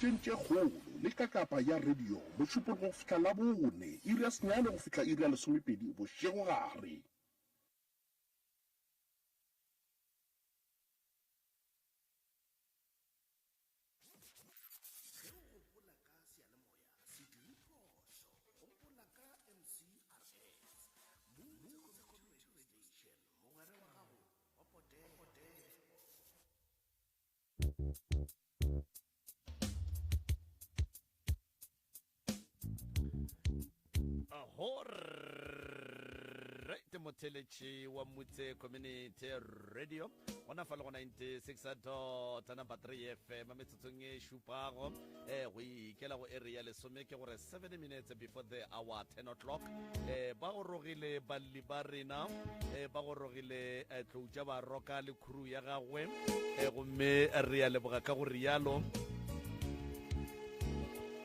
Tšeng tše kgolo le kakapa ya radio Mošupologo go fihla Labone, iri ya senyane go fihla iri ya lesomepedi bošegogare. Ge o gopola ka seyalemoya, se dire phošo. Gopola ka MCRS, Motse Community Radio Station, mogwera wa gago wa potego. Right, motheletši wa Mutse Community Radio gona fa le go 96 dot number 3 FM metsotsong e šupago eh go ikela go area lesome ke gore 7 minutes before the hour 10 o'clock eh ba gorogile balli ba rena eh ba gorogile eh, tlou tša ba roka le crew ya gagwe eh, gomme re a leboga ka go rialo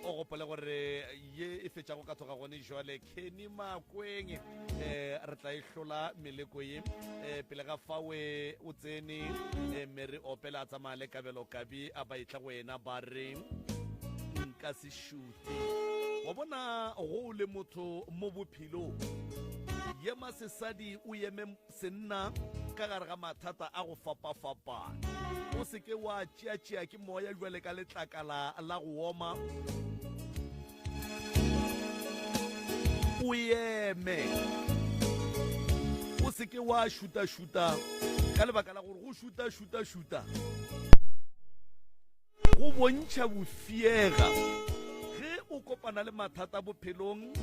o gopole gore ye e fetšago ka tloga gone jwale kenny makweng eh re tla e hlola meleko ye eh pele ga fawe o tsene eh, mme re opela a tsamaya le kabelo kabi a ba etla go ena ba re nka se šute wa bona go o le motho mo bophelong yema sesadi o eme senna ka gare ga mathata a go fapafapana. O se ke wa tšeatšea ke moya jwale ka letlakala la go oma. O eme. O se ke wa šutašuta ka lebaka la gore go šutašutašuta Go bontšha bofiega ge o kopana le mathata bophelong.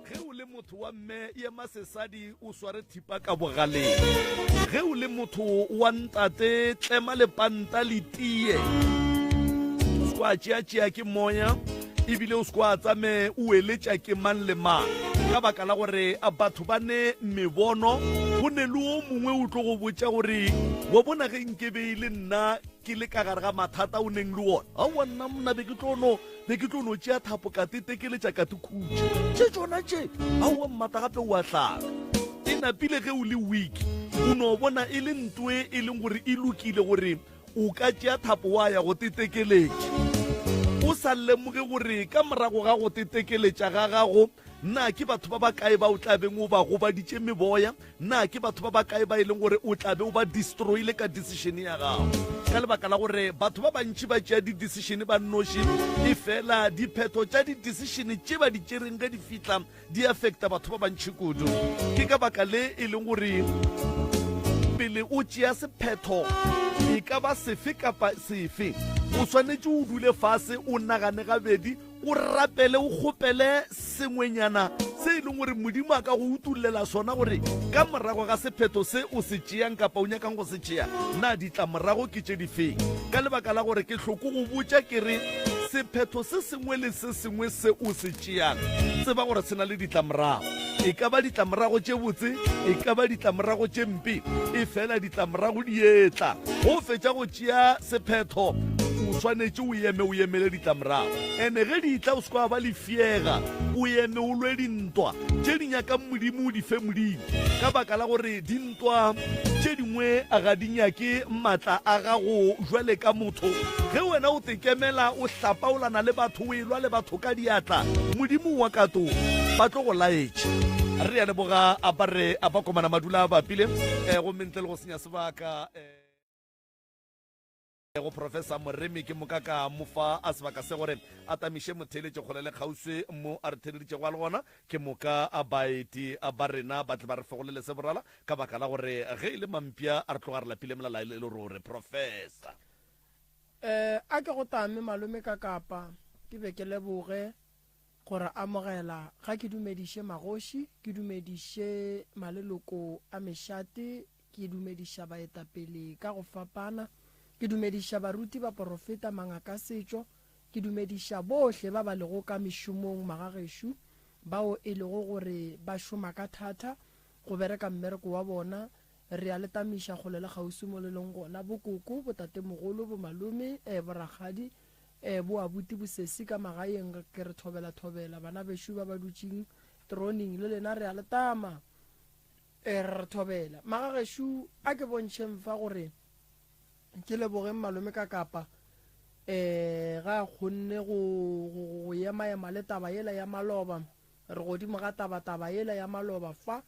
Ge o le motho wa mme, ema sesadi o sware thipa ka bogaleng. Ge o le motho wa ntate, tlema lepanta le tie. O se kwa tšeatšea ke moya ebile o se kwa tsame o eletša ke mang le mang ka baka la gore batho ba ne mebono go ne le o mongwe o tlo go botša gore wa bona ge nkebe e le nna ke le ka gare ga mathata o neng le ona aowa nna mna be ke tlo no be ke tlo no tšea thapo ka tetekeletša ka te khutša tše tšona tše aowa mmata gape o a hlaka e napile ge o le weak o no bona e le ntoe e leng gore e lokile gore o ka tšea thapo wa ya go tetekeletša o sa lemoge gore ka morago ga go tetekeletša ga gago Na ke batho ba bakae ba o tla beng o ba gobaditše meboya? Na ke batho ba bakae ba e leng gore o tla be o ba destroyile ka decision ya gago? Ka lebaka la gore batho ba bantši ba tšea di-decision ba nnoši, efela diphetho tša di-decision tše ba di tšereng ge di fihla di affecta batho ba bantši kudu. Ke ka baka le e leng gore pele o tšea sephetho e ka ba sefe kapa sefe, o swanetše o dule fase o nagane gabedi O rapele o kgopele sengwenyana se e leng gore Modimo a ka go utollela sona gore ka morago ga sephetho se o se tšeang kapa o nyakang go se tšea, na ditlamorago ke tše difeng. Ka lebaka la gore ke hloko go botša ke re sephetho se sengwe le se sengwe se o se tšeang, tseba gore se na le ditlamorago. E ka ba ditlamorago tše botse, e ka ba ditlamorago tše mpe, efela ditlamorago di etla. Go fetša go tšea sephetho, o swanetše o eme o emele ditlamorago. Ene ge di tla o se kwa ba lefiega, o eme o lwe dintwa tše di nyakang Modimo o di fe Modimo, ka baka la gore dintwa tše dingwe ga di nyake matla a gago jwale ka motho. Ge wena o tekemela o hlapaolana le batho o elwa le batho ka diatla, Modimo wa kato ba tlo go laetša. Re a leboga a ba re a ba komana madula a bapile, gomme ntle le go senya sebaka, Go Professor Moremi ke moka ka mo fa a sebaka se gore a tamiše motheeletši kgole le kgauswi mo a re theeleditšego a le gona. Ke moka a baeti ba rena ba tle ba re fegolele se borala ka baka la gore ge e le mampša a re tloga re lapile molala e le ruri. Professor. Eh, a ke go tame malome ka kapa ke be ke leboge go re amogela ga ke dumediše magoši, ke dumediše maleloko a mešate Ke dumediša baetapele ka go fapana. Ke dumediša baruti, baporofeta, mangakasetšo. Ke dumediša bohle ba ba lego ka mešomong magagešo, bao e lego gore ba šoma ka thata go bereka mmereko wa bona. Re a le tamiša kgole le kgauswi mo le leng gona, bokoko, botatemogolo, bomalome, borakgadi, boabuti, bosesi ka magaeng. Ke re thobela thobela bana bešo ba ba dutšeng teroning, le lena re a le tama. E re thobela. Magagešo a ke bontšheng fa gore ke lebogeng malome ka kapa. Um ga a kgonne go, go, go emaema le taba yela ya maloba. Re godimo ga tabataba yela ya maloba fa,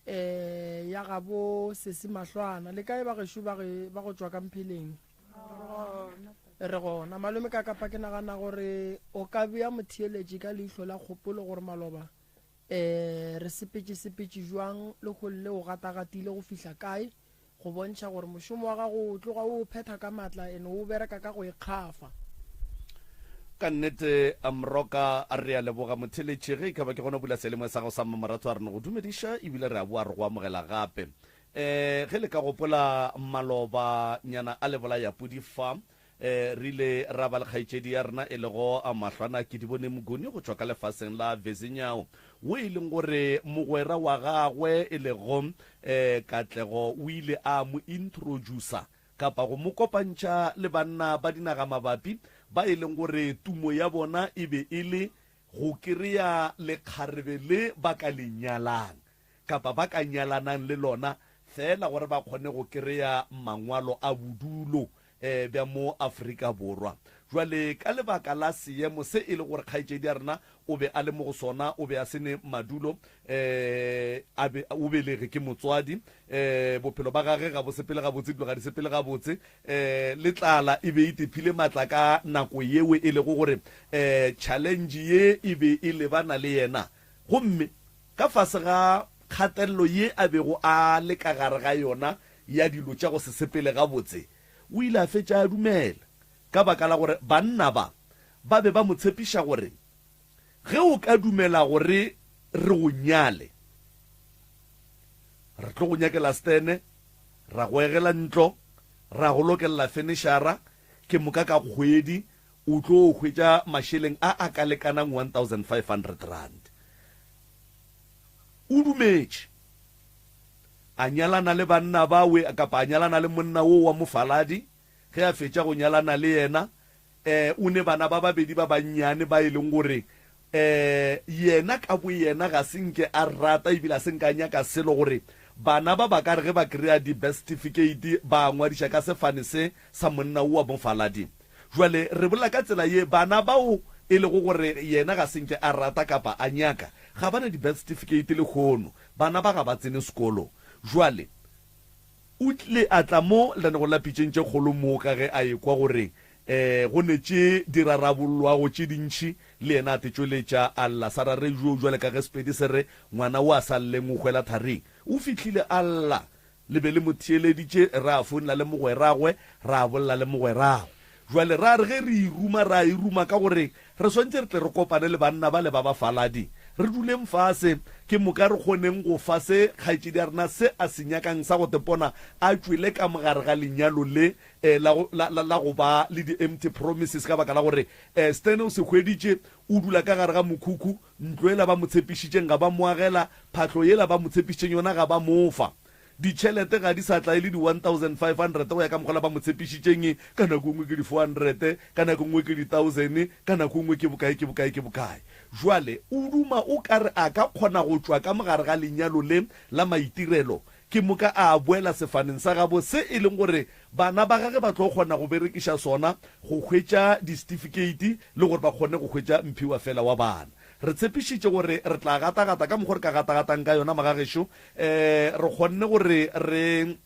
um ya gabo Sesi Mahlwana. Le kae bagešo ba ge, ba go tšwa ka Mpheleng? Re gona. Malome ka kapa ke nagana gore o ka bea motheeletši ka leihlo la kgopolo gore maloba um re sepetše-sepetše jwang le golle o gatagatile go fihla kae go bontšha gore mošomo wa gago o tloga o o phetha ka matla and o bereka ka go ikgafa. Ka nnete Mroka re a leboga motheletši ge e ka ba ke gona bula seyalemoya sa gago sa mmamoratho a re no go dumediša ebile re a boa re go amogela gape. Um ge le ka gopola maloba nyana a lebolayapudi fa um re ile ra ba le kgaetšedi ya rena e lego Mahlwana Kedibone Mguni go tšwa ka lefaseng la Vezinyao wo e leng gore mogwera wa gagwe e lego um Katlego o ile a mo introducer kapa go mo kopantšha le banna ba dinaga mabapi ba e leng gore tumo ya bona e be e le go kereya lekgarebe le ba ka le nyalang kapa ba ka nyalanang le lona feela gore ba kgone go kereya mangwalo a bodulo um bja mo Afrika Borwa. Jwale ka lebaka la seemo se e le gore kgaetšedi ya rena o be a le mo go sona, o be a se ne madulo, um a be, o belege ke motswadi, um bophelo ba gage ga bo sepele gabotse, dilo ga di sepele gabotse, um le tlala e be e tephile matla ka nako yeo e lego gore um challenge ye e be e lebana le yena. Gomme ka fase ga kgatelelo ye a bego a le ka gare ga yona ya dilo tša go se sepele gabotse, o ile a fetša a dumela ka baka la gore banna ba ba be ba mo tshepiša gore, Ge o ka dumela gore re go nyale, re tlo go nyakela stene, ra go egela ntlo, ra go lokelela fenešara, ke moka ka kgwedi o tlo hwetša mašeleng a a ka lekanang R1500. O dumetše. A nyalana le banna bawe, kapa a nyalana le monna wo wa mofaladi. Ge a fetša go nyalana le yena, um o ne bana ba babedi ba bannyane ba e leng gore um yena ka boyena ga se nke a rata ebile a se nke a nyaka selo gore bana ba ba ka re ge ba kry-a di-birth certificate ba ngwadiša ka sefane se sa monna wo wa mofaladi. Jwale re bolela ka tsela ye, bana bao e lego gore yena ga se nke a rata kapa a nyaka, ga ba na di-birth certificate lehono. Bana ba ga ba tsene sekolo. Jwale o tlile a tla mo lenanegong la Pitšeng tše Kgolo mo ka ge a ekwa gore um go ne tše di rarabollwago tše dintši, le yena a te tšweletša a lla sa ra re joo jwale ka ge Sepedi se re ngwana o a sa lleng o hwela tharing. O fihlile a lla Le be le mo theeleditše, ra founela le mogweragwe, ra bolela le mogweragwe. Bjale ra re ge re e ruma, ra e ruma ka gore re swanetše re tle re kopane le banna bale ba bafaladi, re duleng fase, ke moka re kgoneng go fa se kgaetšedi ya rena se a se nyakang sa go tepona a tšwele ka mogare ga lenyalo le la go, la, la, la go ba le di-empty promises, ka baka la gore Stan o se hweditše, o dula ka gare ga mokhukhu, Ntlo yela ba mo tshepišitšeng ga ba mo agela, phahlo yela ba mo tshepišitšeng yona ga ba mo fa. Ditšhelete ga di sa tla e le di-1500 go ya ka mokgwa la ba mo tshepišitšeng, ka nako e nngwe ke di-400, ka nako e nngwe ke di-thousand, ka nako e nngwe ke bokae, ke bokae, ke bokae. Jwale o duma o ka re a ka kgona go tšwa ka mogare ga lenyalo le la maitirelo, ke moka a boela sefaneng sa gabo se e leng gore bana ba gage ba tlo kgona go berekiša sona go hwetša disetifikeiti le gore ba kgone go hwetša mphiwafela wa bana. Re tshepišitše gore re tla gatagata ka mokgo re ka gatagatang ka yona magagešo. Um re kgonne gore re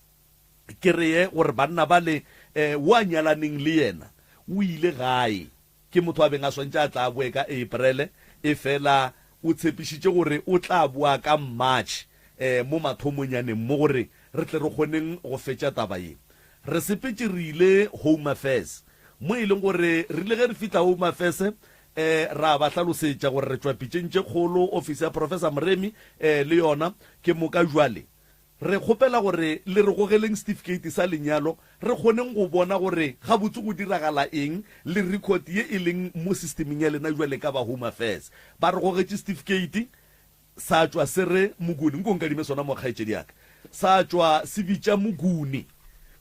kereye gore banna bale um wo a nyalaneng le yena o ile gae. Ke motho a beng a swantše a tla a boe ka April, efela o tshepišitše gore o tla boa ka March mo mathomonyaneng mo gore re tle re kgoneng go fetša taba ye. Re sepetše re ile Home Affairs mo e leng gore re ile ge re fihla Home Affairs ra ba hlalosetša gore re tšwa pitšeng tše kgolo, ofisi ya Professor Moremi le yona ke moka jwale Re kgopela gore le re gogeleng setifikeiti sa lenyalo re kgoneng go bona gore gabotse go diragala eng le record ye e leng mo systemeng ya lena jwale ka ba Home Affairs. Ba re gogetše setifikeiti sa tšwa se re Mokuni, nko nkadime sona mo kgaetšedi ya ka, sa tšwa se bitša Mokuni.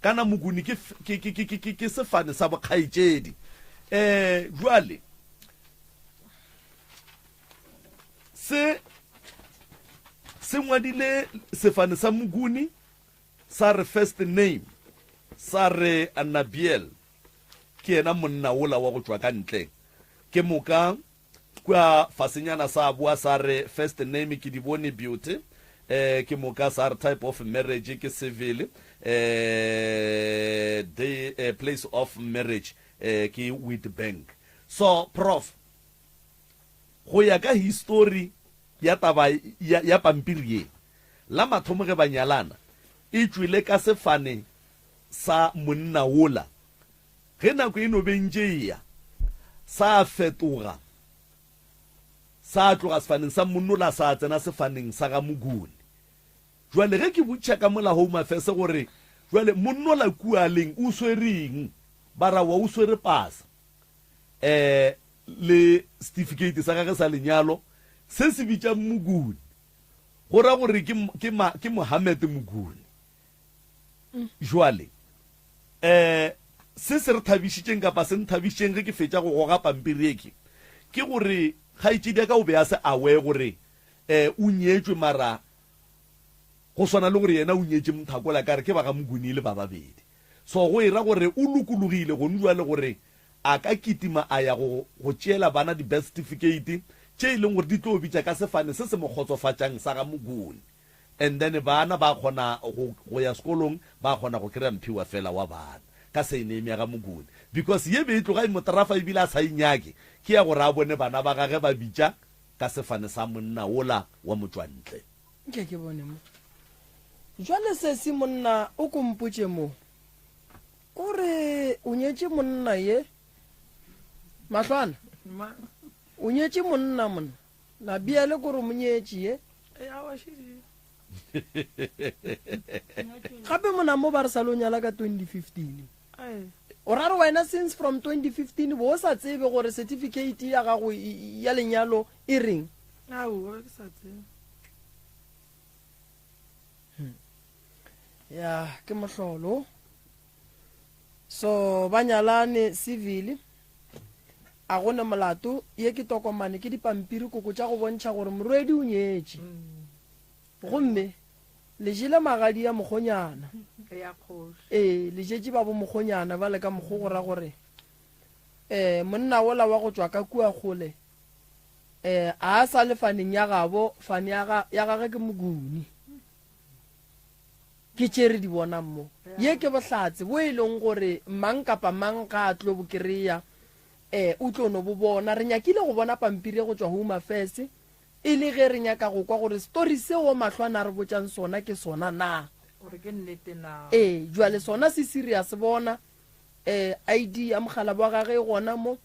Kana Mokuni ke, ke, ke, ke, ke, ke sefane sa bokgaetšedi. Eh, jwale Se se ngwadile sefane sa Muguni sa re first name sa re Nabiel. ke yena monna wola wa go tšwa ka ntle. Ke moka kua fasenyana sa boa sa re first name ke di bone Beauty, eh, ke moka sa re type of marriage ke civil, eh, day, eh, place of marriage eh, ke Witbank. So Prof, go ya ka histori ya taba ya, ya pampiri ye, la mathomo ge ba nyalana e tšwele ka sefane sa monna wola. Ge nako e no be ntše e ya, sa fetoga, sa tloga sefaneng sa monnola sa tsena sefaneng sa ga Mogoni. Jwale ge ke botšiša ka mola Home Affairs gore jwale monnola kua leng o swere eng, ba ra wa o swere pasa um le setifikeiti sa gage sa lenyalo se se bitšang Mogoni, go ra gore ke, ke, ke Mohammed Mogoni. Jwale, um se se re thabišitšeng kapa se nthabišitšeng ge ke fetša go goga pampiri e ke, ke gore kgaetšedi ya ka o be a se aware gore um o nyetšwe mara go swana le gore yena o nyetše Mthakola ka re ke ba ga Mokuni e le ba babedi. So go e ra gore o lokologile gone jwale gore a ka kitima a ya go go tšeela bana di-birth certificate tše e leng gore di tlo bitša ka sefane se se mo kgotsofatšang sa ga Mokuni. And then bana ba kgona go go ya sekolong ba kgona go kry-a mphiwa fela wa bana ka surname ya ga Mokone because ye be e tloga e mo tarafa ebile a sa e nyake ke ya gore a bone bana ba gage ba bitša ka sefane sa monna wola wa motšwantle. Nke ke bone mo. Jwale sesi monna o ko mpotše mo. O re o nyetše monna ye? Mahlwana? O nyetše monna monna? Na bjale ko re monyetši ye? Gape mona mo ba re sa lo nyala ka 2015. O ra re wena since from 2015 bo o sa tsebe gore certificate ya gago ya lenyalo e reng? Aowa, ke sa tsebe. Hmm. Ya, ke mohlolo. So ba nyalane civil. A go ne molato, ye ke tokomane, ke dipampiri koko tša go bontšha gore morwedi o nyetše. Gomme le jele magadi a mokgonyana. Ee, le jetše ba bo mokgonyana bale ka mokgo go ra gore um monna wola wa go tšwa ka kua kgole um a sa le faneng ya gabo, fane ya gage ke Moguni. Ke tše re di bonang mo. Ye ke bohlatse bo e leng gore mang kapa mang ga a tlo bo kry-a, um o tlo no bo bona. Re nyakile go bona pampiri ye go tšwa Home Affairs e le ge re nyaka go kwa gore story seo Mahlwana a re botšang sona ke sona na. Gore ke nnete na. Ee, jwale sona se serious bona. Um ID ya mokgalabje wa gage e gona mo.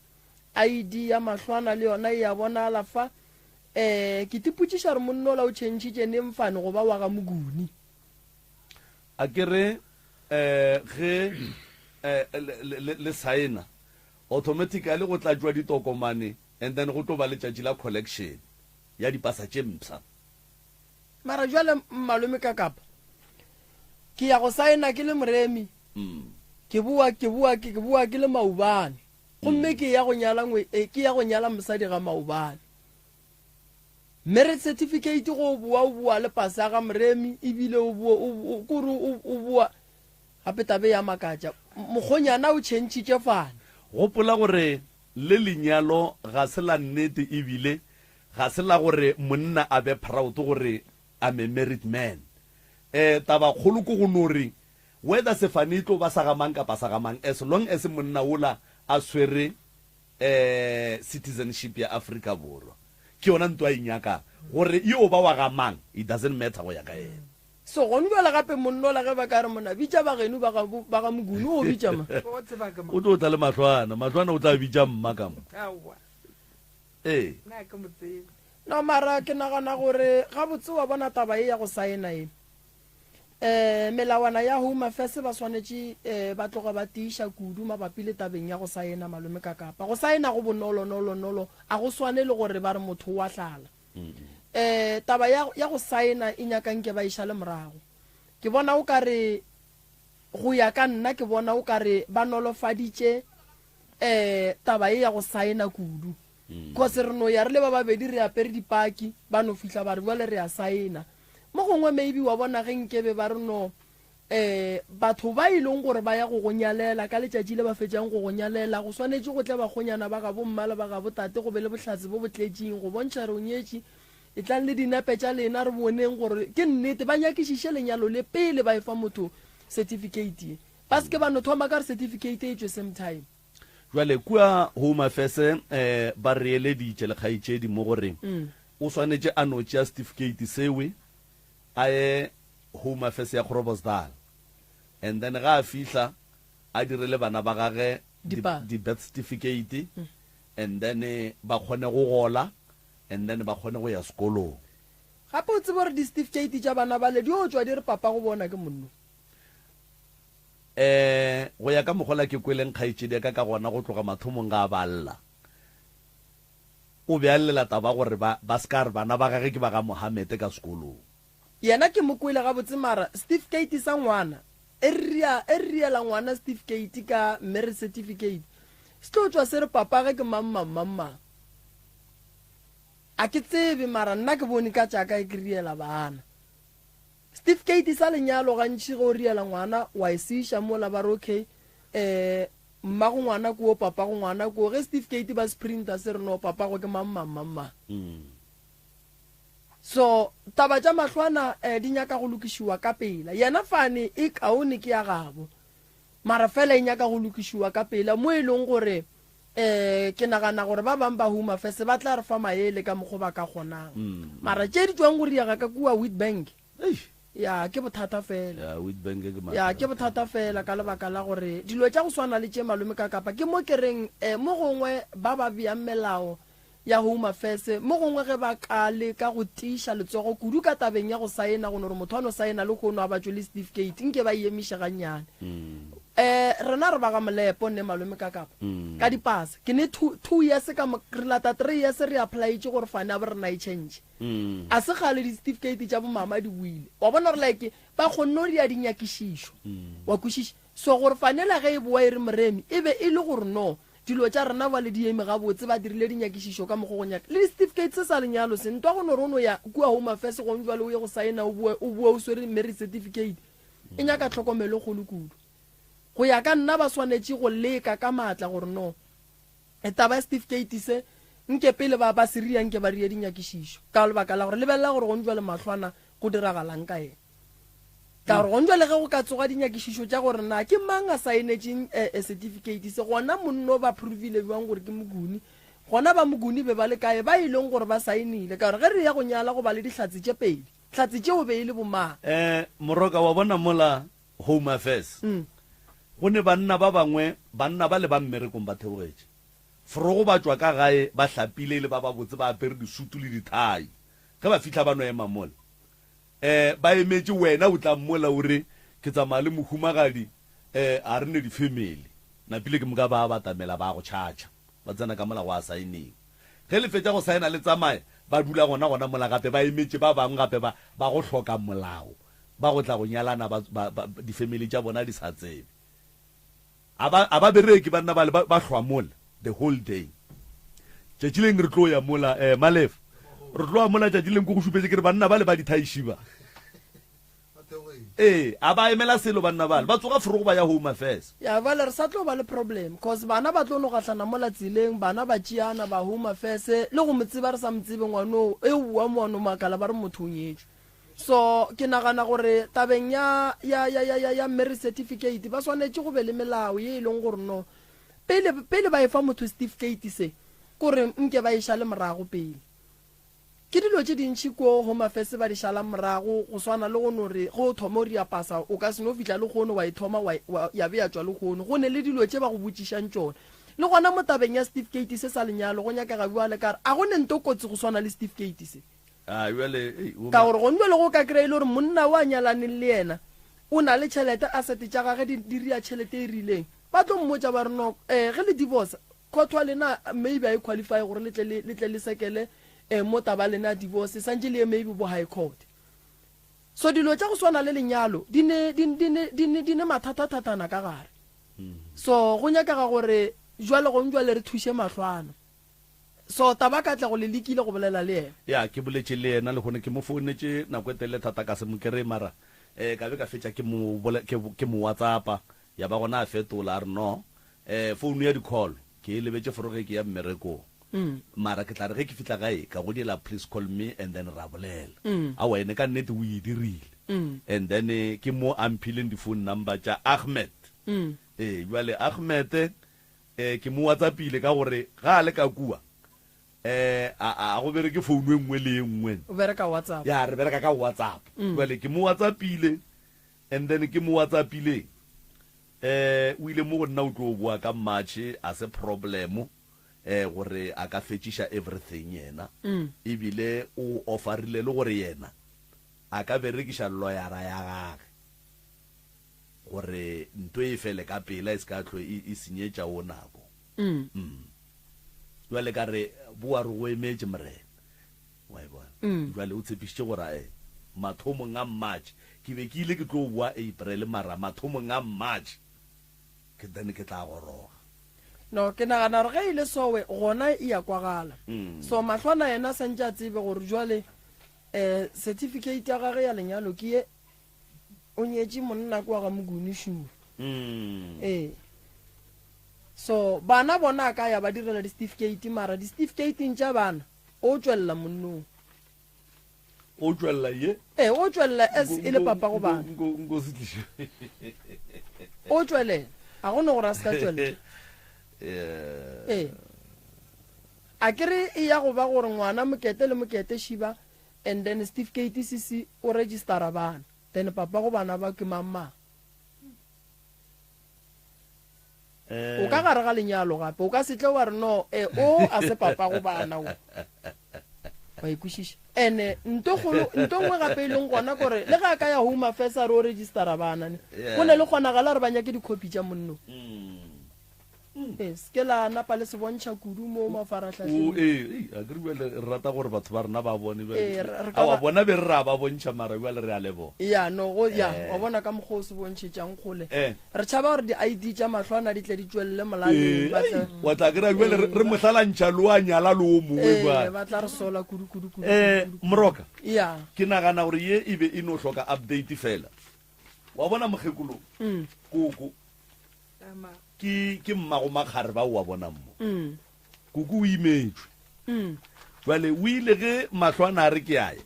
ID ya Mahlwana le yona e a bonala fa. Um ke tipotšiša gore monna ola o tšhentšhitše neng fane go ba wa ga Moguni. A ke re um ge um le le saena automatically go tla tšwa ditokomane and then go tlo ba letšatši la collection ya dipasa tše mpsha. Mara jwale malome Kakapa ke ya go saena ke le Moremi, ke boa ke boa ke boa ke le Maubane gomme ke ya go nyala ngwe eh, ke ya go nyala mosadi ga Maubane. Marriage certificate go o boa o boa le pasa ya ga Moremi ebile o boa o kore o boa gape tabe ya makatša mokgonyana o tšhentšhitše fane. Gopola gore le lenyalo ga se la nnete ebile ga se la gore monna a be proud gore I'm a married man. Eh taba kgolo ke go no re whether sefane e tlo ba sa ga mang kapa sa ga mang as long as monna wola a swere eh citizenship ya Afrika Borwa ke yona nto a e nyakang. Gore e yo ba wa ga mang it doesn't matter go ya ka yena. So gone bjale gape monnola ge ba ka re monna bitša ba geno ba ga ba ga Moguni o bitša mang? O tseba ke mang? O tlo tla le mahlwana, mahlwana o tla bitša mma ka mo. Aowa. Ee. Nna ga ke mo tsebe. No mara ke nagana gore gabotse wa bona taba ye ya go saena ye. Um melawana ya Home Affairs ba swanetše um ba tloge ba tiiša kudu mabapi le tabeng ya go saena malome ka kapa. Go saena go bonolo nolo nolo a go swane le gore ba re motho o a hlala. Um taba ya, ya go saena e nyaka nke ba e šale morago. Ke bona o ka re go ya ka nna ke bona o ka re ba nolofaditše um taba ye ya go saena kudu. Cause re no ya re le ba babedi re apere dipaki ba no fihla ba re bjale re a saena. Mo gongwe maybe wa bona ge nkebe ba re no. Um batho ba e leng gore ba ya go go nyalela, ka letšatši le ba fetšang go go nyalela, go swanetše go tle bakgonyana ba gabo mma le ba gabo tate go be le bohlatse bo bo tletšeng go bontšha re o nyetše. Etlang le dinepe tša lena re boneng gore ke nnete. Ba nyakišiše lenyalo le pele ba efa motho certificate ye. Ba se ke ba no thoma ka re certificate e tšwe same time. Bjale kua Home Affairs um ba re eleditše le kgaetšedi mo gore o swanetše a no tšea certificate sewe a ye Home Affairs ya Groblersdal and then ga a fihla a direle bana ba gage di, di birth certificate and then ba kgone go gola and then ba kgone go ya sekolong. Gape o tsebe gore di certificate tša bana bale di yo tšwa di re papa go bona ke monno. Eh, go ya ka mokgola ke kweleng kgaetšedi ya ka ka gona go tloga mathomong ga a ba lla. O be a llela taba gore ba, ba se ka re bana ba gage ke ba ga Mohammed ka sekolong. Yena ke mo kwele gabotse mara setifikeiti sa ngwana e ria e riela ngwana setifikeiti ka marriage certificate se tlo tšwa se re papage ke mang mang mang mang. A ke tsebe mara nna ke bone ka tša ka e ke riela bana. Setifikeiti sa lenyalo gantši ge o riela ngwana wa e se iša mola ba re okay eh mmago ngwana ko papago ngwana ko ge setifikeiti ba se printa se re no papago ke mang mang mang mang. So taba tša mahlwana eh, di nyaka go lokišiwa ka pela. Yena fane e kaone ke ya gabo. Mara fela e nyaka go lokišiwa ka pela mo e leng gore eh ke nagana gore ba bang ba Home Affairs ba tla re fa maele ka mokgo ba ka kgonang. Mara tše di tšwang go riega ka kua Witbank ya ke bothata fela. Ya Witbank ke Ya ke bothata fela ka lebaka la gore dilo tša go swana le tše malome ka kapa ke mo ke reng eh, mo gongwe ba ba beang melao ya Home Affairs, mo gongwe ge ba ka leka go tiiša letsogo kudu ka tabeng ya go saena, go no re motho a no saena lehono a ba tšwe le setifikeiti, nke ba e emiše gannyane. Um rena re ba ga Molepo, nne malome ka kapa, ka dipasa. Ke ne two, years ka mo, re lata three years re applyetše gore fane a bo rena e change. A se kgale disetifikeiti tša bomama di boile. Wa bona gore like ba kgonne go dira dinyakišišo. Wa kwešiša? So gore fanela ge e boa e re Moremi, e be e le gore no, Dilo tša rena bjale di eme gabotse, ba dirile dinyakišišo ka mokgo go nyaka. Le disetifikeiti se sa lenyalo se, ntwa go no re o no ya kua Home Affairs gong jwale o ye go saena o boe, o boe o swere marriage certificate. E nyaka tlhokomelo e kgolo kudu. Go ya ka nna ba swanetše go leka ka maatla gore no taba ya setifikeiti se nke pele ba ba se ria nke ba rie dinyakišišo ka lebaka la gore lebelela gore gong jwale mahlwana go diragalang ka yena. Ka gore gong jwale ge go ka tsoga dinyakišišo tša gore na ke mang a saenetšeng setifikeiti se, gona monno ba provile bjang gore ke Mokuni, gona ba Mokuni be ba le kae ba e leng gore ba saenile? Ka gore ge re ya go nyala go ba le dihlatse tše pedi, hlatse tšeo be e le bomang? Moroka, wa bona mola Home Affairs, go ne banna ba bangwe, banna ba le ba mmerekong ba theogetše forogo ba tšwa ka gae ba hlapile e le ba babotse ba apere disutu le dithai, ge ba fihla ba no ema mola. Eh, ba emetše wena o tla mmola o re, Ke tsamaya le mohumagadi, eh, a re ne difemeli. Napile ke moka ba batamela ba go tšhatšha, ba tsena ka mola gwa saeniwa. Ge le fetša go saena le tsamaye, ba dula gona gona mola gape ba emetše ba bangwe gape ba, ba go hloka molao, ba go tla go nyalana ba, ba, ba, difemeli tša bona di sa tsebe. A ba, a ba bereke banna bale, ba, ba hlwa mola the whole day. Tšatši leng re tlo ya mola, eh, Malef, re tlo ya mola tšatši leng ko go šupetše ke re banna bale ba dithaiši ba. Ee, a ba emela selo banna bale, ba tsoga forogo ba ya Home Affairs. Ya, bjale re sa tlo ba le problem, cause bana ba tlo no gahlana mola tseleng, bana ba tšeana ba Home Affairs, le go mo tseba re sa mo tsebe ngwanoo, e oa mo wa no makala ba re motho o nyetšwe. So ke nagana gore tabeng ya ya ya ya ya ya marriage certificate ba swanetše go be le melao ye e leng gore no pele pele ba efa motho certificate se kore nke ba e šale morago pele. Ke dilo tše dintši ko Home Affairs ba di šalang morago go swana le go no re ge o thoma o ria pasa o ka se no fihla lehono wa e thoma wa wa ya be ya tšwa lehono. Go ne le dilo tše ba go botšišang tšona. Le gona mo tabeng ya certificate se sa lenyalo go nyakega bjale ka re a go ne nto kotsi go swana le certificate se. A bjale, ei, o Ka gore gone bjale go ka kry-a e le gore monna o a nyalaneng le yena o na le tšhelete, asset tša gage di, di ria tšhelete e rileng. Ba tlo mmotša ba re no, um ge le divorce, court wa lena maybe a e qualify gore le tle le, le tle le sekele um mo taba ya lena ya divorce, santše le ye maybe bo high court. So dilo tša go swana le lenyalo di ne, di, di ne, di ne, di ne mathathathathana ka gare. So go nyakega gore jwale gong jwale re thuše mahlwana. So taba Katlego le lekile go bolela le yena? Ya, ke boletše le yena lehono, ke mo founetše nako e telele thata ka se mo kereye, mara Um ka be ka fetša ke mo ke, ke mo WhatsAppa, ya ba gona a fetola a re no, um founu ya di-call ke e lebetše foro ge ke ya mmerekong. Mara ke tla re ge ke fihla gae ka go diela please call me and then ra bolela. Aowa ene ka nnete o e dirile. And then ke mo a mphileng di-phone number tša Ahmed. Ee, bjale Ahmed um ke mo WhatsAppile ka gore ga a le ka kua um a, a go bereke founu e nngwe le e nngwe. O bereka WhatsApp. Ya, re bereka ka WhatsApp. Bjale ke mo WhatsAppile and then ke mo WhatsAppileng um o ile mo go nna o tlo boa ka March a se problem eh gore a ka fetšiša everything yena ebile o offerile le gore yena a ka berekiša lawyera ya gage gore nto e fele ka pela e se ka hlwe e, e senyetša o nako. Mm. Jwale ka re boa re go emetše morena. Wa e bona? Jwale o tshepišitše gore eh mathomong a March ke be ke ile ke tlo boa April mara mathomong a March ke then ke tla goroga. No, ke nagana gore ge e le sowe gona e ya kwagala. So Mahlwana yena a santše a tsebe gore jwale um certificate ya gage ya lenyalo ke ye, o nyetše monna kwa ga Moguni sure. Ee. So bana bona a ka ya ba direla di-certificate mara di-certificateng tša bana o tšwelela monnong. O tšwelela ye? Ee, o tšwelela as e le papa go bana. Nko, nko se tliše. O tšwelela. A go no gore a se ka tšwelela. Yeah. Ee. A ke re e ya go ba gore ngwana mokete le mokete šiba and then certificate se se o registera bana then papa go bana ba ke mang mang. O ka gare ga lenyalo gape o ka se tle wa re no e o a se papa go bana o. Wa e kwešiša? Ene nto kgolo nto nngwe gape e leng gona kore le ge a ka ya Home Affairs a re o registera bana ne go ne le kgonagala gore ba nyake di-copy tša monno. Ee, se ke la napa le se bontšha kudu mo mafarahlahleng. O, ee, ei, a ke re bjale re rata gore batho ba rena ba bone bjale. Ee, re, re ka Aowa, ba- bona be re ra ba bontšha mara bjale re a leboga. Ya, no, go, ya, Eh. wa bona ka mokgwa o se bontšhetšang kgole. Eh. Re tšhaba gore di-ID tša mahlwana di tle di tšwelele molaleng, Ee, ba tle, ei, wa tla kry-a bjale re, re mo hlalantšha le wa nyala le o mongwe ee, bjale. ba tla re sola kudu, kudu, kudu, Eh, kudu, kudu. Moroka, Ya, ke nagana gore ye e be e no hloka update fela. Wa bona mokgekolo, mm, koko, Ke, ke mmago makgare ba o a bonang mo. Koko o imetšwe. Jwale o ile ge mahlo a na a re ke a ye,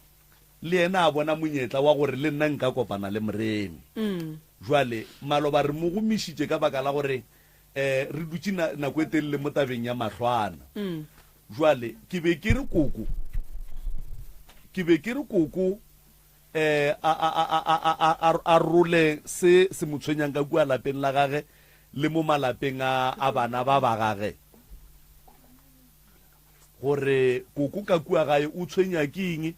le yena a bona monyetla wa gore le nna nka kopana le Moremi. Jwale maloba re mo gomišitše ka baka la gore um re dutše na, nako e telele mo tabeng ya mahlwana. Jwale ke be ke re koko, ke be ke re koko eh, a, a, a, a, a, a, a, a role se se mo tshwenyang ka kua lapeng la gage le mo malapeng a, a bana ba ba gage, gore koko ka kua gae o tshwenya ke eng,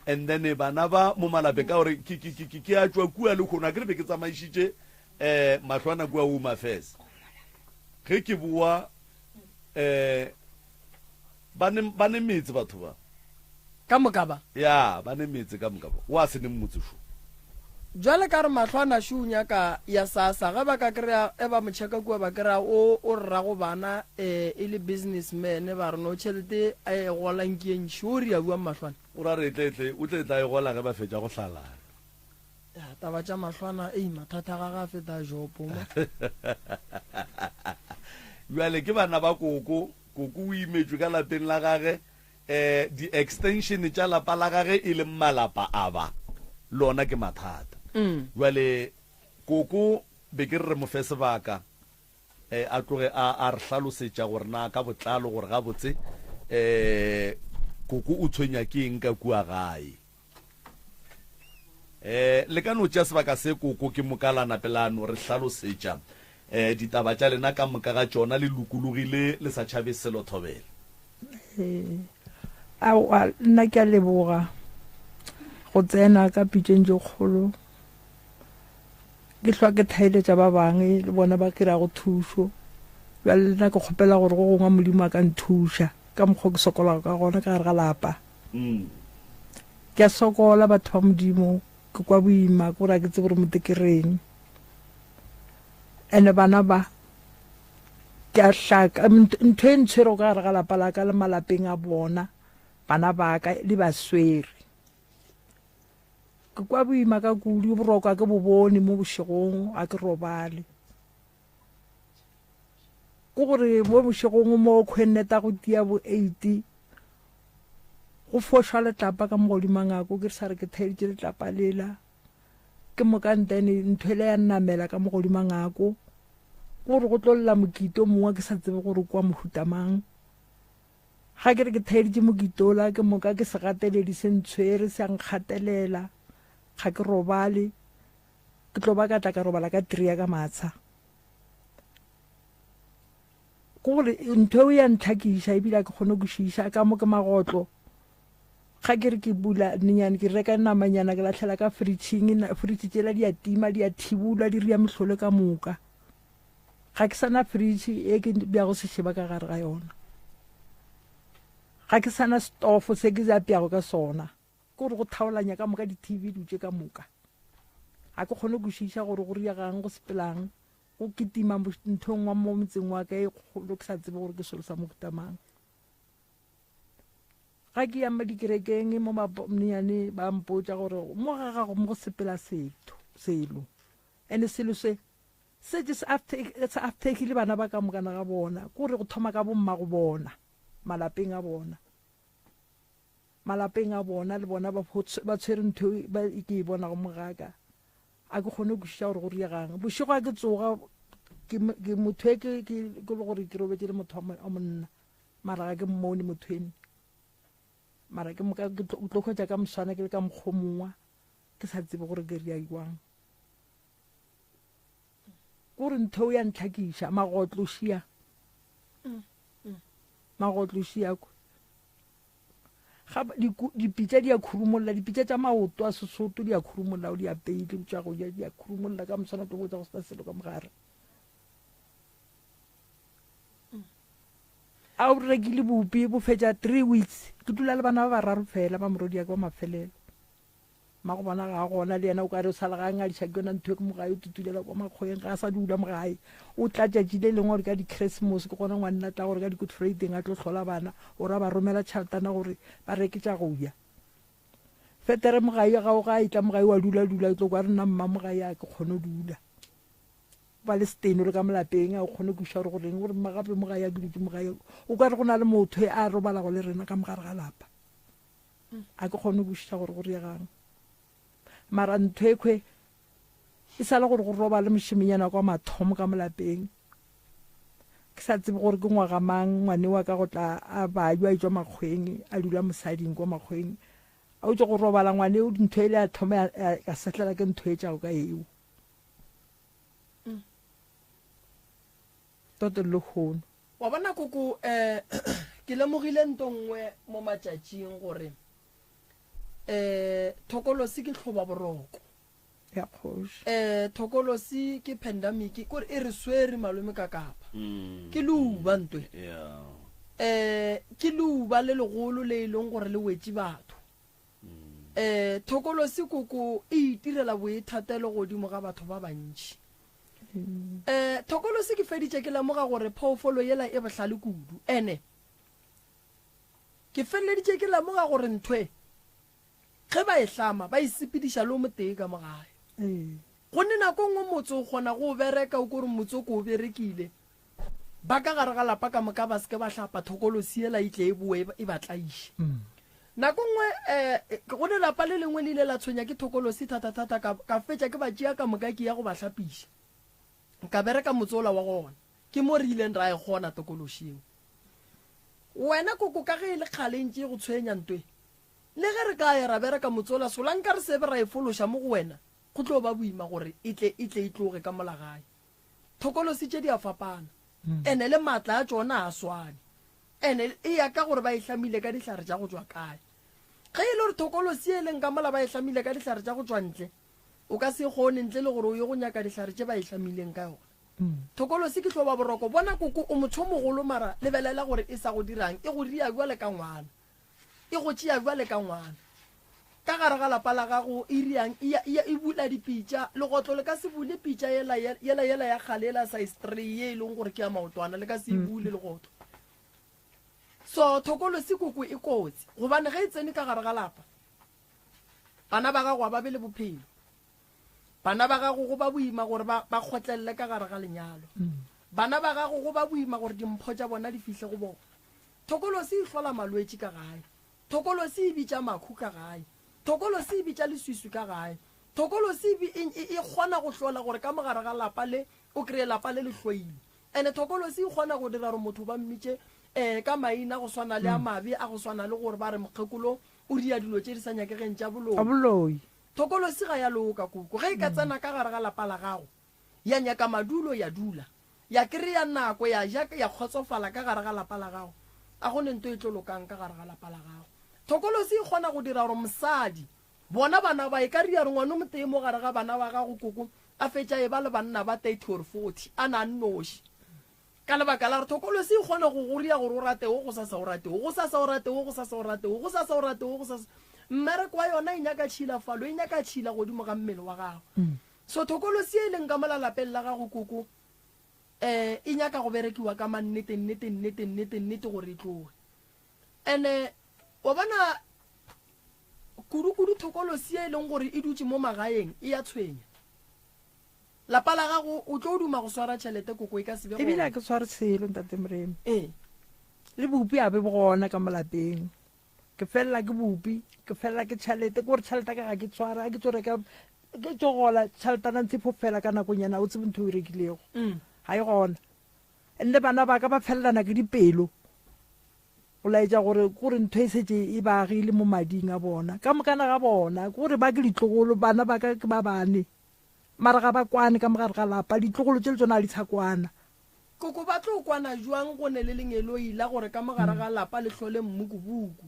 and then bana ba mo malapeng, ka gore ke, ke, ke, ke, ke a tšwa kua lehono, a ke re be ke tsamaišitše eh, mahlwana kua Home Affairs, ge ke boa eh, Ba ne, ba ne metse batho ba. Ka moka ba? Ya, ba ne metse ka moka ba. Wa se neng motse šo. Jwale ka re mahlo a našu o nyaka ya sasa ge ba ka kry-a e ba mo checka kua ba kry-a o o rrago bana eh, e le business man ba re no tšhelete a e golang ke e ntši o ria buang mahlwana. O ra re e tle tle o tle tla e gola ge ba fetša go hlalana. Ya, taba tša mahlwana ei mathata ga ga feta jopo mo. Bjale ke bana ba koko Koko o imetšwe ka lapeng la gage, um di-extension tša lapa la gage e leng malapa a ba, le ona ke mathata. Bjale koko be ke re re mo fe sebaka um a tloge a, a re hlalosetša gore na ka botlalo gore gabotse um koko o tshwenya ke eng ka kua gae. Eh, le ka no tšea sebaka se koko ke moka la nape la no re hlalosetša eh, ditaba tša lena ka moka ga tšona le lokologile le sa tšhabe selo thobela. Ee, aowa nna ke a leboga go tsena ka pitšeng tše kgolo ke hlwa ke thaeletša ba bangwe le bona ba kry-ago thušo bjale le nna ke kgopela gore go gongwe Modimo a ka nthuša ka mokgwa o ke sokolago ka gona ka gare ga lapa. Ke a sokola batho ba Modimo, ke kwa boima, ke gore a ke tsebe gore mote ke reng. Ene bana ba, ke a hlaka, ntho e ntshwerego ka gare ga lapa la ka le malapeng a bona, bana ba ka, di ba swere. Ke kwa boima ka kudu, boroko a ke bo bone mo bošegong, a ke robale. Ke gore mo bošegong mo khwenneta go tia bo 8 go fošwa letlapa ka mo godimo ga ngako, ke sa re ke theeditše letlapa lela. Ke moka ntene ntho ele ya nnamela ka mo godimo ga ngako. Ke gore go tlo lla mokito mongwe ke sa tsebe gore kwa mohuta mang. Ga ke re ke theeditše mokitola, ke moka ke segateledi se ntshwere, se a nkgatelela, ga ke robale. Ke tlo ba ka tla ka robala ka three ya ka matsha. Ke gore ntho eo ya ntlhakiša ebile ga ke kgone go kwešiša, ka mo ke magotlo. Ga ke re ke bula nyenyane, ke reka namanyana ke lahlela ka fridging, fridge tšela di a tima, di a thibula, di ria mehlolo ka moka. Ga ke sa na fridge e ke bjago sešeba ka gare ga yona. Ga ke sa na stofo se ke apeago ka sona. Ke gore go thaolanya ka moka di-TV di tše ka moka. Ga ke kgone go kwešiša gore go riegang, go sepelang, go kitima ntho e nngwe mo motseng wa ka e kgolo ke sa tsebe gore ke selo sa mohuta mang. Ga ke ya dikerekeng mo mabonnyane ba mpotša gore mo ga gago mo go sepela setho selo. And selo se Se se se aftekile bana ba ka mokana ga bona, ke gore go thoma ka bommago bona, malapeng a bona. Malapeng a bona le bona ba ba tshwere ntho e ba ke e bonago mo gaka. A ke kgone go kwešiša gore go riegang. Bošego a ke tsoga ke ke motho e ke ke ke le gore ke robetše le motho wa monna, mara ga ke mmone motho eno. Mara ke moka ke tlo hwetša ka moswana ke le ka mokgwa o mongwe ke sa tsebe gore ke ria jwang. Kore ntho ya ntlhakiša magotlo šia. Magotlo šia kwa. Ga dipitša di a khurumolla, dipitša tša maoto a Sesotho di a khurumolla, o di apeile, tša go ja di a khurumolla ka moswana tlo botsa go sena selo ka mogare. A o rekile bupi bo fetša 3 weeks. Ke dula le bana ba bararo fela ba morodi ya ka wa mafelelo. Mmagobona ga a gona, le yena o ka re o sa le ga a ngadiša ke yona ntho e ke mo gae, o tutulela kwa makgoweng, ga a sa dula mo gae. O tla tšatši le lengwe gore ka di-Christmas, ke gona ngwanna tla gore ka di-Good Friday a tlo hlola bana, o ra ba romela tšhaletana gore ba reke tša go ja. Fetere mogae ga o ga a etla mogae wa dula dula, o tlo kwa re nna mma mogae a ke kgone go dula. O ba le seteno le ka molapeng, a o kgone go kwešiša gore goreng, gore mma gape mogae a ke dutše mogae, o ka re go na le motho a robalago le rena ka mogare ga lapa. A ke kgone go kwešiša gore go riegang. Mara ntho ekhwe e sa le gore go robale mošemenyana kwa mathomo ka molapeng. Ke sa tsebe gore ke ngwaga mang ngwane wa ka go tla a bajwa a etšwa makgweng a dula mosading kwa makgweng. A utše go robala ngwane eo ntho ele ya thoma ya sehlela ke ntho e tšago ka eo. Toto le lehono. Wa bona koko, um ke lemogile nto nngwe mo matšatšing gore um thokolosi ke hloba boroko. Ya kgoši. Um thokolosi ke pandemic, kore e re swere malome ka kapa. Ke leuba ntwe. Um ke leuba le legolo le e leng gore le wetše batho. Um thokolosi koko e itirela boithatelo godimo ga batho ba bantši. Um thokolosi ke feditše ke lemoga gore phoofolo yela e bohlale kudu. Ene ke feleleditše ke lemoga gore ntho e ge ba e hlama ba e sepediša le o motee ka mo gae. Gonne nako nngwe motse o kgona go o bereka o kore motse o ko o berekile. Ba ka gare ga lapa ka moka ba se ke ba hlapa thokolosi yela e tle e boe e ba tlaiše. Nako nngwe um go ne lapa le lengwe le ile la tshwenya ke thokolosi thata-thata ka, ka fetša ke ba tšea ka moka ke ya go ba hlapiša. Ka bereka motse ola wa gona. Ke mo re ileng ra e kgona tokološi yeo. Wena koko ka ge e le kgale e ntše e go tshwenya ntwe, le ge re ka ya ra bereka motse ola solanka re se be ra e fološa mo go wena, go tlo ba boima gore e tle e tle e tloge ka mola gae. Thokolosi tše di a fapana, ene le maatla a tšona a a swane. Ene e ya ka gore ba e hlamile ka dihlare tša go tšwa kae. Ge e le gore thokolosi e leng ka mola ba e hlamile ka dihlare tša go tšwa ntle, o ka se kgone ntle le gore o ye go nyaka dihlare tše ba e hlamileng ka yona. Thokolosi ke hloba boroko. Bona koko o motho o mogolo mara lebelela gore e sa go dirang, e go ria bjale ka ngwana. E go tšea bjale ka ngwana. Ka gare ga lapa la gago e riang, e ya, e ya, e bula dipitša. Legotlo le ka se bule pitša yela, yela, yela ya kgale yela size tray ye e leng gore ke ya maotwana, le ka se e bule legotlo. So thokolosi koko e kotsi, gobane ge e tsene ka gare ga lapa, Bana ba gago ga ba be le bophelo. Bana ba gago go ba boima gore ba, ba kgotlelele ka gare ga lenyalo. Bana ba gago go ba boima gore dimpho tša bona di fihle go bona. Thokolosi e hlola malwetši ka gae. Thokolosi e bitša makhu ka gae. Thokolosi e bitša leswiswi ka gae. Thokolosi e, e, e, e kgona go hlola gore ka mogare ga lapa le o kreye lapa le le hloilwe. Ene thokolosi e kgona go dira gore motho ba mmitše um ka maina go swana le a mabe a go swana le gore ba re mokgekolo o ria dilo tše di sa nyakegeng tša boloi. Boloi. Thokolosi ga ya loka, koko. Ge e ka tsena ka gare ga lapa la gago, ya nyaka madulo, ya dula, ya kry-a nako, ya ja, ya kgotsofala ka gare ga lapa la gago, a go ne nto e tlo lokang ka gare ga lapa la gago. Thokolosi e kgona go dira gore mosadi, bona bana ba, e ka ria gore ngwana o motee mo gare ga bana ba gago, koko, a fetša e ba le banna ba 30 or 40, a na a nnoši. Ka lebaka la gore thokolosi e kgona go go ria gore o rate wo, gosasa o rate wo, gosasa o rate wo, gosasa o rate wo, gosasa o rate wo, gosasa. Mmereko wa yona e nyaka tšhilafalo, e nyaka tšhila godimo ga mmele wa gago. So thokolosi e leng ka mola lapeng la gago koko, um e nyaka go berekiwa ka mannete, nnete, nnete, nnete, nnete gore e tloge. Ene wa bona kudu-kudu thokolosi e leng gore e dutše mo magaeng e ya tshwenya. Lapa la gago o tlo duma go swara tšhelete koko e ka se be Ebile gona. a ke sware selo ntate Moremi. Ee. Le bupi a be gona ka mo lapeng. Ke felela ke bupi, ke felela ke tšhelete, ke gore tšhelete ka ga ke tshware, a ke tlo reka ke tlo gola tšheletana ntse fo fela ka nakonyana o tsebe ntho o e rekilego. Ga e gona. And le bana ba ka ba felelana ke dipelo. Go laetša gore gore ntho e šetše e ba agile mo mading a bona. Ka mokana ga bona, ke gore ba ke ditlogolo, bana ba ka ke ba bane. Mara ga ba kwane ka mogare ga lapa, ditlogolo tše le tšona ga di sa kwana. Koko ba tlo kwana jwang go ne le lengeloi la gore ka mogare ga lapa le hlole mmukubuku?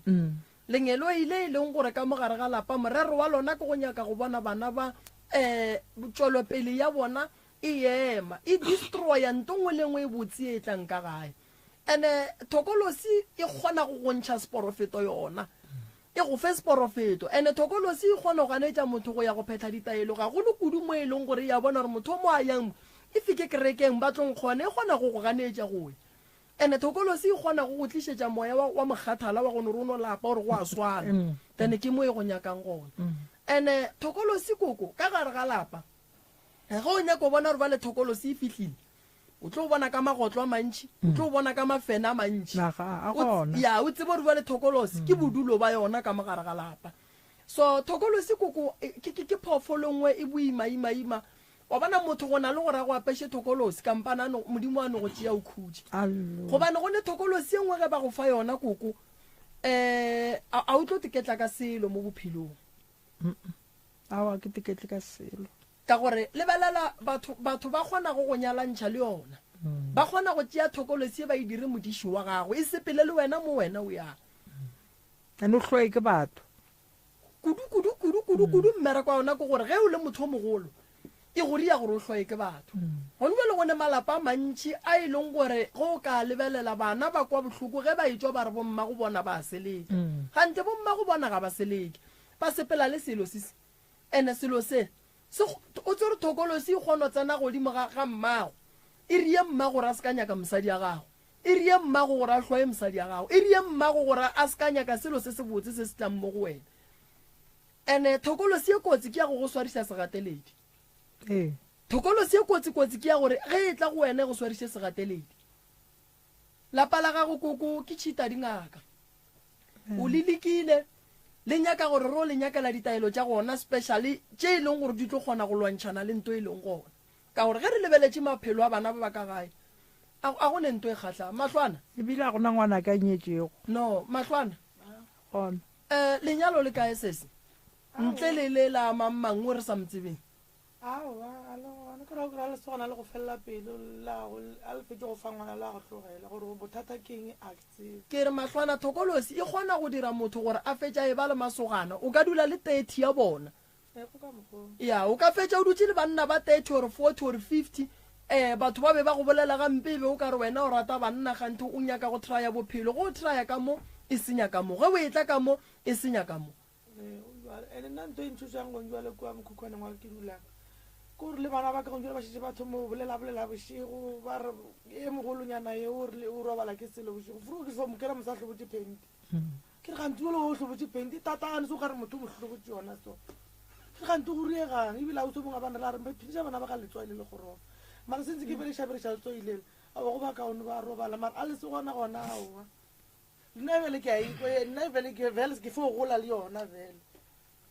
Lengeloi le e leng gore ka mogare ga lapa morero wa lona ke go nyaka go bona bana ba um tšwelopele ya bona e ema, e destroya nto nngwe le nngwe e botse e tlang ka gae. Ene thokolosi e kgona go go ntšha seporofeto yona. E go fe seporofeto. Ene thokolosi e kgona go ganetša motho go ya go phetha ditaelo, gagolo kudu mo e leng gore e a bona gore motho o mo a yang mo, if ke kerekeng ba tlo nkgona, e kgona go go ganetša go ya. Ene thokolosi e kgona go go tlišetša moya wa, wa mokgathala wa go no re o no lapa gore go a swana. Then ke mo e go nyakang gona. Ene thokolosi koko, ka gare ga lapa, ge o nyaka go bona gore bjale thokolosi e fihlile, O tlo bona ka magotlo a mantši, o tlo bona ka mafene a mantši. Naga, a O gona. Ya, o tsebe gore bjale thokolosi ke bodulo ba yona ka mo gare ga lapa. So thokolosi koko e, ke, ke, ke phoofolo nngwe e boima, ima, ima. Wa bona motho go na le gore a go apeše thokolosi, kampana a no, Modimo a no go tšea o khutše. Allo. Gobane go ne thokolosi e nngwe ge ba go fa yona koko, eh, a, a o tlo teketla ka selo mo bophelong. Aowa, ke teketle ka selo. Ka gore, lebelela, batho, batho ba kgona go go nyalantšha le yona. Ba kgona go tšea thokolosi ye ba e dire modiši wa gago, e sepele le wena mo wena o yang. And o hloye ke batho. Kudu, kudu, kudu, kudu, kudu mmereko wa yona ke gore ge o le motho o mogolo, e go ria gore o hloye ke batho. Gone bjale go ne malapa a mantši a e leng gore ge o ka lebelela bana ba kwa bohloko ge ba etšwa ba re bommago bona ba a seleka. Kganthe bommago bona ga ba seleke. Ba sepela le selo se se. Ene selo se, se, o tsere thokolosi e kgono tsena godimo ga, ga mmago. E rie mmago gore a se ka nyaka mosadi ya gago. E rie mmago gore a hloye mosadi ya gago. E rie mmago gore a se ka nyaka selo se sebotse se se tlang mo go wena. Ene thokolosi e kotsi ke ya go go swariša segateledi. Ee. Thokolosi e kotsi kotsi ke ya gore ge e tla go wena e go swariše segateledi. Lapa la gago koko ke tšhita dingaka. O le lekile, le nyaka gore re o le nyakela ditaelo tša gona specially tše e leng gore di tlo kgona go lwantšhana le nto e leng gona. Ka gore ge re lebeletše maphelo a bana ba ba ka gae, a, a go ne nto e kgahlang. Mahlwana. Ebile a gona ngwana a ka nyetšego. No, mahlwana. Gona. Eh, lenyalo le kae sesi? Ntle le le la mang mang o re sa mo tsebeng. Aowa, a le gona. Ke ra o kry-a lesogana le go felela pelo, la go, a le fetše go fa ngwana la go tlogela. Gore bothata ke eng, a ke tsebe. Ke re mahlwana thokolosi e kgona go dira motho gore a fetše a eba le masogana. O ka dula le 30 ya bona. Ee, go ka mokgwa oo. Ya, o ka fetša o dutše le banna ba 30 or 40 or 50, eh, batho ba be ba go bolela gampe e be o ka re wena o rata banna kganthe o nyaka go traya bophelo. Ge o traya ka mo, e senya ka mo. Ge o etla ka mo, e senya ka mo. Ee, o bjalo. Ene nna ntho e ntšhošang gong jwale kua mokhukhwaneng wa ke dulang, ke gore le bana ba ka gong jwale ba šetše ba thoma go bolela-bolela bošego, ba re e mogolonyana ye o rile o robala ke selo bošego. Furu ke fo mo kera mosadi a hlobotše phente. Ke re gantsi jalo o hlobotše pente tatagane se o ka re motho o mo hlobotše yona so. Ke re gantsi go riegang ebile ausi o mongwe a ba nrela a re phediša bana ba ka letswai le le goroba. Mara sentse ke bereša bereša letswai lele aowa go ba kaone ba robala mara a le se gona gona aowa. Nna bjale ke a ikwa nna bjale ke vele ke fo gola le yona vele.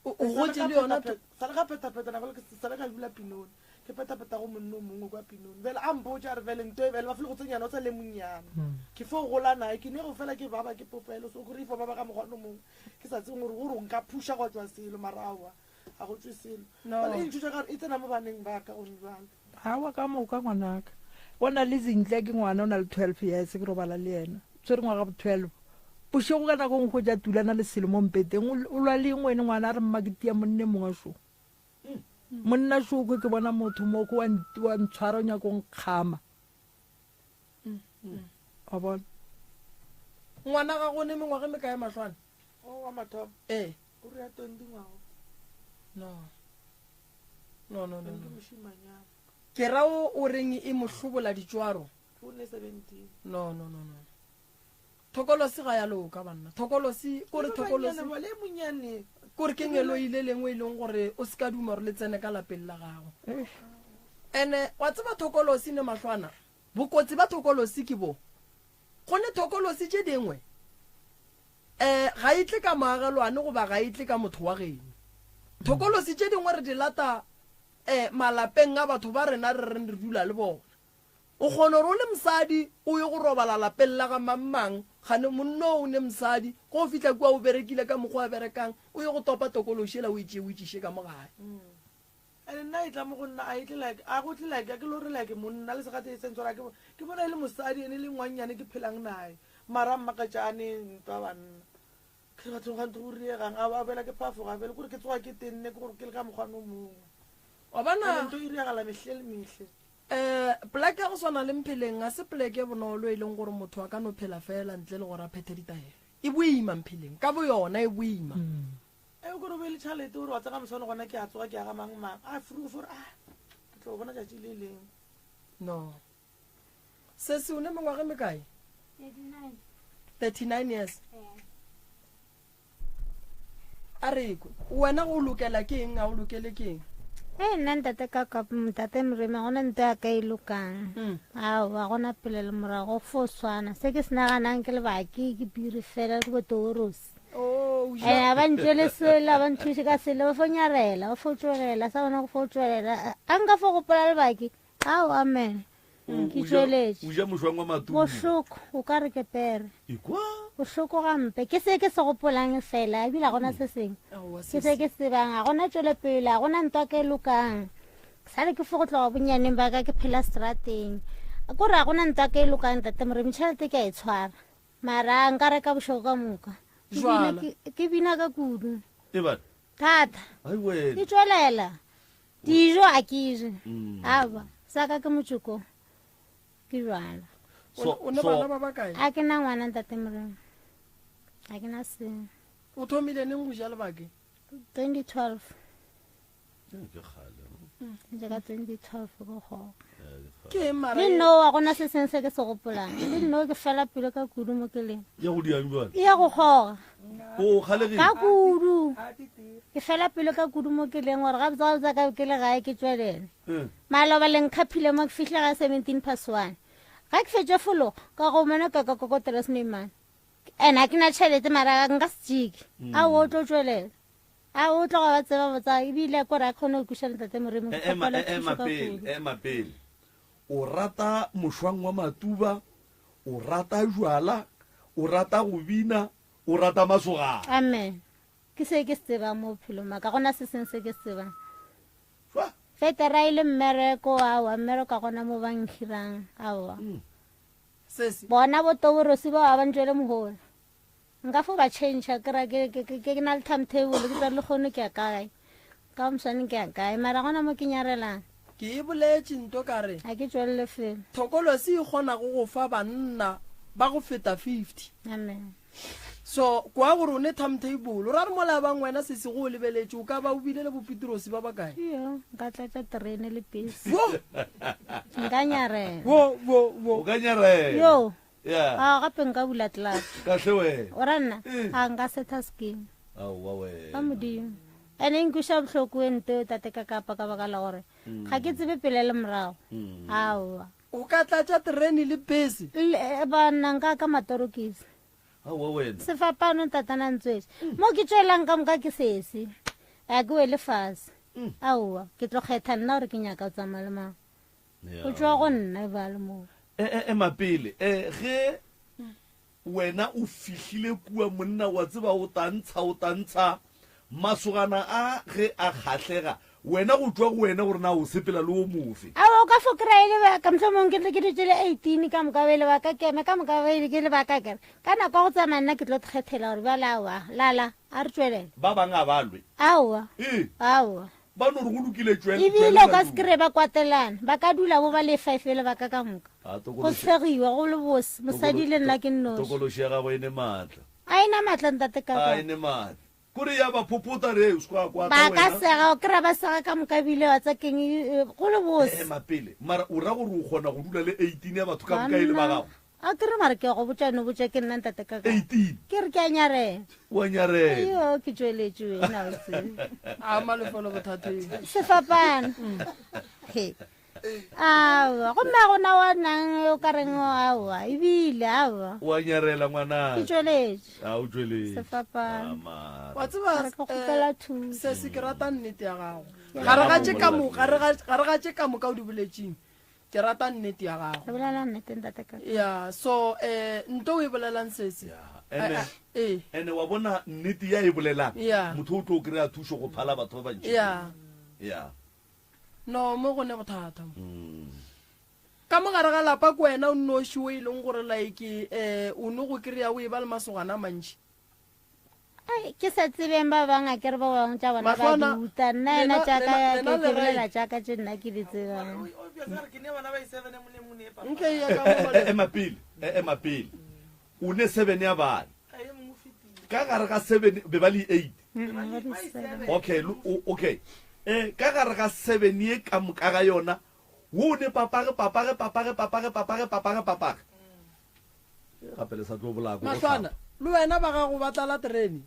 O gotše le yona Sa le ga phetapheta nako le ke sa le ka dula Pinoni. Ke phetapheta go monna o mongwe kwa Pinoni. Bjale a mpotša a re bjale nto e bjale ba file go tsenyana o sa le monnyane. Ke fo gola naye ke ne go fela ke baba ke popelo so kore e fo baba ka mokgwa o mongwe ke sa tsebeng gore gore nka phuša gwa tšwa selo mara aowa ga go tšwe selo. Bjale e ntšhoša ka gore e tsena mo baneng ba ka gone jwale. Aowa ka moka ngwanaka. Bona le Zinhle ke ngwana o na le 12 years ke robala le yena. O tshwere ngwaga bo 12. Bošego ka nako e nngwe hwetša tulana le selo mo mpeteng. O lwa le eng wene ngwana a re mma ke tia monne mongwe šo. Monna šo kwe ke bona motho mo ko wa ntshwara o nyaka go nkgama. Wa bona? Ngwana ga go ne mengwaga e mekae mahlwane? O wa mathomo. Ee. O re ya 20 ngwaga. No. No no no. Ke no. mošimanyana. Ke ra o o reng e mo hlobola ditšwaro? O ne 17. No no no no. Thokolosi ga ya loka banna. Thokolosi kore thokolosi. Ba le monyane. Kore ke ngelo ile lengwe e leng gore o se ka duma gore le tsene ka lapeng la gago. Ene wa tseba thokolosi ne mahlwana. Bokotsi ba thokolosi ke bo. Go ne thokolosi tše dingwe um ga e tle ka moagelwane goba ga e tle ka motho wa geno. Thokolosi tše dingwe re di lata um malapeng a batho ba rena re reng re dula le bona. O kgona gore o le mosadi o ye go robala lapeng la ga mang-mang, kgane monna o ne mosadi, ge o fihla kua o berekile ka mokgwa a berekang, o ye go topa tokološi yela o e tšee o e tliše ka mo gae. And nna e tla mo go nna a e tle like a go tle like a ke lo re like monna le segate e sentse ke ke bona e le mosadi ene le ngwannyane ke phelang naye mara mmakatša a ne ntwa banna ke re bathong gantho go riegang a a bela ke phafoga bele kore ke tsoga ke tenne ke gore ke le ka mokgwane o mongwe Wa bona? Ene ntho e riagala mehle le mehle. Um poleke ya go swana le Mpheleng ga se poleke e bonolo e leng gore motho a ka no phela fela ntle le gore a phethe ditaelo. E boima Mpheleng, ka boyona e boima. E o kore o be le tšhalete o re wa tsega moswane gona ke a tsoga ke ya ga mang mang a furuge fore a ke tlo bona tšatši le leng. No. Sesi o ne mengwaga e mekae? 39. 39 years. A re kwe, wena go lokela ke eng, a o lokele ke eng? Ee, nna ntate ka ka ntate Moremi ga gona nto ya ka e lokang. Mm. Aowa, gona pele le morago go fo swana. Se ke se naganang ke lebaki ke piri fela ke botoorosi. Oh, o Eh, ja. a ba ntšwele selo, a ba nthuše ka selo, ba fo nyarela, ba fo tšwelela, sa bona go fo tšwelela. A nka fo gopola lebaki, ao amen. Ke tšweletše. O ja mošwang wa matuba. Bohloko, o ka re ke pere. Ekwa. Bohloko gampe. Ke se ke se gopolang fela, ebile ga gona se sengwe. Aowa, Ke se ke se tsebang, ga gona tšwelopele, ga gona ntwa ke e lokang. Ke sale ke fo go tloga bonnyaneng ba ka ke phela strateng. Kore ga gona ntwa ke e lokang tate Moremi, tšhelete ke a e tshwara. Mara nka reka bošego ka moka. Ke bina, Jwala. ke, ke bina ka kudu. Ebane. Thata. Ai wena. Ke tšwelela. Dijo a ke je. Mm. Aowa, sa ka ke motšoko. Ke jwala. So, O ne so, bana ba bakae? A ke na ngwana ntate Moremi. A ke na selo. O thomile neng go ja lebake? 2012. Ke kgale. Ntse ka 2012 ko goga. Ke eng mara? Le nno wa gona se sengwe se ke se gopolang. Le nno ke fela pelo ka kudu mo ke leng. Ya go diang jwale? E ya go goga. O kgalegile? Ka kudu. Ke fela pelo ka kudu mo ke leng gore gabotse gabotse ka ke le gae ke tšwelele. Eh. Maloba le nkhaphile mo ke fihla ga 17 past 1. Ga ke fetše fologa ka go mona ka ka kokotela Sneeman. And ha ke na tšhelete mara nka se tšeke. Ao o tlo tšwelela. A o tloga ba tseba botsa ebile kore a kgone go kweša ntate Moremi E- ke Ema, kgopela e- ema thušo ka pele, kudu. ema pele. O rata mošwang wa matuba, o rata jwala, o rata go bina, o rata masogana. Amen. Ke se ke se tsebang mo bophelong ba ka, gona se sengwe se ke se tsebang. Jwa. Fetera e le mmereko, aowa, mmereko ga gona mo ba nhirang, aowa. Sesi. Bona bo Toborosi bao ga ba ntšwele mohola. Nka fo ba change ke ra ke ke ke na le timetable ke tsare le kgono ke ya kae ka moswane ke ya kae mara gona mo ke nyarelang. Ke e boletše nto ka re. Ga ke tšwelele felo. Thokolosi e kgonago go fa banna ba go feta 50. Amen. So kwa gore o ne timetable o ra re mola bang wena sesi go o lebeletše o ka ba o bile le bo Petrosi ba bakae? Iyo nka tlatša terene le pese. Wo! Nka nyarela. Wo wo wo. O ka nyarela. Yo. Yeah. A gape nka bula club. Kahle wena. O ra nna? Eh. A nka setha scheme. Aowa wena. Ka Modimo. Ene e nkweša bohloko e nto tate ka kapa ka baka la gore ga ke tsebe pele le morago. Aowa. O ka tlatša terene le bese. Le banna nka ka matorokisi. Aowa wena. Sefapano ntatana ntswetše. Mo ke tšwelang ka moka ke sese. A ke wele fase. Aowa, ke tlo kgetha nna gore ke nyaka go tsamaya le mang. Yeah. Go tšwa go nna e ba le moo. E, e, ema pele. E, ge wena o fihlile kua monna wa tseba o tantsha o tantsha masogana a ge a kgahlega wena go tšwa go wena gore na o sepela le o mofe. Aowa o ka fo kry-a e le ba ka mohlomong ke ke dutše le 18 ka moka ba ile ba ka kema ka moka ba ile ke le ba ka kere ka nako ya go tsamaya nna ke tlo kgethela gore bjale aowa lala a re tšwelele. Ba bang a ba lwe. Aowa. Ee. Aowa. Ba no re go lokile tšwel, Ebile o tšwelela ka se ruri. kry-e ba kwatelana, ba ka dula bo ba le fifele ba ka ka moka. A, Go tokološi, tshegiwa, go le bose, mosadi tokolo, le nna to, ke nnoši. tokološi ya gago e ne maatla. A e na maatla ntate A Kakwa. e ne maatla. Kore ya ba phophota re, o se kwa kwata Ba ka wena. sega, o kry-a ba sega ka moka ebile wa tsa keng, e, go le bose. Ema pele, mara o ra gore o kgona go dula le 18 ya batho ka moka e le ba Banna, gago? a ke re mara ke a go botša no botša ke nna ntate Kakwa. 18. Ke re ke a nyarela. O a nyarela. Iyo, ke tšweletše wena, o tsebe. A malefelo bothateng. Sefapano. He. Aowa, gomme a gona wa nang o ka reng aowa, ebile aowa. O a nyarela ngwanaka. Ke tšweletše. A o tšweletše. Sefapano. A mara. Wa tseba, Re ka kgopela thušo. Sesi, ke rata nnete ya gago. Gare ga tše ka moka, gare ga, gare ga tše ka moka o di boletšeng, ke rata nnete ya gago. Re bolela nnete ntate ka. Ya, so eh nto o e bolelang sesi. Ya, ene Eh. ene wa bona nnete ya e bolelang. Ya. Motho o tlo kry-a thušo go phala batho ba bantši. Ya. Ya. No, mo go ne bothata mo. Mm. Ka mo gare ga lapa ke wena o nnoši o e leng gore like eh o no go kry-a o e ba le masogana a mantši. Ai, ke sa tsebeng ba bang a kere ba bangwe tša bona ba Mahlwana, di uta nna ena lena- tša ka lena- ke lena ke le bolela right. tša ka tše nna ke di tsebang Nke ya ka mo Eh, eh, ema pele eh, ema pele o ne seven ya bana ka gare ga seven be ba le eight okay lo- o- okay eh ka gare ga seven ye ka moka ga yona wo o ne papage papage papage papage papage papage papage Gape le sa tlo bolaya ko go Mahlwana, hlapa. le wena ba gago ba tlala terene.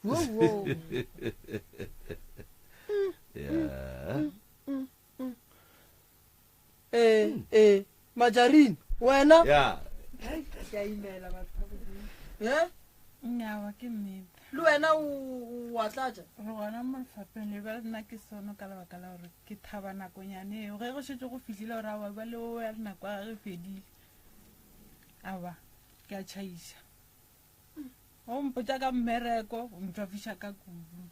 Wo wo. Yeah. Eh, eh, majarine, wena. Yeah. Ke a imela batho ba Modimo. Eh? Nnyawa ke nnete. Le wena o wa tlatša? Re gona mo lefapheng le bjale nna ke sono ka lebaka la gore ke thaba nakonyane eo. Ge go šetše go fihlile gore aowa bjale o ya le nako ya gage e fedile. Aowa, ke a tšhaiša. O mpotša ka mmereko, o ntšwafiša ka kudu.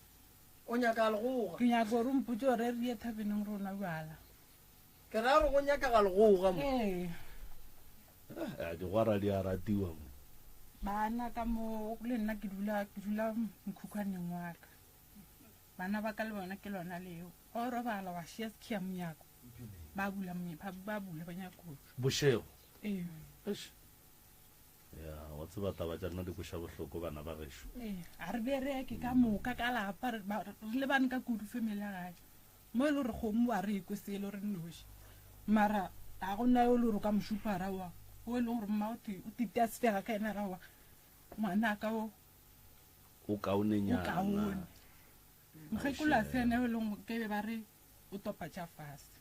O nyaka legoga? Ke nyaka gore o mpotše gore re ye thabeneng re o nwa bjala. Ke ra gore go nyakega legoga mo. Ee. Ah, digwara di a ratiwa mo. Bana ka mo le nna ke dula ke dula mokhukhwaneng wa ka. Bana ba ka le bona ke lona leo. Ge o robala wa šia sekhia monyako. Ba bula ba ba bula ba nyako tšwa. Bošego. Ee. Eish. Ya, wa tseba taba tša rena di kweša bohloko bana ba gešo. Ee, a re bereke ka moka ka lapa re ba- re lebane ka kudu family ya gae. Mo e le gore kgomo a re ekwe selo re nnoši. Mara ga go na yo e le gore o ka mo šupa ra wa o e leng gore mma o te o titea sefega ka ena ra wa ngwanaka o O kaonenyana. O kaone. Mokgekolo a se ena yo e leng gore ke be ba re o topa tša fase.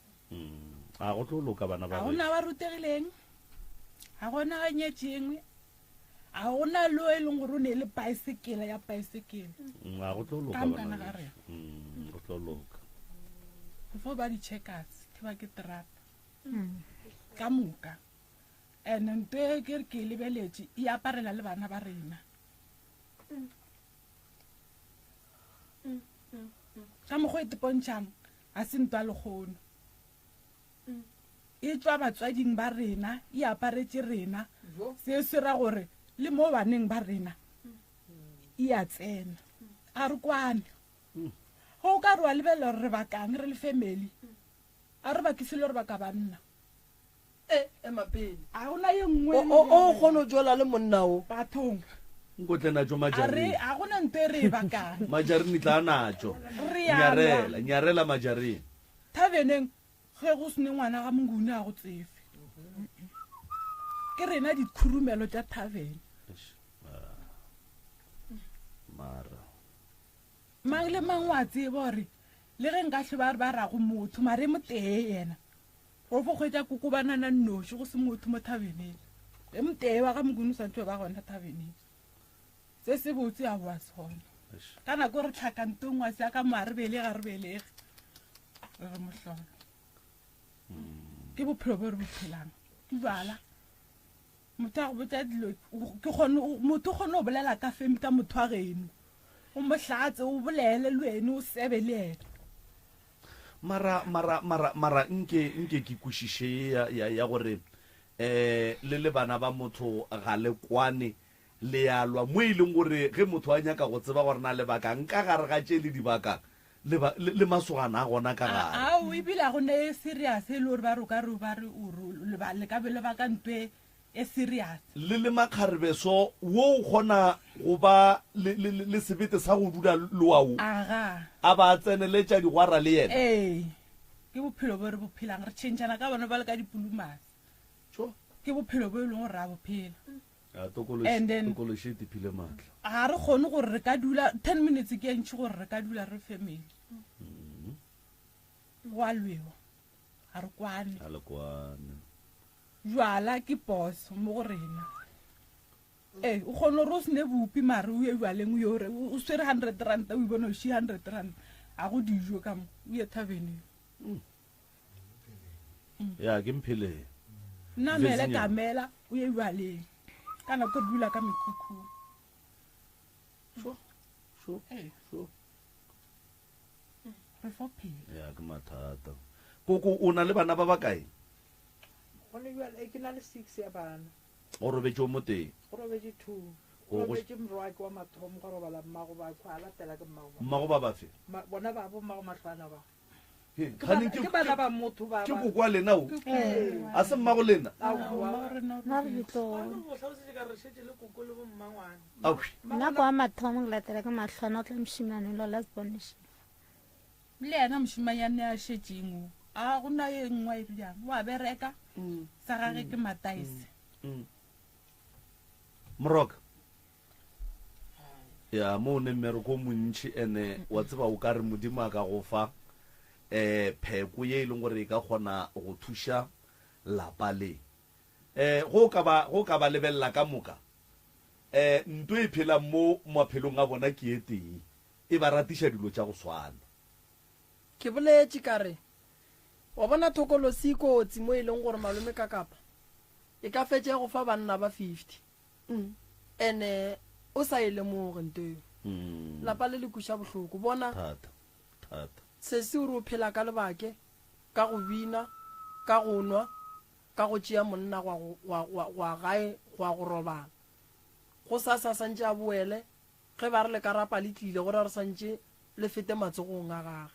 A go tlo loka bana ba Ga gona ba rutegileng, ga gona ba nyetšeng, ga gona lo e leng gore o ne le paesekele ya paesekele. A go tlo loka Ka bana mokana ga bešo. rena. Go tlo loka. Go fo ba di-checkers, ke ba ke terata. Ka moka. And nto e ke re ke e lebeletše e aparela le bana ba rena. Ka mokgwa e tepontšhang ga se ntwa lekgono. E tšwa batswading ba rena, e aparetše rena. Se se ra gore le mo baneng ba rena e a tsena. A re kwane. Ge o ka re wa lebelela gore re bakang re le family, a re bakise le gore baka banna. E, ema pele. A gona ye nngwe. O, o, o kgone go jola le monna o. Bathong. Nko tle natšo A re, majarine. a gona nto e re e bakang. Majarine tla natšo. Re a lwa. Nyarela, nyarela majarine. Thabeneng ge go sene ngwana ga Monguni a go tsefe. Ke rena dikhurumelo tša thavene. Mara. Mang le mang wa tseba gore le ge nka hlwe ba re ba rago motho mare e motee yena o fo kgwetsa kokobanana nnoši go se motho mo thabeneng e motee wa ga mokone o swantse ba gona thabeneng se se botse a boa sona ka nako re tlhakantong wa se ka mo a re belege a re belege re re mohlolo ke bophelo bo re bo phelang ke jala motho a go botsa dilo ke kgone motho o kgone go bolela ka femi ka motho wa geno o mo hlatse o bolele le wene o sebe le ena mara mara mara mara nke nke ke kwešiše ya ya ya gore eh le le bana ba motho ga le kwane le ya lwa mo e leng gore ge motho a nyaka go tseba gore na lebakang ka gare ga tše le di bakang le ba le, le masogana a gona ka gare. Ao, ebile a go ne e serious e le gore ba re o ka re ba re o re le ba le ka be le baka ntho e e serious. Le le makgarebe so wo o kgona go ba le, le, le, le sebete sa go dula le wa wo? Aga. A ba a tseneletša digwara le yena? Ee, ke bophelo bo re bo phelang, re tšhentšhana ka bona bjalo ka dipulumase. Tšo. Ke bophelo bo e leng gore ra bo phela. A tokološi, And then- tokološi e tiphile maatla. Ga re kgone gore re ka dula ten minutes ke e ntši gore re ka dula re family. Go a lwewa. Ga re kwane. Ga le kwane. Jwala ke boss mo go rena. Ee, o kgone gore o se ne bupi mare o ye jwaleng o yo re o swere 100 rand o ibone o shi 100 rand. A go dijo ka mo o ye thaveneng. Ya ke mpheleng. Namele kamela o ye jwaleng. Ka nako re dula ka mekhukhung. Sho. Sho. Ee. Sho. Re fo phela. Ya ke mathata. Koko o na le bana ba bakae? Gone jwale ke na le six ya bana. Go robetše o motee. Go robetše two. Go robetše morwake wa mathomo gwa robala mmago ba a latela ke mmago. Mmago ba bafe? Bona ba bo mmago mahlwana ba. He, kgane Ke bana ba motho ba. Ke koko wa lena o? A se mmago lena? Nna re ditlogolo. Aowi. Nna kwa mathomo ke latela ke mahlwana o tla mošemane lo last born lešilo. Le yena mošemanyane a šetšeng o. A go na ye nngwe e bjang. Wa bereka. Sa gage ke mataese. Moroka. Ya mo o ne mmereko o montši ene wa tseba o ka re Modimo a ka go fa um pheko ye e leng gore e ka kgona go thuša lapa le. Um go ka ba go ka ba lebelela ka moka um nto e phelang mo maphelong a bona ke e tee, e ba ratiša dilo tša go swana. Ke boletše ka re, Wa bona thokolosi e kotsi mo e leng gore malome Kakapa e ka fetša e go fa banna ba 50. Ene o sa e lemoge nto eo. Lapa le le kweša bohloko. Bona Thata, thata. Sesi o re o phela ka lebake, ka go bina, ka go nwa, ka go tšea monna gwa go, gwa, gwa, gwa gae gwa go robala. Gosasa santše a boele, ge ba re lekarapa le tlile go ra re santše le fete matsogong a gage.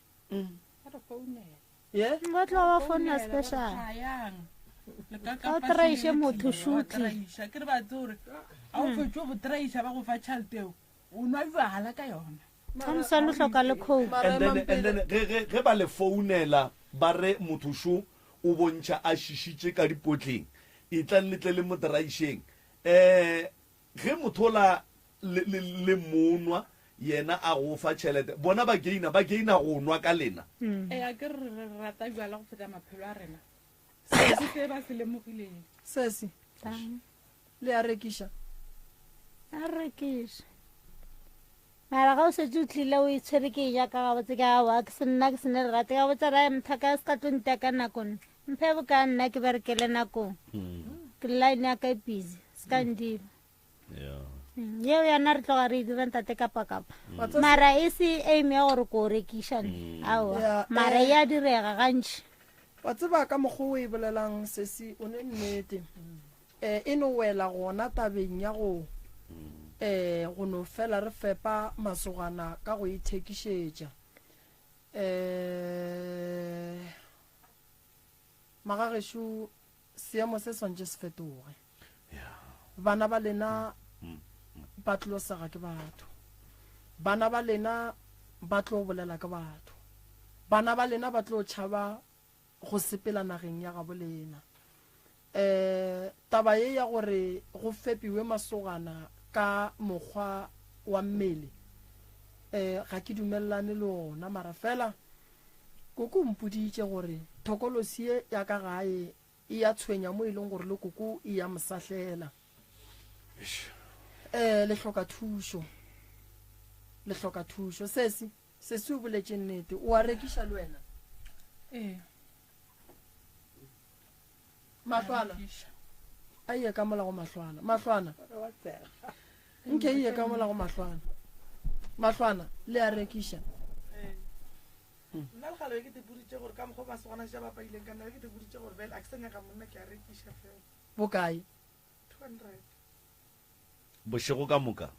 Ba re founela. Ye? Ba tlo ba founela special. Ga o traiše motho šutli. Ke re ba tse gore ga o fetše go traiša ba go fa tšhelete eo o nwa jwala ka yona. Ka moswane o hloka le coke. And then, and then ge, ge, ge ba le founela ba re motho šo o bontšha a šišitše ka dipotleng, etlang le tle le mo traišeng. Um Ge motho ola le, le, le monwa, yena a go fa tšhelete, bona ba gaina, ba gaina go nwa ka lena. Ee, a ke re re rata bjala go feta maphelo a rena. Sesi se ba se lemogileng. Sesi, le a rekiša? A rekiša. Mara ga o setse o tlile o itshwere ke eja ka gabotse ke aowa ke se nna ke se ne lerato ka botsa rae mthaka se ka tlo ntea ka nako nna mphe boka nna ke berekele nakong ke line ya ka e busy se ka ndiba yeo yana re tloga re e dira ntate kapa kapa mara e se aim ya gore ko rekiša ne aowa mara e a direga gantši Wa tseba ka mokgwa o e bolelang sesi o ne nnete. E, e no wela gona tabeng ya go e, go no fela re fepa masogana ka go ithekišetša. E, magagešo seemo se swantše se fetoge. Bana ba lena ba tlo sega ke batho. Bana ba lena ba tlo bolela ke batho. Bana ba lena ba tlo tšhaba go sepela nageng ya gabo lena. Um taba ye ya gore go fepiwe masogana ka mokgwa wa mmele um ga ke dumelelane le ona mara fela koko o mpoditše gore thokolosi ye ya ka gae e ya tshwenya mo e leng gore le koko e ya mosahlela. Um le hloka thušo, le hloka thušo. Sesi, sesi o boletše nnete, o a rekiša le wena? Ee. Mahlwana a iye ka mola go mahlwana. Mahlwana nke iye ka mola go mahlwana. Mahlwana le a rekiša. Nna le gale ke te boditše gore ka mokgwa masogana ja ba paileng ka nna ke te boditše gore bele a ke sa nyaka monna ke a rekiša fela. Bokae? 200. Bošego ka moka?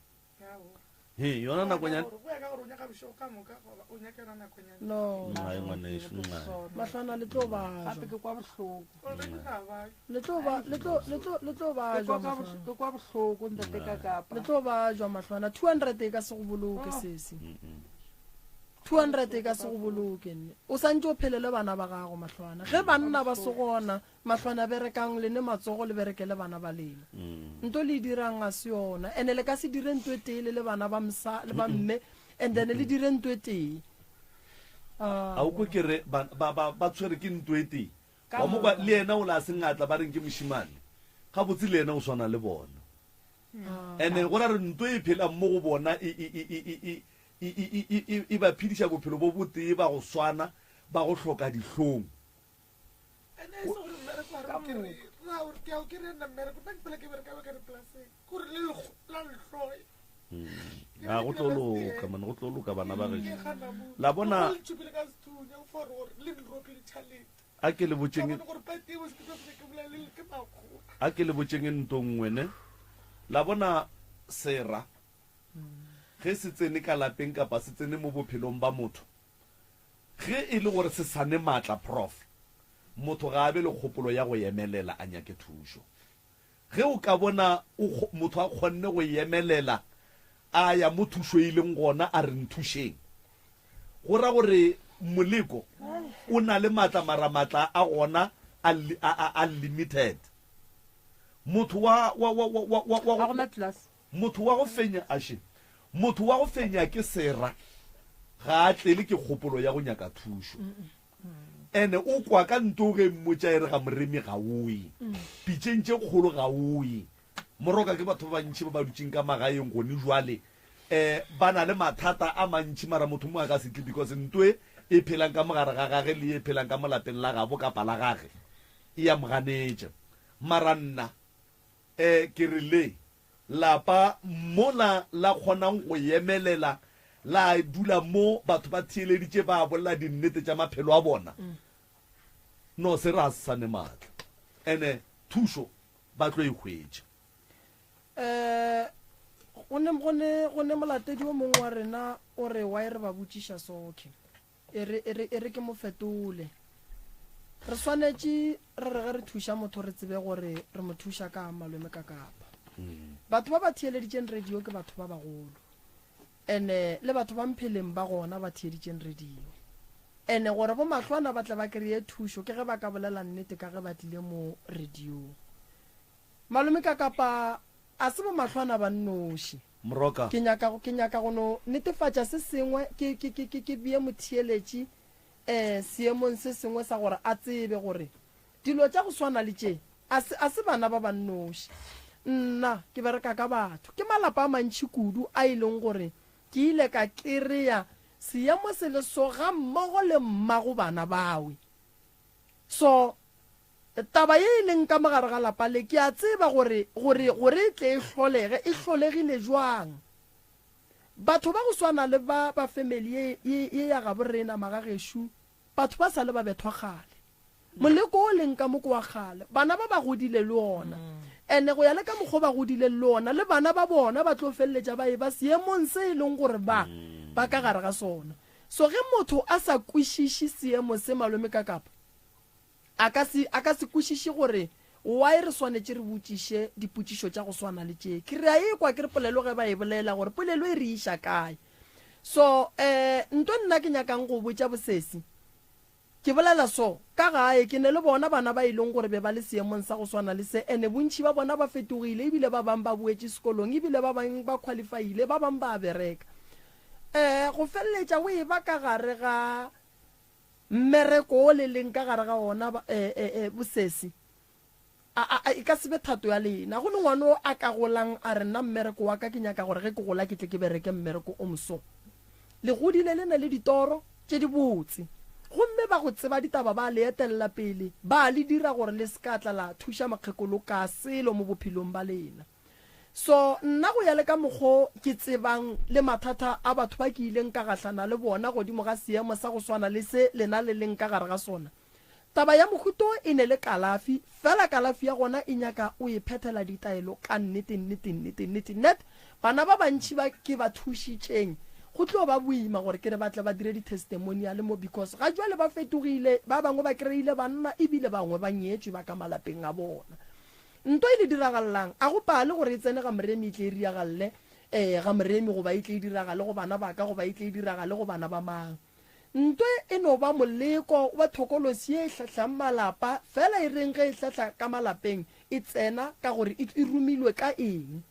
He, yona nakonyana. Go ya ka gore o nyaka bošego ka moka goba o nyaka yona nakonyana. No. Nxae ngwanešu, nxae. Mahlwana le tlo bajwa. Gape ke kwa bohloko. Le tlo ba le tlo le tlo le tlo bajwa mahlwana. Ke kwa bohloko ntate ka kapa. Le tlo bajwa mahlwana 200 e ka se go boloke sesi. 200 e ka se go boloke nne. O santse o phelele bana ba gago mahlwana. Ge banna ba se gona Mahlwana berekang le ne matsogo le berekele bana ba lena. Nto le e dirang ga se yona. Ene le ka se dire nto e tee le le bana ba msa le ba mme and then le dire nto e tee. A o kwe ke re ba ba ba ba tshwere ke nto e tee. Wa mo kwa le yena o la sengatla ba reng ke mošimane. Gabotse le yena o swana le bona. Ene go ra re nto e phelang mo go bona e e e e e e e e e e ba phediša bophelo bo botee ba go swana ba go hloka dihlong. Ene e se gore mmereko wa re ke re ra gore ke ke re nna mmereko nna ke phela ke bereka ka dipolaseng gore le la lehloe. A go tlo loka man, go tlo loka bana ba gešo. La bona a ke le botšeng a ke le botšeng nto nngwe ne. La bona sera ge se tsene ka lapeng kapa se tsene mo bophelong ba motho Ge e le gore se sa ne maatla, Prof. Motho ga a be le kgopolo ya go emelela a nyake thušo. Ge o ka bona o, motho a kgonne go emelela a ya mo thušo e leng gona a re nthušeng, go ra gore moleko o na le maatla mara maatla a gona a, a, a, a limited. Motho wa, wa, wa, wa, wa, wa, Ga wa, gona class. Motho wa go fenya, aše, motho wa go fenya ke sera, ga a tlele ke kgopolo ya go nyaka thušo. Ene o kwa ka nto ge mmotša e re ga moremi ga o ye, pitšeng tše kgolo ga o ye. Moroka ke batho ba bantši ba ba dutšeng ka magaeng gone jwale, um ba na le mathata a mantši mara motho mo a ka se tle because nto e e phelang ka mogare ga gage le ye phelang ka mo lapeng la gabo kapa la gage e ya mo ganetša. Mara nna um ke re le Lapa mola la kgonang go emelela la dula mo batho ba theeleditše ba bolela dinnete tša maphelo a bona. No se re a se sa ne maatla. Ene thušo ba tlo e hwetša. Um go ne, go ne, go ne molatedi o mongwe wa rena o re why re ba botšiša so okay. E re, e re, e re ke mo fetole. Re swanetše re re ge re thuša motho re tsebe gore re mo thuša ka malome ka kapa. Batho ba ba theeleditšeng radio ke batho ba bagolo. Ene le batho ba mpheleng ba gona ba theeditšeng radio. Ene gore bo mahlwana ba tle ba kry-e thušo ke ge ba ka bolela nnete ka ge ba tlile mo radiong. Malome ka kapa a se bo mahlwana ba nnoši. Moroka. Ke nyaka, ke nyaka go no netefatša se sengwe, ke, ke, ke, ke, ke bee motheeletši eh, seemong se sengwe sa gore a tsebe gore dilo tša go swana le tše a se, a se bana ba ba nnoši. Nna ke bereka ka batho. Ke malapa a mantši kudu a e leng gore ke ile ka kereya seemo se le so gammogo le mmago bana bawe. So, Taba ye e leng ka mo gare ga lapa le, ke a tseba gore, gore, gore e tle e hlolege, e hlolegile bjang. Batho ba go swana le ba, ba family ye, ye, ye ya gabo rena, magagešo, batho ba sa le ba bethwa kgale. Moleko o leng ka mo ke wa kgale. Bana ba ba godile le ona. Ene go ya le ka mokgwa ba godileng le ona, le bana ba bona ba tlo feleletša ba eba seemong se e leng gore ba, ba ka gare ga sona. So ge motho a sa kwešiše seemo se malome ka kapa, A ka se, a ka se kwešiše gore why re swanetše re botšiše dipotšišo tša go swana le tše. Ke re a ekwa ke re polelo ge ba e bolela gore polelo e re iša kae. So, eh, nto nna ke nyakang go botša bosesi, Ke bolela so, ka gae, ke ne le bona bana ba e leng gore be ba le seemong sa go swana le se, ene bontši ba bona ba fetogile, ebile ba bang ba boetše sekolong, ebile ba bang ba qualifyile, ba bang ba a bereka. Um go feleletša o eba ka gare ga mmereko o le leng ka gare ga ona, ba, e, e, e, bosesi. A, a, a, e ka se be thato ya lena. Go ne ngwana o a ka golang a re, Nna mmereko wa ka ke nyaka gore ge ke gola ke tle ke bereke mmereko o moso. Le godile le na le ditoro tše dibotse. Gomme ba go tseba ditaba ba le etelela pele, ba le dira gore le se ka tla la thuša mokgekolo ka selo mo bophelong ba lena. So, nna go ya le ka mokgo ke tsebang le mathata a batho ba ke ileng ka gahlana le bona godimo ga seemo sa go swana le se lena le leng ka gare ga sona, Taba ya mohuta wo e ne le kalafi, fela kalafi ya gona e nyaka o e phethela ditaelo ka nnete, nnete, nnete, nnete, net. Bana ba bantši ba ke ba thušitšeng, go tlo ba boima gore ke re ba tle ba dire di-testimonial mo because ga jwale ba fetogile, ba bangwe ba kry-ile banna ebile bangwe ba nyetšwe ba ka malapeng a bona. Nto e le diragalelang, a go pale gore e tsene ga Moremi e tle e riagalle eh, ga Moremi goba e tle e diragale go bana ba ka goba e tle e diragale go bana ba mang. Ntwe e no ba moleko wa thokolosi ye e hlahlang malapa, fela e reng ge e hlahla ka malapeng e tsena ka gore e, e romilwe ka eng?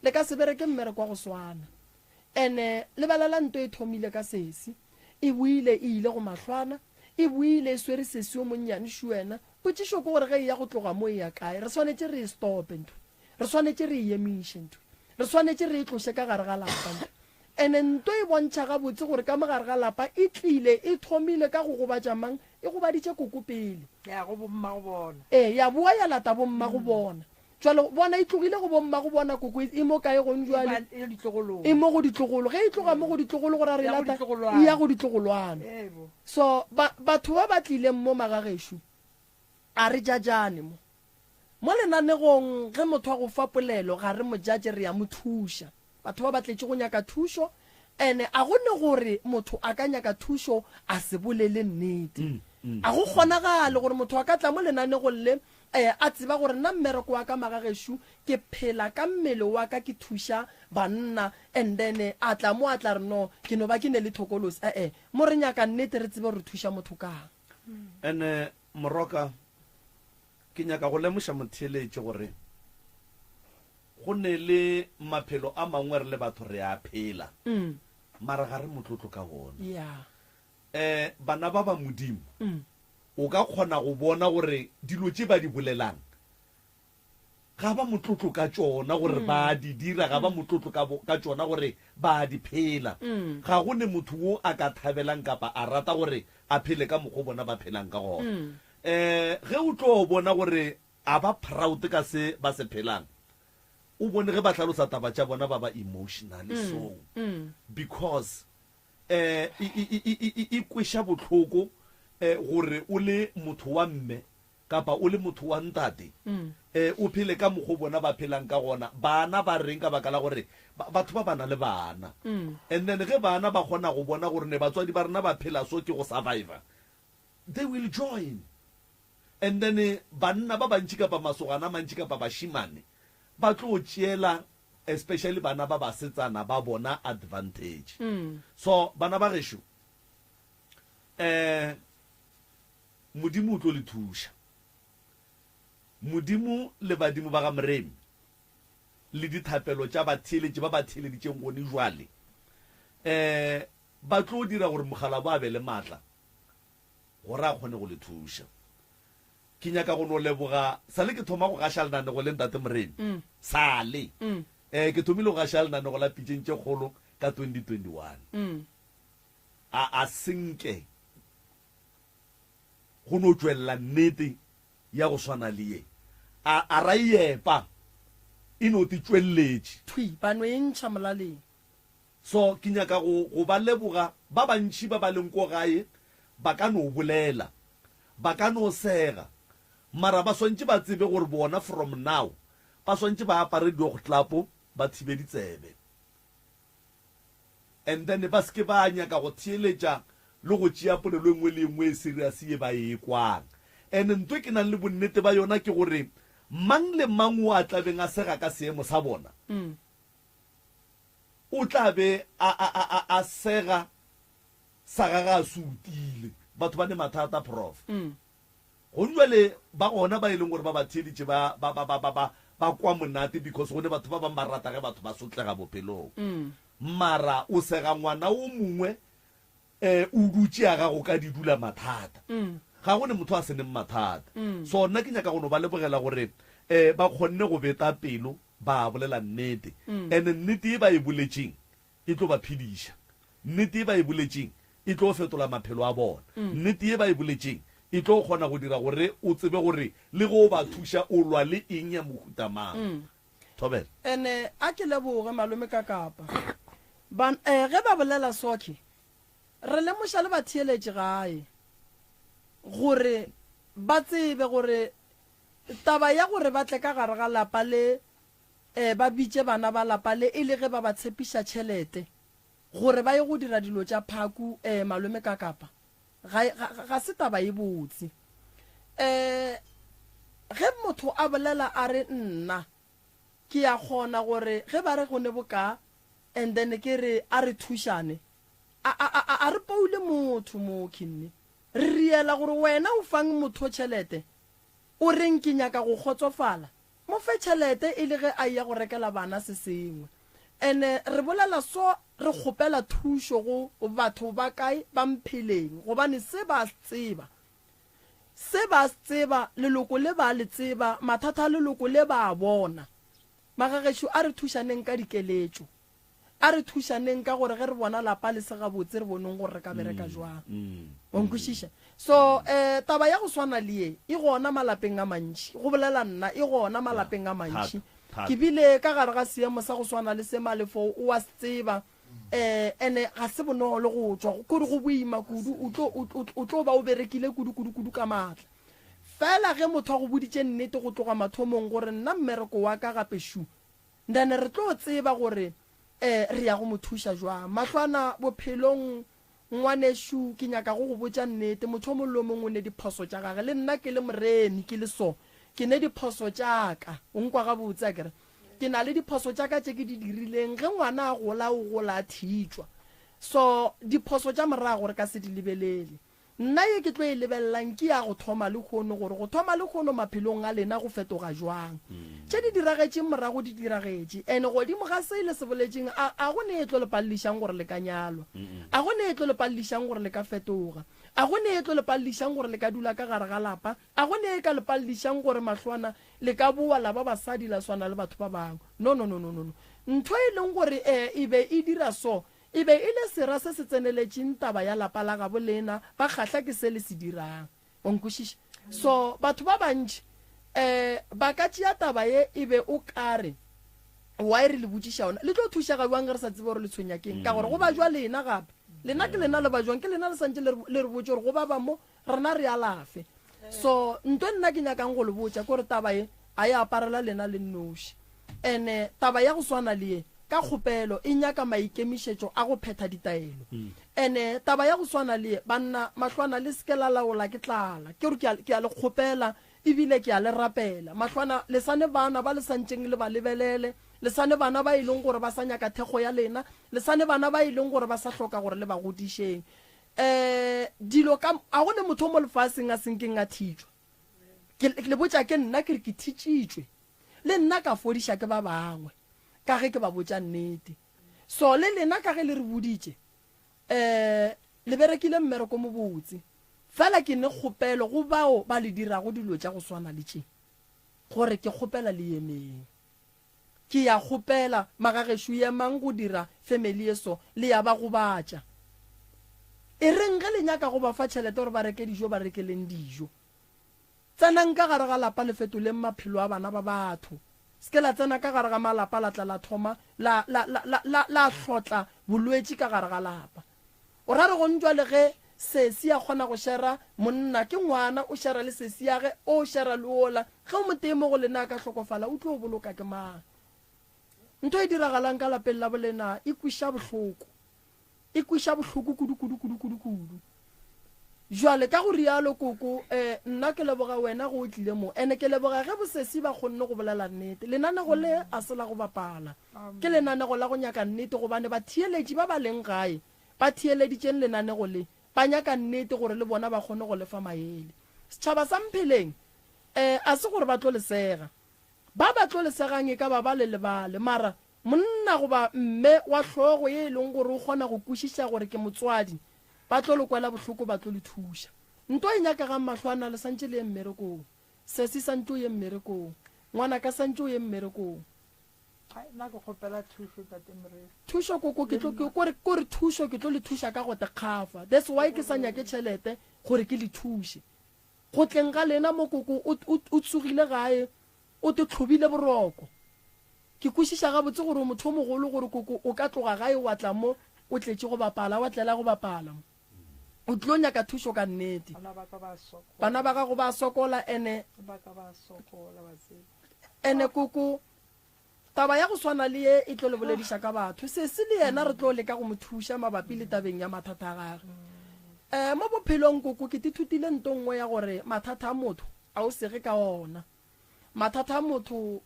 Le ka se bereke mmereko wa go swana. Ene lebelela ntwe e thomile ka sesi, e boile e ile go mahlwana, e boile e swere sesi yo monnyane šuena. Potšišo ke gore ge e ya go tloga mo e ya kae? Re swanetše re e stope ntwe. Re swanetše re e emiše ntwe. Re swanetše re e tloše ka gare ga lapa ntwe. Ene nto e bontšha gabotse gore ka mo gare ga lapa e tlile, e thomile ka go gobatša mang? E gobaditše koko pele. Ya go bommago bona. Ee, ya boa ya lata bommago bona. Jwale bona e tlogile go bommago bona koko e, e mo kae gong jwale? E ba, e ditlogolong. E mo go ditlogolo. Ge e tloga mo go ditlogolo go ra re E ya go lata, ditlogolwana. e ya go ditlogolwana. Eebo. So ba, batho ba ba tlileng mo magagešo, a re jajane mo. Mo lenanegong ge motho a go fa polelo ga re mo judge re ya mo thuša. Batho ba ba tletše go nyaka thušo ene a go ne gore motho a ka nyaka thušo a se bolele nnete. A go kgonagale gore motho a ka tla mo lenanegong le a tseba gore nna mmereko wa ka magagešu ke phela ka mmele wa ka ke thuša banna and then a tla mo a tla re no ke no ba ke ne le thokolosi. E-e, mo re nyaka nnete re tsebe gore re thuša motho kang. Ene Moroka Ke nyaka go lemoša motheeletši gore go ne le maphelo a mangwe re le batho re a phela, mara ga re motlotlo ka wona. Um bana ba ba Modimo, o ka kgona go bona gore dilo tše ba di bolelang ga ba motlotlo ka tšona gore ba di dira, ga ba motlotlo ka, ka tšona gore ba di phela. Ga go ne motho wo a ka thabelang kapa a rata gore a phele ka mokgo bona ba phelang ka gona. Um ge o tlo bona gore a ba proud ka se ba se phelang, o bone ge ba hlalosa taba tša bona ba ba emotional so because um e, e, e, e, e, e kweša bohloko um gore o le motho wa mme kapa o le motho wa ntate um o phele ka mokgo bona ba phelang ka gona. Bana ba reng ka baka la gore batho ba ba na le bana and then ge bana ba kgona go bona gore ne batswadi ba rena ba phela so ke go survivor, They will join. And then banna ba bantši kapa masogana a mantši kapa bašemane ba tlo tšeela especially bana ba basetsana ba bona advantage. So bana ba gešo um Modimo o tlo le thuša. Modimo le badimo ba ga Moremi le dithapelo tša batheeletši ba ba theeleditšeng gone jwale um ba tlo dira gore mokgalabo a be le matla gore a kgone go le thuša. Ke nyaka go no leboga, sale ke thoma go gaša lenanego le Ntate Moremi, sale. Eh, ke thomile go gaša lenanego la Pitšeng tše Kgolo ka 2021. A, a senke go no tšwelela nnete ya go swana le ye. A, a ra e epa, e no te tšweleletše. Thwi, ba no e ntšha molaleng. So ke nyaka go, go ba leboga. Ba bantši ba ba leng ko gae ba ka no bolela, ba ka no sega, mara ba swantše ba tsebe gore bona from now ba swantše ba apare diogtlapo ba thibe ditsebe. And then ba se ke ba nyaka go theeletša le go tšea polelo e nngwe le e nngwe e serious ye ba e kwang. And ntho e ke nang le bonnete ba yona ke gore mang le mang o a tlabeng a sega ka seemo sa bona, O tla be a, a, a, a, a sega sa gagwe a se utile. Batho ba ne mathata, Prof. Gong jwale ba gona ba e leng gore ba ba theeditše ba, ba, ba, ba, ba, ba, ba kwa monate because go ne batho ba bang ba rata ge batho ba sotlega bophelong. Mara o sega ngwana o mongwe um o dutše ya gago ka di dula mathata. Ga go ne motho a se neng mathata. So nna ke nyaka go no ba lebogela gore um ba kgonne go beta pelo ba bolela nnete. And nnete e ba e boletšeng e tlo ba phediša. Nnete ye ba e boletšeng e tlo fetola maphelo a bona. Nnete ye ba e boletšeng e tlo kgona go dira gore o tsebe gore le ge o ba thuša o lwa le eng ya mohuta mang. Thobela. Ene a ke leboge malome ka kapa. Ban eh ge ba bolela sokhe re lemoša le batheeletši gae gore ba tsebe gore taba ya gore ba tle ka gare ga lapa le Ee, ba bitše bana ba lapa le e le ge ba ba tshepiša tšhelete gore ba ye go dira dilo tša phaku, ee, malome Kakapa, ga, ga, ga se taba ye botse. Ee, ge motho a bolela a re nna ke ya kgona gore ge ba re go ne bokaa and then ke re a re thušane, a, a, a, a re poule motho mo, Kinni. Re riela gore wena o fang motho tšhelete o reng ke nyaka go kgotsofala? Mo fe tšhelete e le ge a eya go rekela bana se sengwe. Ene re bolela so re kgopela thušo go batho ba kae ba mpheleng gobane se ba se tseba. Se ba se tseba, leloko le ba le tseba, mathata a leloko le ba a bona. Magagešo a re thušaneng ka dikeletšo. A re thušaneng ka gore ge re bona lapa le se gabotse re boneng gore re ka bereka jwang. Wa nkwešiša? So eh taba ya go swana le ye e gona malapeng a mantši. Go bolela nna e gona malapeng a mantši. Ke bile ka gare ga seemo sa go swana le se Malefo o a se tseba. Eh ene ga se bonolo go tšwa, kore go boima kudu, o tlo o tlo ba o berekile kudu kudu kudu ka maatla. Fela ge motho a go boditše nnete go tloga mathomong gore nna mmereko wa ka gape šu, Then re tlo tseba gore eh re ya go mo thuša jwang. Mahlwana bophelong ngwanešu ke nyaka go go botša nnete motho o mongwe le o mongwe o ne diphoso tša gage le nna ke le moremi ke le so ke ne diphoso tša ka o nkwa gabotse akere ke na le diphoso tša ka tše ke di dirileng ge ngwana a gola o gola a thitšwa so diphoso tša morago re ka se di lebelele Nna ye ke tlo e lebelelang ke ya go thoma lehono, gore go thoma lehono maphelong a lena go fetoga jwang. Tše di diragetšeng morago di diragetše, and godimo ga se le se boletšeng, a, a go ne e tlo le palelišang gore le ka nyalwa? A go ne e tlo le palelišang gore le ka fetoga? A go ne e tlo le palelišang gore le ka dula ka gare ga lapa? A go ne e ka le palelišang gore mahlwana le ka bowa la ba basadi la swana le batho ba bangwe? No, no, no, no, no, no. Ntho e leng gore e, e be e dira so, E be e le sera se se tseneletšeng taba ya lapa la gabo lena, ba kgahla ke se le se dirang. Wa nkwešiša? So, batho ba bantši um ba ka tšea taba ye e be o ka re, Why re le botšiša yona? Le tlo thušega bjang ge re sa tsebe gore le tshwenya keng? Ka gore go bajwa lena gape. Lena ke lena le bajwang, ke lena le santše le re, le re botše gore go baba mo, Rena re alafe. So nto nna ke nyakang go le botša kore taba ye a e aparela lena le nnoši. Ene taba ya go swana le ye ka kgopelo e nyaka maikemišetšo a go phetha ditaelo. Ene taba ya go swana le ye banna mahlwana le seke la laola ke tlala. Ke gore ke a ke a le kgopela ebile ke a le rapela. Mahlwana le sane bana ba le santšeng le ba lebelele, le sane bana ba e leng gore ba sa nyaka thekgo ya lena, le sane bana ba e leng gore ba sa hloka gore le ba godišeng. Um dilo ka, a go ne motho o mo lefaseng a senkeng a thitšwa. Ke le botša ke nna ke re ke thitšitšwe. Le nna ka fodiša ke ba bangwe, ka ge ke ba botša nnete. So le lena ka ge le re boditše, um le berekile mmereko mobotse. Fela ke ne kgopelo go bao ba le dirago dilo tša go swana le tše, gore ke kgopela le emeng. Ke ya kgopela, magagešo emang go dira family ye so, le ya ba gobatša. E reng ge le nyaka go ba fa tšhelete gore ba reke dijo, ba rekeleng dijo. Tsenang ka gare ga lapa le fetoleng maphelo a bana ba batho. Se ke la tsena ka gare ga malapa la tla la thoma la, la, la, la, la, la hlotla bolwetši ka gare ga lapa. O ra re gong jwale ge sesi a kgona go shera monna ke ngwana o shera le sesi ya ge o shera le ola ge o motee mo go lena a ka hlokofala o tlo boloka ke mang? Ntho e diragalang ka lapeng la bolena e kwiša bohloko e kwiša bohloko kudu kudu kudu kudu kudu. Jwale ka go rialo koko eh nna ke leboga wena go o tlile mo ene ke leboga ge bosesi ba kgonne go bolela nnete. Lenanego le a se la go bapala. Ke lenanego la go nyaka nnete gobane batheeletši ba ba leng gae ba theeleditšeng lenanego le. Ba nyaka nnete gore le bona ba kgone go le fa maele. Setšhaba sa Mpheleng um a se gore ba tlo le sega. Ba ba tlo le segang e ka ba bale le bale, mara monna goba mme wa hlogo ye e leng gore o kgona go kwešiša gore ke motswadi, ba tlo le kwela bohloko, ba tlo le thuša. Nto e nyakegang mahlo a na le santše le ye mmerekong. Sesi santše o ye mmerekong. Ngwanaka santše o ye mmerekong. Hai, nna ke kgopela thušo tate Moreri. Thušo koko ke tlo ke kore kore thušo ke tlo le thuša ka go te kgafa. That's why ke sa nyake tšhelete gore ke le thuše. Go tleng ga lena mo koko o o o tsogile gae o te tlhobile boroko. Ke kwešiša gabotse gore o motho o mogolo gore koko o ka tloga gae wa tla mo o tletše go bapala wa tlela go bapala mo. O tlo nyaka thušo ka nnete. Bana ba ka ba sokola. Bana ba gago ba sokola ene Ba ka ba sokola wa tseba. Ene koko Taba ya go swana le ye e tlo le bolediša ka batho. Sesi le yena re tlo leka go mo thuša mabapi le tabeng ya mathata a gagwe. Um mo bophelong koko ke tithutile nto nngwe ya gore mathata a motho a o sege ka ona. Mathata a motho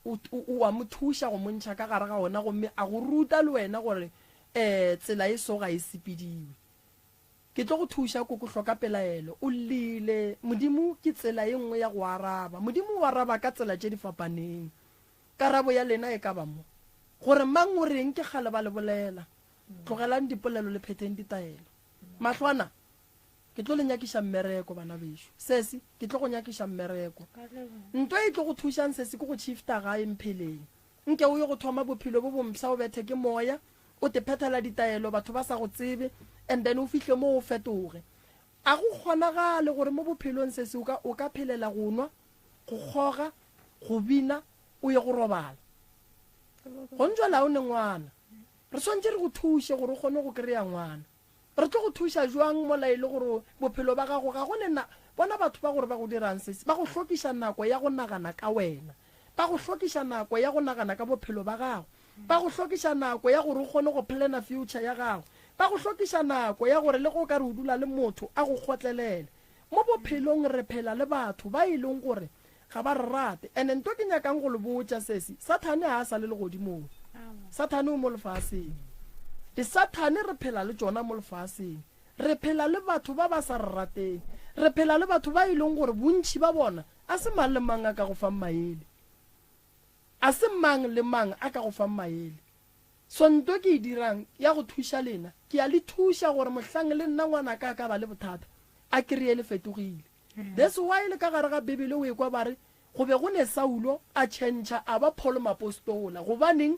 o, o, o a mo thuša go mo ntšha ka gare ga ona gomme a go ruta le wena gore um tsela e so ga e sepediwe. Ke tlo go thuša, Koko, hloka pelaelo. O llile. Modimo ke tsela ye nngwe ya go araba. Modimo o araba ka tsela tše di fapaneng. Karabo ya lena e ka ba mo. Gore mang o reng ke kgale ba le bolela. Tlogelang dipolelo le phetheng ditaelo. Mahlwana, Ke tlo le nyakiša mmereko, bana bešo. Sesi, ke tlo go nyakiša mmereko. Nto e tlo go thušang, sesi, ke go tšhifta gae Mpheleng. Nke o ye go thoma bophelo bo bompsha o bethe ke moya, o te phethela ditaelo batho ba sa go tsebe and then o fihle mo o fetoge. A go kgonagale gore mo bophelong sesi o ka o ka phelela go nwa, go kgoga, go bina, o ye go robala. Gonjwale ga o ne ngwana. Re swantše re go thuše gore o kgone go kry-a ngwana. Re tlo go thuša bjang mola e le gore bophelo ba gago ga go ne na Bona batho ba gore ba go dirang sesi, ba go hlokiša nako ya go nagana ka wena. Ba go hlokiša nako ya go nagana ka bophelo ba gago. Ba go hlokiša nako ya gore o kgone go plana future ya gago. Ba go hlokiša nako ya gore le ge o ka re o dula le motho a go kgotlelele. Mo bophelong re phela le batho ba e leng gore ga ba re rate. And-e nto ke nyakang go le botša sesi, Sathane ga a sa le legodimong. Sathane o mo lefaseng. Disathane re phela le tšona mo lefaseng. Re phela le batho ba ba sa re rateng. Re phela le batho ba e leng gore bontši ba bona a se mang le mang a ka go fang maele. A se mang le mang a ka go fang maele. So nto ke e dirang ya go thuša lena, ke a le thuša gore mohlang le nna ngwanaka a ka ba le bothata, a kry-e le fetogile. That's why le ka gare ga Bibele o ekwa ba re, Go be go ne Saulo, a tšhentšha a ba Paul moapostola. Gobaneng?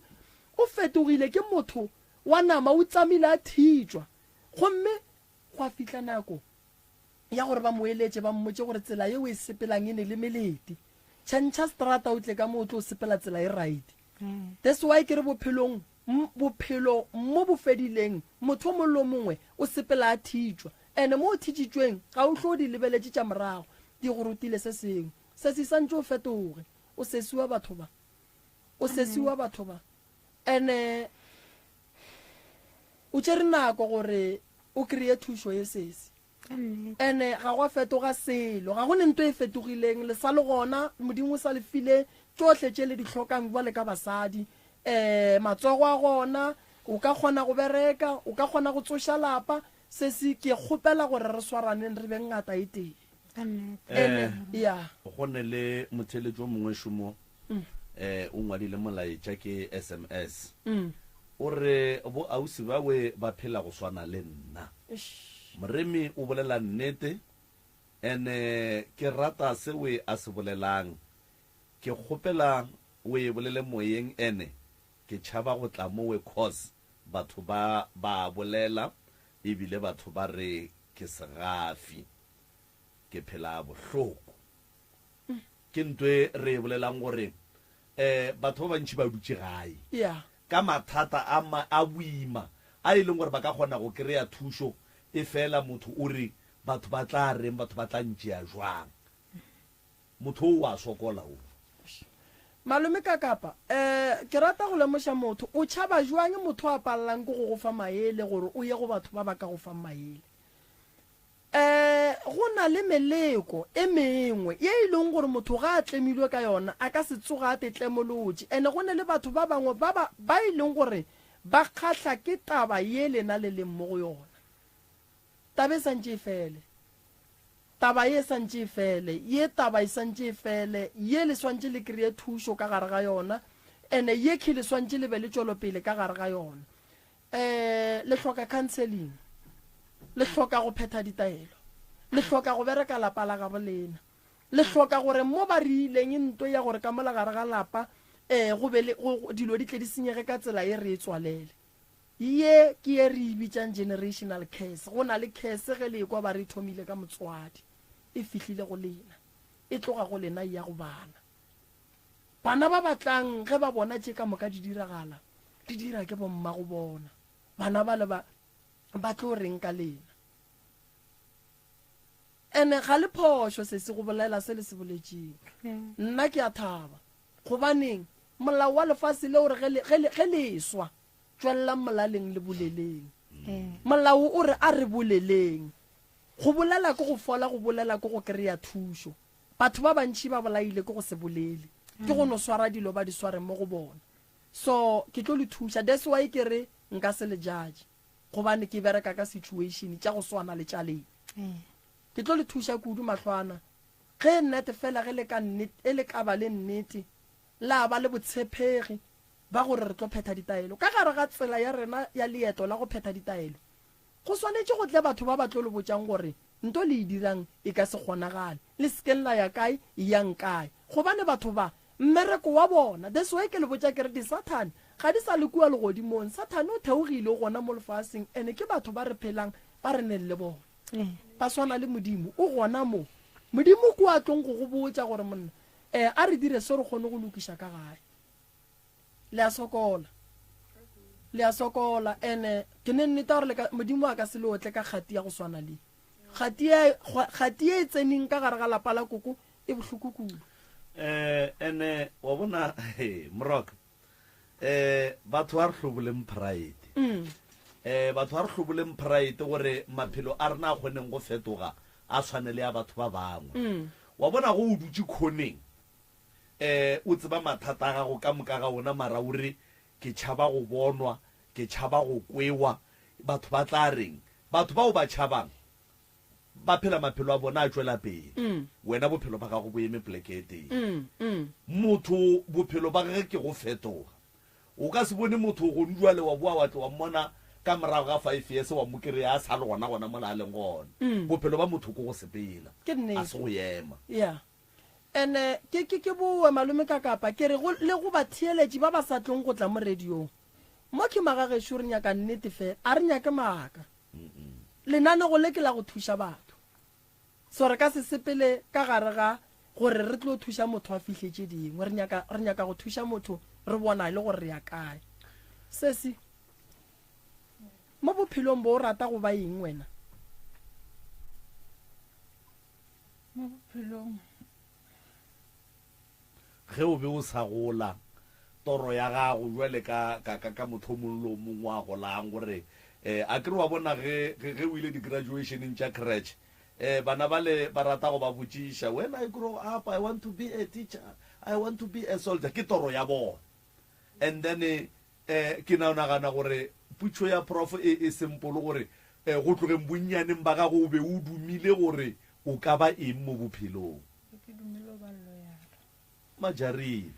O fetogile, ke motho wa nama, o tsamile a thitšwa. Gomme gwa fihla nako ya gore ba mo eletše, ba mmotše gore tsela ye o e sepelang e ne le melete. Tšhentšha strata o tle ka mo o tlo sepela tsela e right. That's why ke re bophelong, bophelo mo bo fedileng, motho o mongwe le o mongwe o sepela a thitšwa. And mo o thitšitšweng ga o hlwe o di lebeletše tša morago, di go rutile se sengwe. Sesi santše o fetoge, o sesi wa batho ba. O sesi wa batho ba. And o tšere nako gore o kry-e thušo ye sesi. Ene ga gwa fetoga selo, ga go ne nto e fetogileng, le sa le gona, Modimo o sa le file tšohle tše le di hlokang bjale ka basadi. Um matsogo a gona, o ka kgona go bereka, o ka kgona go tsoša lapa. Sesi, ke kgopela gore re swaraneng re be ngata e tee. Ene, ya. Go ne le motheeletši o mongwe šomo, um o ngwadile molaetša ke sms. O re bo ausi bawe ba phela go swana le nna. Moremi o bolela nnete ene ke rata sewe a se bolelang. Ke kgopela o e bolele moyeng ene ke tšhaba go tla mowe cos batho ba ba bolela ebile batho ba re ke segafi. Ke phela bohloko. Ke nto e re e bolelang gore um batho ba bantši ba dutše gae Yeah. ka mathata a ma, a boima a e leng gore ba ka kgona go kry-a thušo, efela motho o re batho ba tla reng, batho ba tla ntšea jwang. Motho o wa sokola o. Malome Kakapa, um ke rata go lemoša motho, o tšhaba jwang motho a palelang ke go go fa maele gore o ye go batho ba ba ka go fang maele? Go na le meleko e mengwe ye e leng gore motho ga a tlemilwe ka yona a ka se tsoge a tetlemolotše. Ene go ne le batho ba bangwe ba ba ba e leng gore ba kgahla ke taba ye lena le leng mo go yona. Taba e santše e fele. Taba ye e santše e fele. Ye taba e santše e fele. Ye le swantše le kreye thušo ka gare ga yona. Ene ye khe le swantše le be le tšwelopele ka gare ga yona. Um le hloka counseling. Le hloka go phetha ditaelo. Le hloka go bereka lapa la gabo lena. Le hloka gore mo ba re ileng nto ya gore ka mola gare ga lapa um go be le go, dilo di tle di senyege ka tsela ye re e tswalele. Ye ke ye re e bitšang generational curse. Go na le curse ge le ekwa ba re e thomile ka motswadi, e fihlile go lena, e tloga go lena e ya go bana. Bana ba ba tlang ge ba bona tše ka moka di diragala, di dira ke bommago bona. Bana bale ba, ba tlo reng ka lena? Ene ga le phošo sesi go bolela se le se boletšeng. Nna ke a thaba. Gobaneng? Molao wa lefase le o re ge le, ge le, ge le eswa, tšwelelang molaleng le boleleng. Molao o re a re boleleng. Go bolela ke go fola, go bolela ke go kry-a thušo. Batho ba bantši ba bolaile ke go se bolele, ke go no swara dilo ba di sware mo go bona. So ke tlo le thuša. That's why ke re nka se le judge, gobane ke bereka ka situation tša go swana le tša lena. Ke tlo le thuša kudu mahlwana. Ge nnete fela ge le ka nnete, e le ka ba le nnete, la ba le botshepegi ba gore re tlo phetha ditaelo. Ka gare ga tsela ya rena ya leeto la go phetha ditaelo, go swanetše go tle batho ba ba tlo le botšang gore nto le e dirang e ka se kgonagale, le se keng la ya kae, yang kae. Gobane batho ba, mmereko wa bona, that's why ke le botša ke re disathane ga di sa le kua legodimong, Sathane o theogile o gona mo lefaseng and ke batho ba re phelang ba re neng le bona. Ba swana le Modimo. O gona mo. Modimo ke wa tlong go go botša gore monna, eh, a re dire se re kgone go lokiša ka gae. Le a sokola. Le a sokola. Ene ke ne nneta gore le ka, Modimo a ka se le otle ka kgati ya go swana le. Kgati ye, kgati ye e tseneng ka gare ga lapa la koko e bohloko kudu. Eh, ene wa bona, he, morwaka, eh, batho ba re hloboleng pride. Mm. Eh, batho ba re hloboleng pride gore maphelo a rena a kgoneng go fetoga a tshwane le a batho ba bangwe. Mm. Wa bona go o dutše khoneng, eh, o tseba mathata a gago ka moka ga ona mara o re ke tšhaba go bonwa, ke tšhaba go kwewa, batho ba tla reng? Batho bao ba tšhabang ba phela maphelo a bona a tšwela pele, wena bophelo ba gago bo eme poleke e tee. Motho bophelo ba gage ke go fetoga. O ka se bone motho gonu jwale wa boa wa tlo wa mmona ka morago ga five years wa mo kry-a a sa le gona gona mola a leng gona. Bophelo ba motho ke go sepela, a se go ema. Yeah. Ene ke ke ke bowe malome ka kapa ke re go le go batheeletši ba ba sa tlong go tla mo radiong. Mo ke magagešo re nyaka nnete fela, a re nyake maaka. Lenanego le ke la go thuša batho. So re ka se sepele ka gare ga gore re tlo thuša motho a fihle tše dingwe. Re nyaka, re nyaka go thuša motho re bona e le gore re ya kae. Sesi, mo bophelong bo o rata go ba eng wena? Mo bophelong. Ge o be o sa gola, toro ya gago bjale ka, ka, ka, ka motho o mongwe le o mongwe a golang, gore, eh, a ke re wa bona ge, ge, ge o ile di-graduation-eng tša creche, eh, bana bale ba rata go ba botšiša, When I grow up, I want to be a teacher, I want to be a soldier. Ke toro ya bona. And then, eh, ke na nagana gore putšo ya prof e, e simple gore, eh, go tlogeng bonnyaneng ba gago o be o dumile gore o ka ba eng mo bophelong. Ke dumile go ba loyara. Majarini.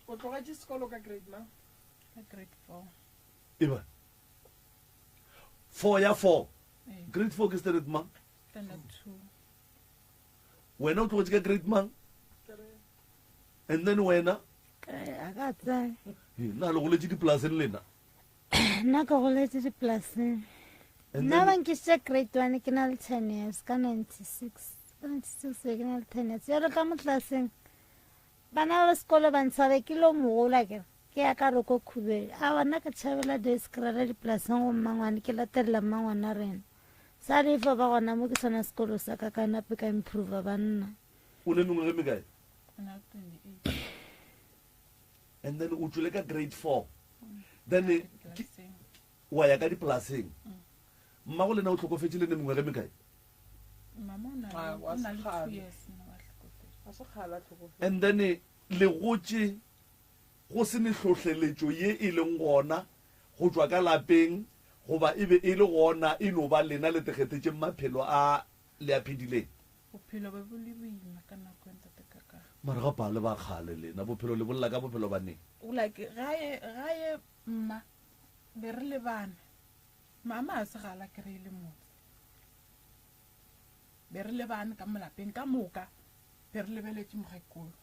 O tlogetše sekolo ka grade mang? Ka grade 4. Eba. 4 ya 4. Grade 4 ke standard mang? Standard 2. Wena o tlogetše ka grade mang? And then wena? A ka tsaya. Na le goletše dipolaseng lena? Nna ke goletše dipolaseng. Nna ba nkisitše grade 1 ke na le 10 years ka 96. Ka 96 be ke na le 10 years. Jalo ka mo tlelaseng bana ba sekolo ba ntshabe ke lo mogolo akere ke ya ka roko khubedi. Aowa nna ke tšhabela Duiskrala dipolaseng go mmangwane ke latelela mmangwana rena. Sa le fa ba gona mo ke sona sekolo sa ka ka nape ka improva banna. O ne mengwaga e mekae? Ke na le 28. And then o tšwele ka grade 4. Then wa ya ka dipolaseng. Mmago lena o hlokofetše le ne mengwaga e mekae? Mama o na le, o na le 2 years nna wa hlokofetše. And then le gotše go se ne hlohleletšo ye e leng gona go tšwa ka lapeng. Goba e be e le gona e no ba lena le tekgethetšeng maphelo a le a phedileng? Bophelo be bo le boima ka nako e, Ntate Kakana. Mara ga ba le ba kgale lena, bophelo le bolela ka bophelo ba neng? Like gae, gae mma, be re le bana. Mama a se gala kry-ile motse. Be re le bana ka mo lapeng ka moka, be re lebeletše mokgekolo.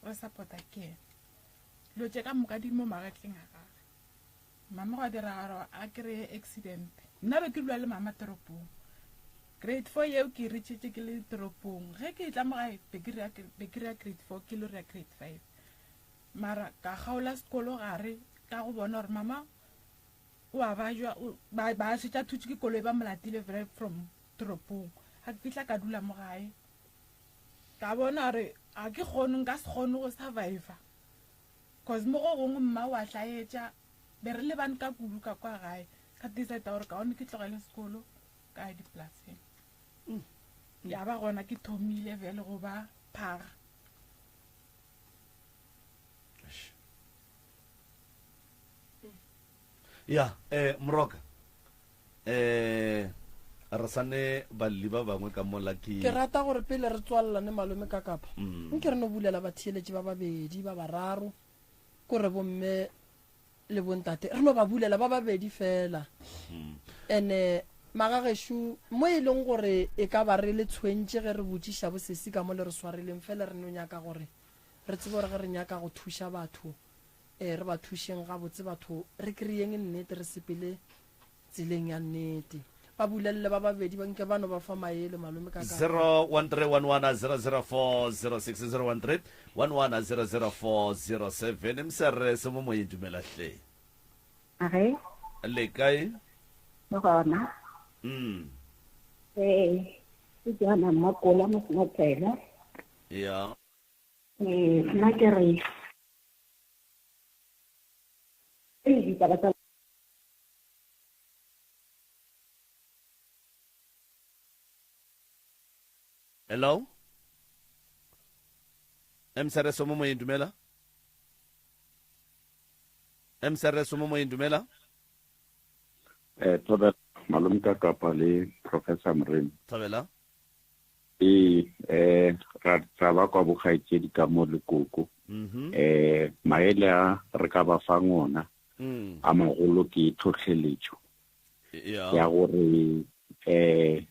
Re support-a ke yena. Dilo tše ka moka di mo magetleng a gage. Mama gwa diragala gore a kry-e accident. Nna be ke dula le mama toropong. Grade 4 yeo ke e reachetše ke le toropong. Ge ke etla mo gae be ke rea, be ke rea grade 4 ke lo rea grade 5. Mara ka kgaola sekolo gare ka go bona gore mama o a bajwa, ba, ba šetša thutše ke koloi ba mo latile vele from toropong. Ga ke fihla ka dula mo gae. Ka bona gore ga ke kgone, nka se kgone go survivor. Cause mo go gongwe mma o a hlaetša, be re lebane ka kudu ka kwa gae. Ka decide gore kaone ke tlogele sekolo ka ya dipolaseng. Ya ba gona ke thomile bjale go ba phaga. Ya, eh, Moroka, eh, re sa ne balli ba bangwe ka mola ke. Ke rata gore pele re tswalelane malome ka kapa, nke re no bulela batheeletši ba babedi, ba bararo, kore bomme le bontate, re no ba bulela ba babedi fela. Ene magagešo, mo e leng gore e ka ba re le tshwentše ge re botšiša bosesi ka mo le re swarileng, fela re no nyaka gore re tsebe gore ge re nyaka go thuša batho, Ee, re ba thušeng gabotse batho, re kry-eng nnete, re sepele tseleng ya nnete. Ba bulelele ba babedi ba nke ba no ba fa maele, malome ka ka. 0131100406 01311000407 Msr se mo moyeng dumela hle. Age. Le kae? Le gona. Ee, ke Johanna Mmakola Mosematsela. Ya. Ee, nna ke re Ee, ditaba tsa Hello? MSRS o mo moyeng dumela. MSRS o mo moyeng dumela. Eh, thobela malome ka kapa le Professor Moremi. Thobela. Ee, eh, ra, ra ba kwa bokgaetšedi ka mo le koko. Eh, maele a re ka ba fang ona a magolo ke tlhohleletšo ya gore eh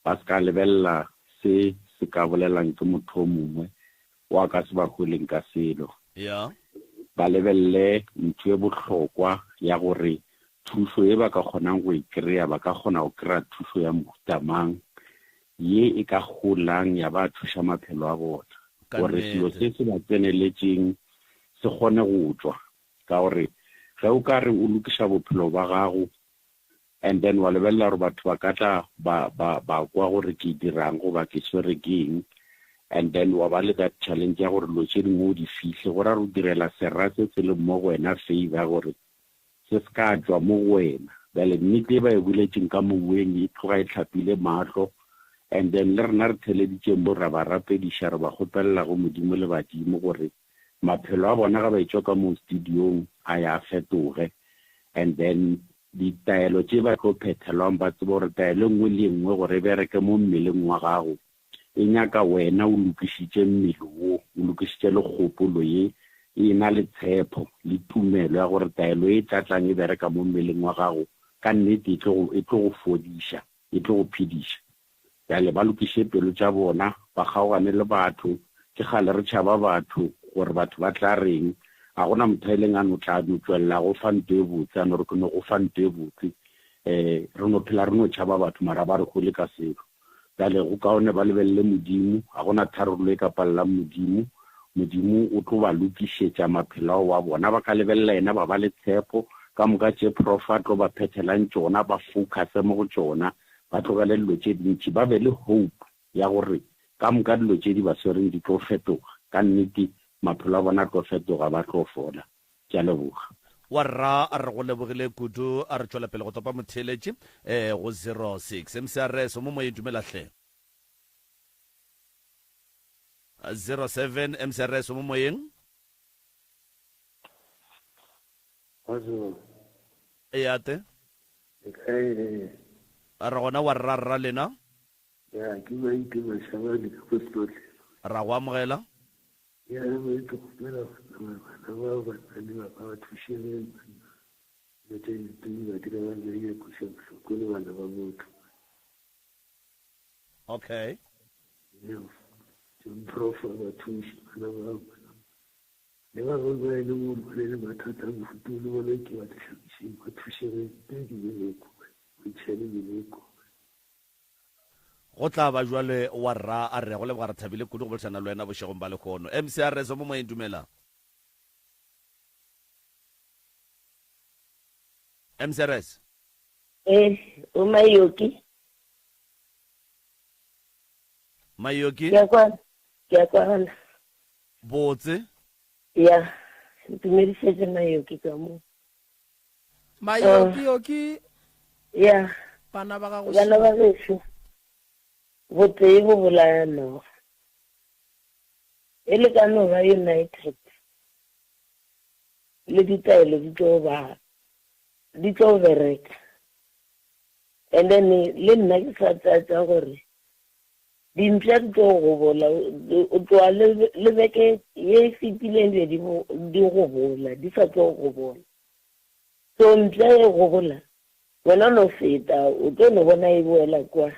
ba se ka lebelela se se ka bolelang ke motho o mongwe o a ka se ba holeng ka selo. Ba lebelele ntho e bohlokwa ya gore Thušo ye ba ka kgonang go e kry-a, ba ka kgona go kry-a thušo ya mohuta mang ye e ka golang ya ba thuša maphelo a bona gore selo se se ba tseneletšeng se kgone go tšwa. Ka gore ge o ka re o lokiša bophelo ba gago and then wa lebelela gore batho ba ka tla ba, ba, ba kwa gore ke dirang goba ke swere ke eng, and then wa ba le that challenge ya gore dilo tše dingwe o di fihle, go ra gore o direla sera se se leng mo go wena favor gore Se se ka tšwa mo go wena. Bjale nnete e ba e boletšeng ka moweng e tloga e hlapile mahlo and then le rena re theleditše mo ra ba rapediša re ba kgopelela go Modimo le badimo gore maphelo a bona ga ba etšwa ka moo studiong a ya a fetoge and then ditaelo tše ba tlo phethelwang ba tsebe gore taelo e nngwe le e nngwe gore e bereke mo mmeleng wa gago E nyaka wena o lokišitše mmele wo, o lokišitše le kgopolo ye e ena le tshepo le tumelo ya gore taelo e tla tlang e bereka mo mmeleng wa gago ka nnete e tlo go, e tlo go fodiša, e tlo go phediša. Bjale ba lokiše pelo tša bona, ba kgaogane le batho. Ke kgale re tšhaba batho, gore batho ba tla reng. Ga go na motho a ileng a no tla a no tšwelela a go fa nto e botse, a no re ke no go fa nto e botse. Um re no phela re no tšhaba batho, mara ba re hole ka selo. Bjale go kaone ba lebelele Modimo, ga go na tharollo e ka palelang Modimo. Modimo o tlo ba lokišetša maphelo ao a bona. Ba ka lebelela yena ba ba le tshepo, ka moka tše Prof a tlo ba phethelang tšona, ba focuse mo go tšona, ba tlogele dilo tše dintši, ba be le hope ya gore ka moka dilo tše di ba swereng di tlo fetoga. Ka nnete maphelo a bona a tlo fetoga, ba tlo fola. Ke a leboga. Wa rra a re go lebogile kudu a re tšwela pele go topa motheeletši eh go 06 MCRS o mo moyeng dumela hle. 07 MCRS o mo moyeng. Eya te. Le kae? Re gona wa rra rra lena. Ya, ke Maite Mashabane ka ko Selotlelo. Ra go amogela. Ya, Maite kgopela bana ba ba le ba ba thušege banna. Dilo tše di ba dira ba di ya kweša bohloko le bana ba motho. Okay. Ya, Prof a ba thuše bana ba bana. Le ba bangwe ba e leng gore ba na le mathata a mohuta o le bona ke ba hlakišeng ba thušege ke ke meleko, ba ntšhele meleko. Go tla ba jwale wa rra a re go leboga re thabile kudu go boledišana le wena bošegong ba lehono. MCRS o mo moyeng dumela. MCRS. Eh, o Mayoki. Mayoki. Ke a kwana. Ke a kwana. Botse. Ya, ntumedišetše Mayoki ka mo. Mayoki yoki. Ya. Bana ba gago. Bana ba gešo. Botee bo bolaya noga. E le ka no ba united. Le ditaelo di tlo ba di tlo bereka. And then le nna ke sa tsatsa gore Dimpša di tlo gobola, o tloga le, le beke ye e fetileng be di, di gobola, di sa tlo gobola. So mpša e gobola, wena no feta, o tlo no bona e boela kwa,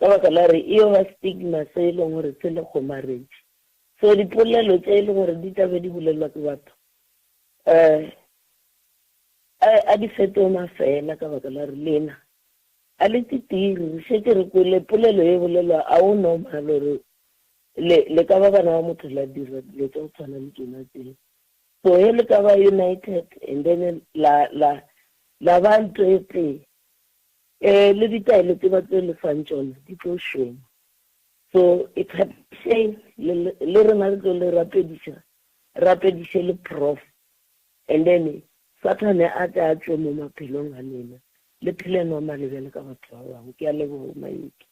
ka baka la gore e yo ba stigma se e leng gore se le kgomaretše. So dipolelo tše e leng gore di tla be di bolelwa ke batho, um a, a di fetoge mafeela ka baka la gore lena A le titiri, re šetše re kwele polelo ye bolelwa, a o normal gore le, le ka ba bana ba motho la dira dilo tša go tshwana le tšona tše. So he le ka ba united and then la, la, la ba ntho e tee, eh, le ditaelo tše ba tlo le fang tšona di tlo šoma. So it's a shame, le, le rena re tlo le rapediša, rapediše le prof. And then Sathane a tle a tšwe mo maphelong a lena, le phele normal bjalo ka batho ba bangwe. Ke a leboga, Mayoki.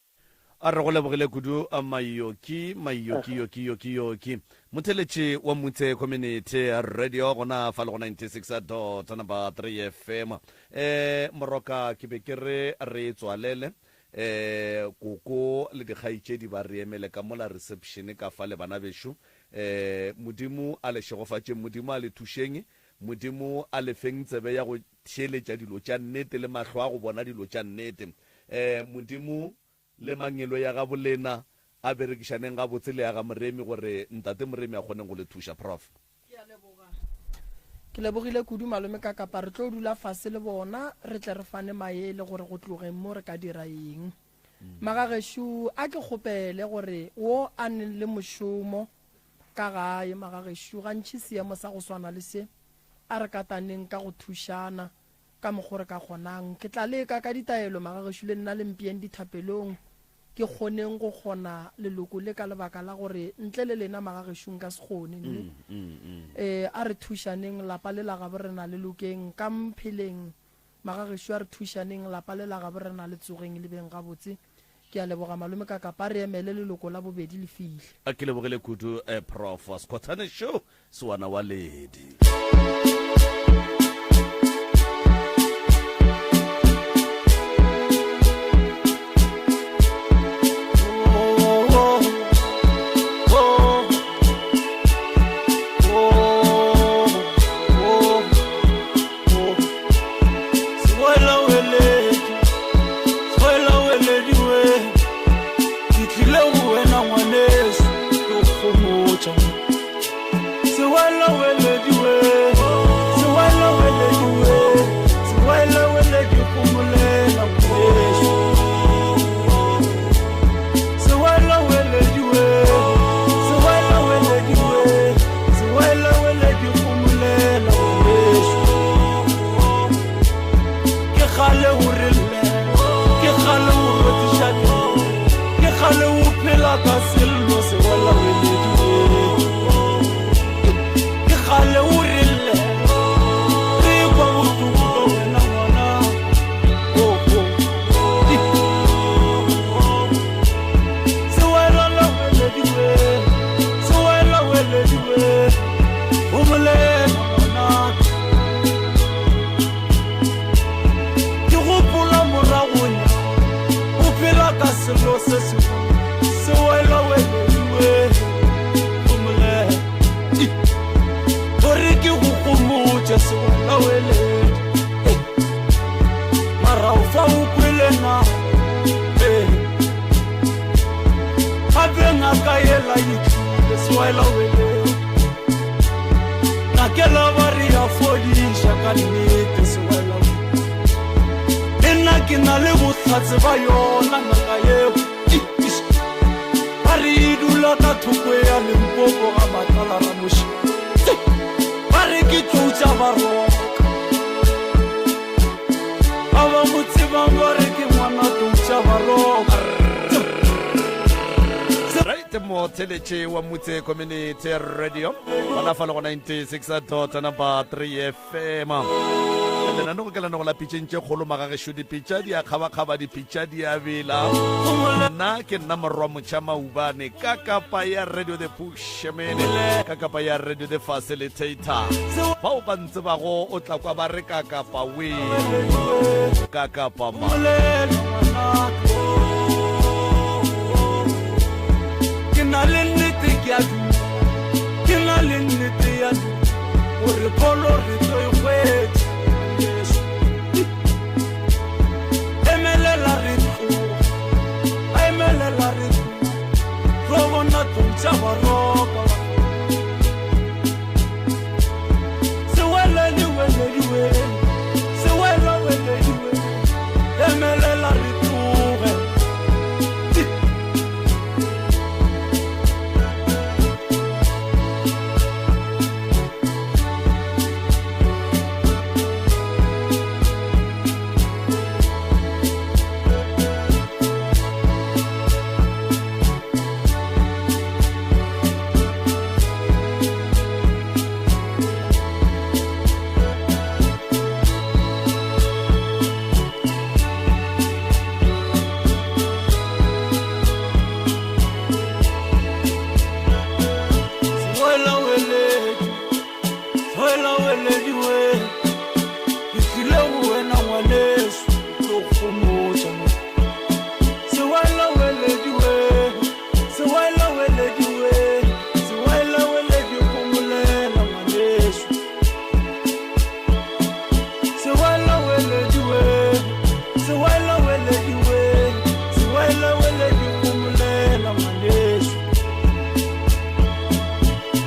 A re go lebogile kudu Mayoki, Mayoki, Yoki, Yoki, Yoki. Motheletši wa Mutse Community Radio gona fa le go 96 dot number 3 FM. Eh Moroka ke be ke re re tswalele eh koko le dikgaetšedi ba re emele ka mola reception ka fa le bana bešo. Eh Modimo a le šegofatšeng, Modimo a le thušeng. Modimo a le feng tsebe ya go theeletša dilo tša nnete le mahlo a go bona dilo tša nnete. Ee, Modimo le mangeloi a gabolena a berekišaneng gabotse le a ga Moremi gore Ntate Moremi a kgoneng go le thuša. Prof. Ke a leboga. Ke lebogile kudu malome ka kapa re tlo dula fase le bona re tle re fane maele gore go tlogeng mo re ka dira eng. Magagešo a ke kgopele gore wo a neng le mošomo Ka gae, magagešo, gantši seemo sa go swana le se, a re kataneng ka go thušana ka mokgo re ka kgonang. Ke tla leka ka ditaelo, magagešo, le nna le mpeeng dithapelong, ke kgoneng go kgona leloko le ka lebaka la gore ntle le lena, magagešo, nka se kgone. Mme, ee, a re thušaneng, lapa le la gabo rena le lokeng, ka mpheleng, magagešo, a re thušaneng, lapa le la gabo rena le tsogeng le beng gabotse. Ke a leboga malome ka kapa re emele leloko la bobedi le fihle. A ke lebogile kudu eh, Prof. Skhothane Show, Sewana wa Ledi. Ngaka yela e tlile sewela weleo. Ngakela ba re ya fodiša ka nnete sewela weleo. Le nna ke na le bohlatse ba yona ngaka yeo. Ba re e dula ka thoko ya Limpopo ga Matlala Ramoši. Ba re ke tlou tša Baroka. Ba ba mo tsebang ba re ke ngwana tlou tša Baroka. Right motheletše wa Mutse Community Radio gona fa le go 96 dot number 3 FM lenanego ke lenanego la pitšeng tše kgolo magagešo dipitša di a kgabakgaba dipitša di a bela nna ke nna morwa motšha maubane ka kapa ya radio the pushmene ka kapa ya radio the facilitator bao ba ntsebago o tla kwa ba re ka kapa we ka kapa ma ke na le nnete ke a ke na le nnete ya gore pholo re tlo e hwetša Jesu emelela re tloga emelela re tloga tlo bona tlong tša baroka seweledi welediwe sewela welediwe emelela re tloge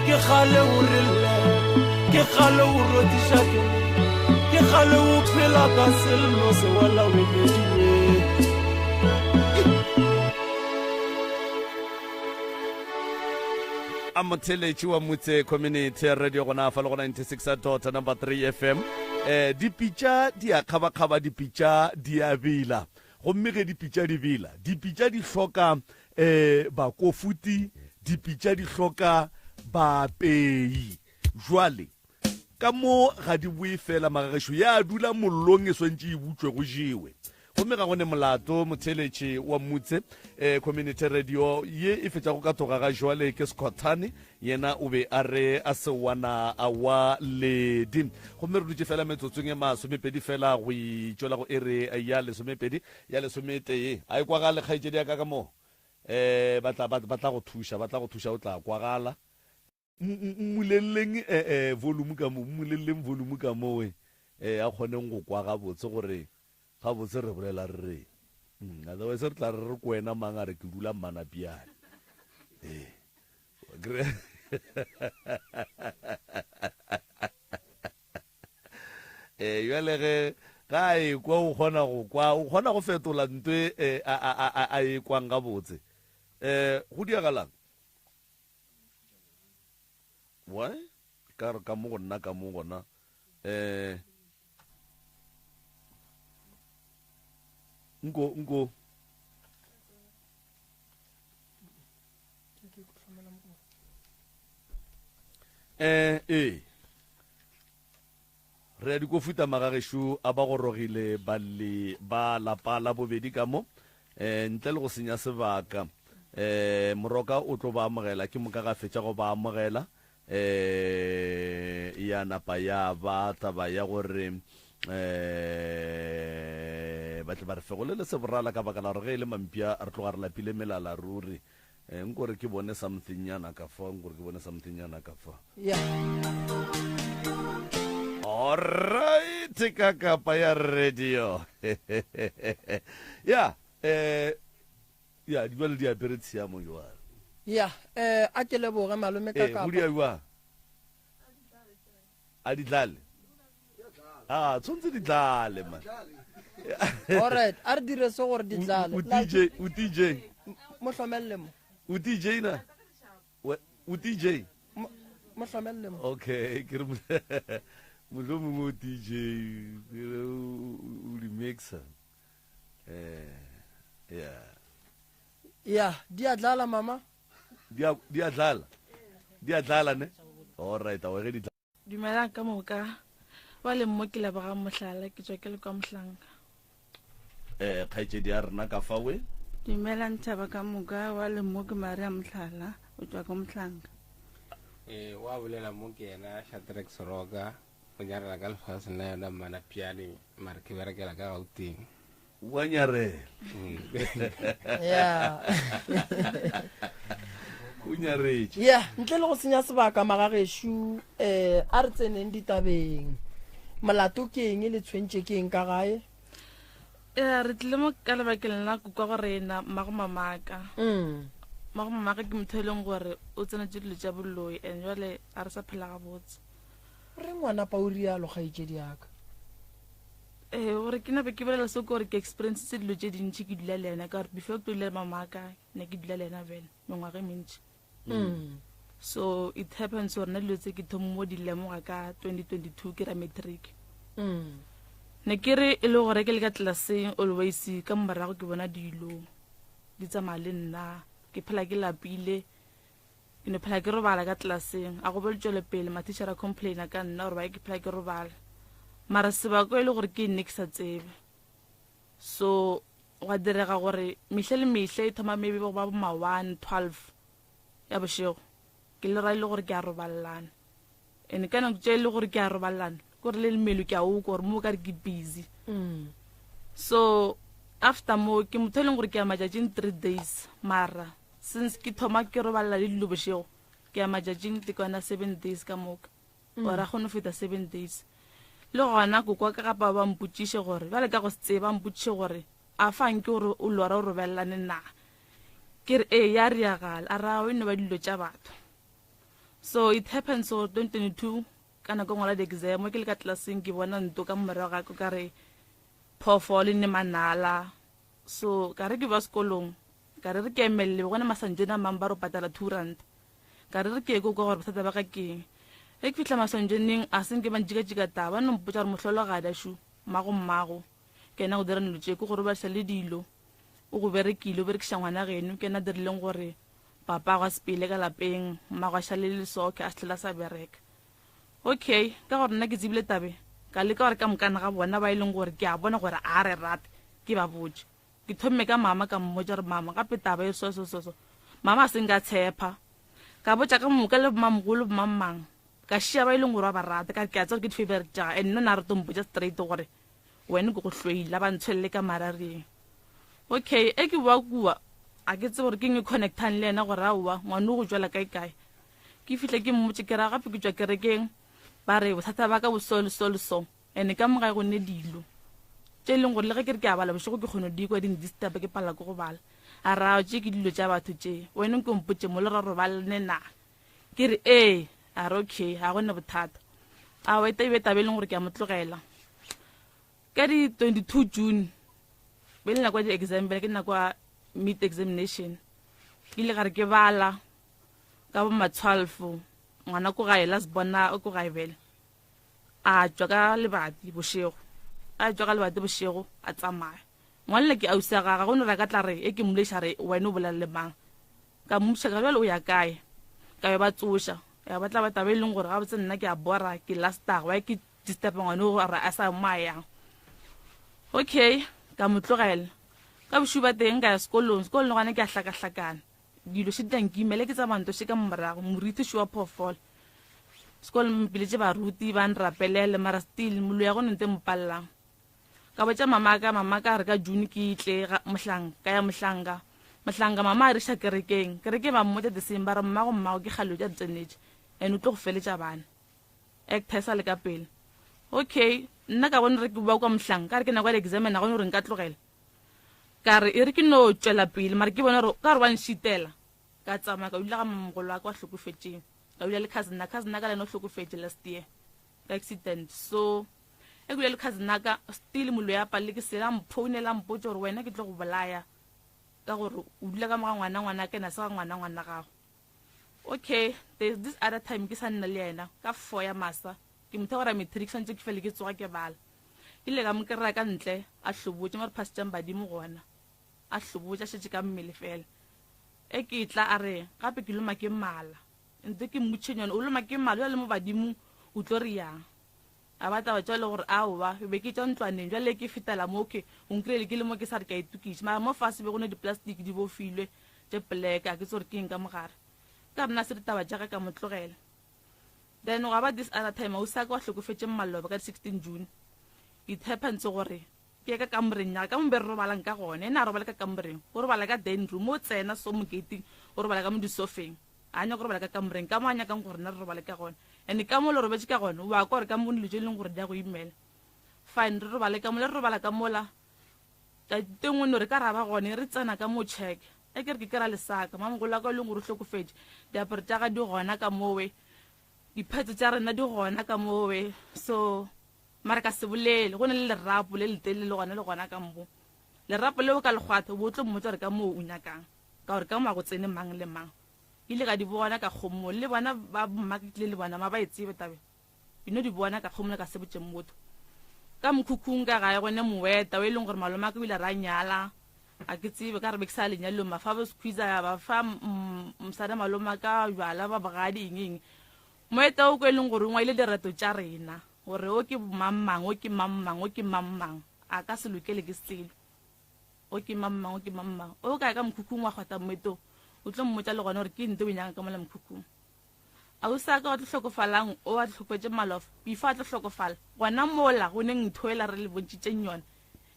Ke kgale o re llela, ke kgale o rotiša ke ke kgale o phela ka sello se wela welediwe. A motheletši wa Mutse Community Radio gona fa le go 96 dot number 3 FM. Eh dipitša di a kgabakgaba dipitša di a bela. Gomme ge dipitša di bela, dipitša di hloka eh bakofuti, dipitša di hloka baapei. Jwale ka mo ga di boe fela magagešo ya dula mollong e swantše e butšwe go jewe. Gomme ga go ne molato motheeletši wa Mutse eh, Community Radio ye e fetšago ka toga ga jwale ke Skhothane yena o be a re a sewana a wa ledi. Gomme re dutše fela metsotsong e masomepedi fela go itšwela go ere ya lesomepedi ya lesometee. A e kwagale kgaetšedi ya ka ka mo? Eh, ba tla, ba, ba tla go thuša, ba tla go thuša o tla kwagala. Mmulelleng volume ka mo, mmulelleng volume ka mo we, a kgoneng go kwa gabotse gore gabotse re bolela re reng. Mm, otherwise re tla re re ko wena mang a re ke dula Mmanapiane. Ee. Eh, bjale ge ga a ekwa o kgona go kwa, o kgona go fetola nto e a a a a e kwang gabotse. Eh, go diagalang? Why? Ka re ka mo go nna ka mo gona. Eh Nko nko. Eh eh. Re ya dikofuta magagešo a ba gorogile balli ba lapa la bobedi ka mo eh, ntle le go senya sebaka eh, Moroka o tlo ba amogela ke moka ga fetša go ba amogela eh, ya napa ya ba taba ya gore eh, ba tle ba re fegolele seborala ka baka la gore ge e le mampia re tloga re lapile melala ruri. Eh, nko re ke bone something nyana ka fa, nko re ke bone something nyana ka fa. Yeah. Alright, ka kapa ya radio. ya, eh ya, di jwale di apere tshiamo jwale. Ya, eh, a ke leboge malome ka Eh, kapa. go dia bjang? A di tlale? Ah, tshwanetse di tlale man. Alright, a re dire se gore di tlale. O DJ, o DJ. Mo hlomelele mo. O DJ na? O DJ? Mo hlomelele mo. Okay, ke re mohlomongwe o DJ, ke re o di mixer. Eh, yeah. Ya, di a dlala mama. Di a di a dlala. Di a dlala ne? All right, awe ge di dlala. Dumelang ka moka ba leng mo ke lebogang mohlala ke tswa ke le kwa mohlanka. Eh kgaetšedi ya rena ka fa we. Dumelang tšhaba ka moka wa leng mo ke Maria Mohlala o tswa ko mohlanka. Ee, wa bolela mo ke yena Shadrack Seroka o nyarela ka lefaseng la yona Mmanapiane mare ke berekela ka Gauteng. Wa nyarela. Yeah. O nyaretše. Yeah, ntle le go senya sebaka magagešu eh a re tseneng ditabeng. Molato ke eng le tshwentše ke eng ka gae? Ya, re tlile mo ka lebakeng la kukwa go rena mmago mamaka. Mm. Mmago mamaka ke motho e leng gore o tsenetše dilo tša boloi and jwale a re sa phela gabotse. Re ngwana pa o rialo kgaetšedi yaka. Ee, gore ke nape ke bolela so ke gore ke experiencitse dilo tše dintši ke dula le yena ka gore before ke tlo dula le mamaka ne ke dula le yena bjale mengwaga e mentši. Mm. So it happens gore nna dilo tse ke thomo mo di lemoga ka 2022 ke ra matric. Mm. Ne ke re e le gore ke le ka tlelaseng always ka morago ke bona dilo di tsamaya le nna ke phela ke lapile Ke no phela ke robala ka tlelaseng. A go be le tšwelopele, mathišere a complaina ka nna gore why ke phela ke robala. Mara sebako e le gore ke nne ke sa tsebe. So gwa direga gore mehla le mehla e thoma maybe go ba bo ma 1, 12 ya bošego. Ke le ra e le gore ke a robalelana. And ka nako tše e le gore ke a robalelana, ke gore le mmele ke a o kwa gore mo o ka re ke busy. So after mo ke motho e leng gore ke ya matšatšing 3 days mara Since ke thoma ke robalela le dilo bošego, ke ya matšatšing tekwana 7 days ka moka. Or a kgone go feta 7 days. Le gona koko wa ka gape ba mpotšiše gore, bjale ka go se tsebe, ba mpotšiše gore a fa nke gore o lora o robelelane na. Ke re ee, ya riagala. A re aowa e no ba dilo tša batho. So it happens so 2022 ka nako e ngwala di-exam ke le ka tlelaseng ke bona nto ka morago ga ka ka re phoofolo e ne manala. So ka re ke ba sekolong Ka re re ke emelele, be gona Masantšone a mang ba ro patala R2. Ka re re ke ye ko kwa gore bothata ba ka ke eng. Ge ke fihla Masantšoneng a se nke ba ntšikatšika taba, ba no mpotša gore mohlologadi a šu, mmago mmago ke yena go dira dilo tše, ke go robadiša le dilo, o go berekile, o berekiša ngwana geno, ke yena a dirileng gore papago a sepele ka lapeng, mmago a šale le lesoke, a se hlole a sa bereka. Okay, ka gore nna ke tsebile tabe, ka leka gore ka mokana ga bona ba e leng gore ke a bona gore a re rate, ke ba botše. Ke thomme ka mama ka mmotša gore mama gape taba e so so so so. Mama a se nka tshepa. Ka botša ka moka le bommamogolo bommangmang. Ka šia ba e leng gore wa ba rata ka re ke a tseba gore ke di-favorite tša gage and nna na re to mpotša straight gore wena ke go hloile a ba ntshwelele ka marareng. Okay e ke boa kua a ke tsebe gore ke eng e connectang le yena gore aowa ngwane o go tšwela kae kae. Ke fihle ke mmotše ke ra gape ke tšwa kerekeng ba re bothata ba ka bo so le so le so. And ka mo gae go ne dilo tše e leng gore le ge ke re ke a bala bošego ke kgona go di kwa di ndisturba ke palela ke go bala. A re ao tše ke dilo tša batho tše, wena nko mpotše mo le ra robalane na? Ke re ee, a re okay ga go ne bothata. Aowa e be taba e leng gore ke a mo tlogela. Ka di 22 June be le nako ya di-exam bjale ke nako ya mid examination ke ile ka re ke bala ka bo ma 12 ngwana ko gae la se bona o ko gae bjale. A tšwa ka lebati bošego, a tšwa ka lebati bošego, a tsamaya. Ngwanela ke ausi ya gagwe, go no re a ka tla re e ke mmoleiša re wena o bolela le mang. Ka mmotšiša ka bjale o ya kae? Ka be ba tsoša, ya ba tla ba taba e leng gore gabotse nna ke a bora, ke lastag, why ke disturba ngwana o gore a sa mo a yang. Okay, ka mo tlogela. Ka bošego ba teng ka ya sekolong, sekolong le gona ke a hlakahlakana. Dilo še di tla nkimela ke tsamaya nto še ka morago, moriti še wa phoofolo. Sekolo mpiletše baruti ba nrapelele mara still mollo ya gone nte mpallang. Ka botša mama ka mama ka re ka June ke tle ga mohlanka ka ya mohlanka. Mohlanka mama a re iša kerekeng. Kerekeng ba mmotša the same ba re mmago mmago ke kgale o tša tsenetše and o tlo go feletša bana. Actor e sa le ka pele. Okay nna ka bona re ke boa kwa mohlanka ka re ke nako ya di-exam and a gone gore nka tlogela. Ka re e re ke no tšwela pele mara ke bona gore ka gore wa nšitela. Ka tsamaya ka dula ga mamogolo wa ka wa hlokofetšeng. Ka dula le cousin ya cousin ya ka le yena o hlokofetše last year ka accident. So e ke dula le cousin ya ka still moloi a palele ke sela a mphounela a mpotša gore wena ke tlo go bolaya ka gore o dula ka mo ga ngwana ngwana ka ena se ga ngwana ngwana gago. Okay, there's this other time ke sa nna le yena ka 4 ya masa ke motho wa gore matric swantse ke fele ke tsoga ke bala. Ke ile ka mo kry-a ka ntle a hlobotše mo re phasitšang badimo gona. A hlobotše a šetše ka mmele fela. E ke tla a re gape ke loma ke mala. Nte ke mmotšhe yone o loma ke mala jale mo badimong o tlo re yang. A ba taba tšale gore aowa be ke tšwa ntlwaneng jale ke fetela mo okay o nkry-ile ke le mo ke sa re ke a itokiša mara mo fase be go ne di-plastic di bofilwe tše black a ke tse gore ke eng ka mogare. Ka re nna se ditaba tša ge ka mo tlogela. Then gwa ba this other time ausi wa ka wa hlokofetše maloba ka di 16 June. It happens gore Ke ya ka kamoreng ya ka, ka mo be re robalang ka gona. Ena a robale ka kamoreng, o robala ka dining room. Mo o tsena so mo gating, o robala ka mo disofeng. A nyaka go robala ka kamoreng, ka mo a nyakang gore rena re robale ka gona. And ka mo le robetše ka gona, wa kwa gore ka mo dilo tše e leng gore di a go imela. Fine, re robale ka mola, re robala ka mola. Tšatši te nngwe no re ka ra ba gone, re tsena ka mo check. E ke re ke kry-a lesaka, mamogolo wa ka e leng gore o hlokofetše, diaparo tša ga di gona ka mowe, diphetso tša rena di gona ka mowe. So Mara ka se bolele, go na le lerapo le letelele le gona le gona ka mo. Lerapo leo ka le kgwatha, o bo o tlo mmotša gore ka moo o nyakang, ka gore ka mo ga go tsene mang le mang. Ke ile ka di bona ka kgomong, le bona ba mma ke tlile le bona, ma ba e tsebe tabe. Ke no di bona ka kgomong ka se botše motho. Ka mokhukhung ka gae go ne moeta o e leng gore malome a ka o ile a ra nyala, a ke tsebe ka re be ke sa lenyalong, ba fa bo squeezer, ba fa mosadi malome a ka jwala ba bogadi eng eng. Moeta o ko e leng gore o ngwaile direto tša rena. Gore o ke mang-mang, o ke mang-mang, o ke mang-mang, a ka se lokele ke selo. O ke mang-mang, o ke mang-mang. O ka ya ka mokhukhung wa kgwatha moetong, o tlo mmotša le gona gore ke eng tse o nyakang ka mola mokhukhung. Ausi a ka wa tlo hlokofalang, o a hlokofetše malofa, before a tlo hlokofala, gona mola go neng ntho ela re le bontšitšeng yona,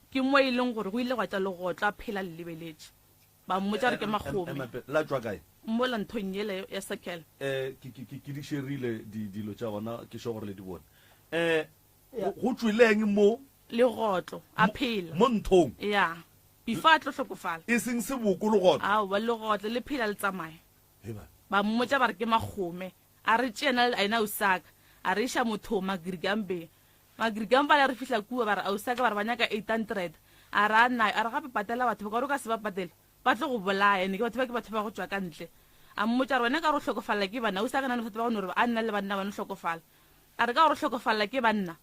ke mo e leng gore go ile gwa tšwa legotlo a phela le lebeletše. Ba mmotša gore ke Makgome. La tšwa kae? Mola nthong yela ya circle. Eh, ke, ke, ke, ke di šerile di, dilo tša gona, ke sure gore le di bone. Eh, go, go tšweleng mo? Legotlo, a phela. Mo nthong? Ya. Before a tlo hlokofala. E seng seboko, legotlo? Aowa, legotlo le phela le tsamaya. Hei banna. Ba mmotša ba re ke Makgome. A re tšee yena, yena Usaka. A re iša mothong, Magrigambeng. Magrigamba bale re fihla kua, ba re Ausaka ba re ba nyaka 800. A re a nayo, a re gape patela batho ba, ka gore o ka se ba patele ba tlo go bolaya, ene ke batho ba ke batho ba go tšwa ka ntle. A mmotša a re wena ka gore o hlokofalela ke banna, Ausaka na le batho ba go no re a nna le banna ba no hlokofala. A re ka gore o hlokofalela ke banna,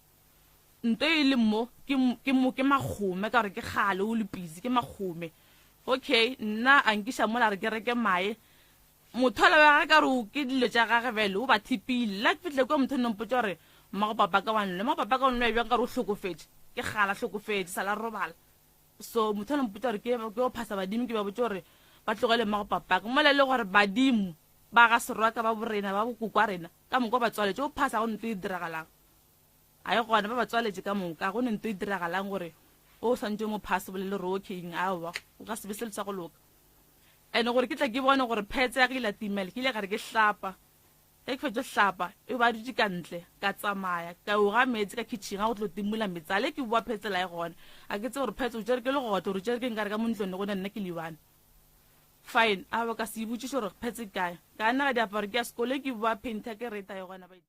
nto e leng mo ke ke mo ke makgome ka gore ke kgale o le busy ke makgome. Okay, nna a nkiša mola a re ke reke mae, Motho yola wa gage ka re o ke dilo tša gage bjale o ba thipile. La ke fihlile kua motho o no mpotša gore mmago papa ka wa nloya. Mmago papa ka o nloya bjang ka re o hlokofetše? Ke kgale a hlokofetše, sa la robala. So motho o no mpotša gore ke ke yo phasa badimo ke ba botše gore ba tlogele mmago papa ka. Mola e le gore badimo ba ga Serwaka ba borena ba bokoko wa rena ka moka o ba tswaletše o phasa ga go nto e diragalang. A e gona ba ba tswaletše ka moka ga go ne nto e diragalang gore o swanetše o mo phase bolele gore okay eng aowa o ka se be selo sa go loka. And gore ke tle ke bone gore phetse ya ge ile timela, ke ile ka re ke hlapa. Ge ke fetša hlapa, e ba dutše ka ntle, ka tsamaya, ka yo ga meetse ka kitchen ga go tlo timola meetse. Ale ke boa phetse la e gona. A ke tsebe gore phetse o tšere ke legotlo, gore o tšere ke nkare ka mo ntlong ne go ne nna ke le one. Fine, a ba ka se ibotšiše gore phetse ke kae. Ka anega diaparo ke ya sekolo, ke boa painter ke reta e gona ba e tšere.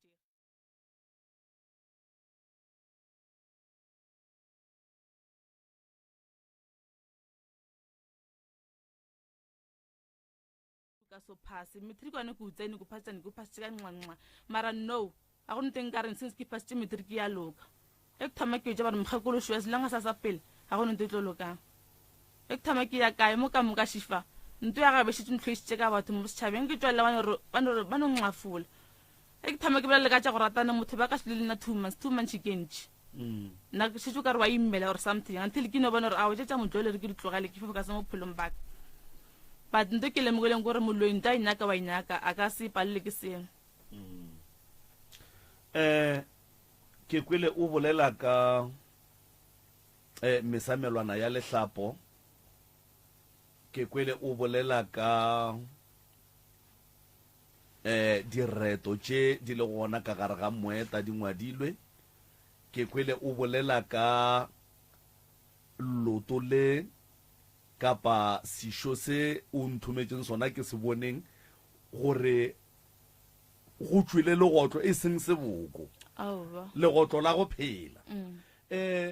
Ka so phase matric one ke o tsene ke phasitšane ke phasitše ka nxa nxa mara no a go nteng ka reng since ke phasitše matric ya loka e ke thoma ke ja bare mokgekolo shoe selanga sa sa pele ga go nto e tlo lokang e ke thoma ke ya kae mo ka moka šifa nto ya gabe šetše ntlhoisitše ka batho mo setšhabeng ke tšwelela ba no ba no nxafola e ke thoma ke bolela ka tša go ratana motho ba ka se le nna 2 months 2 months ke ntši nna ke šetše o ka re wa imela or something until ke no bona gore ao tše tša motlole re ke di tlogele ke focus mo bophelong baka but nto ke lemogileng gore moloi nto a inyaka wa inyaka a ka se palele ke sengwe. Um ke kwele o bolela ka eh mesamelwana ya lehlapo ke kwele o bolela ka eh direto tše di le gona ka gare ga moeta di ngwadilwe ke kwele o bolela ka loto le. kapa sešo se o nthometšeng sona ke se boneng gore go tšwele legotlo e seng seboko. Aowa. Legotlo la go phela. Mm. Eh,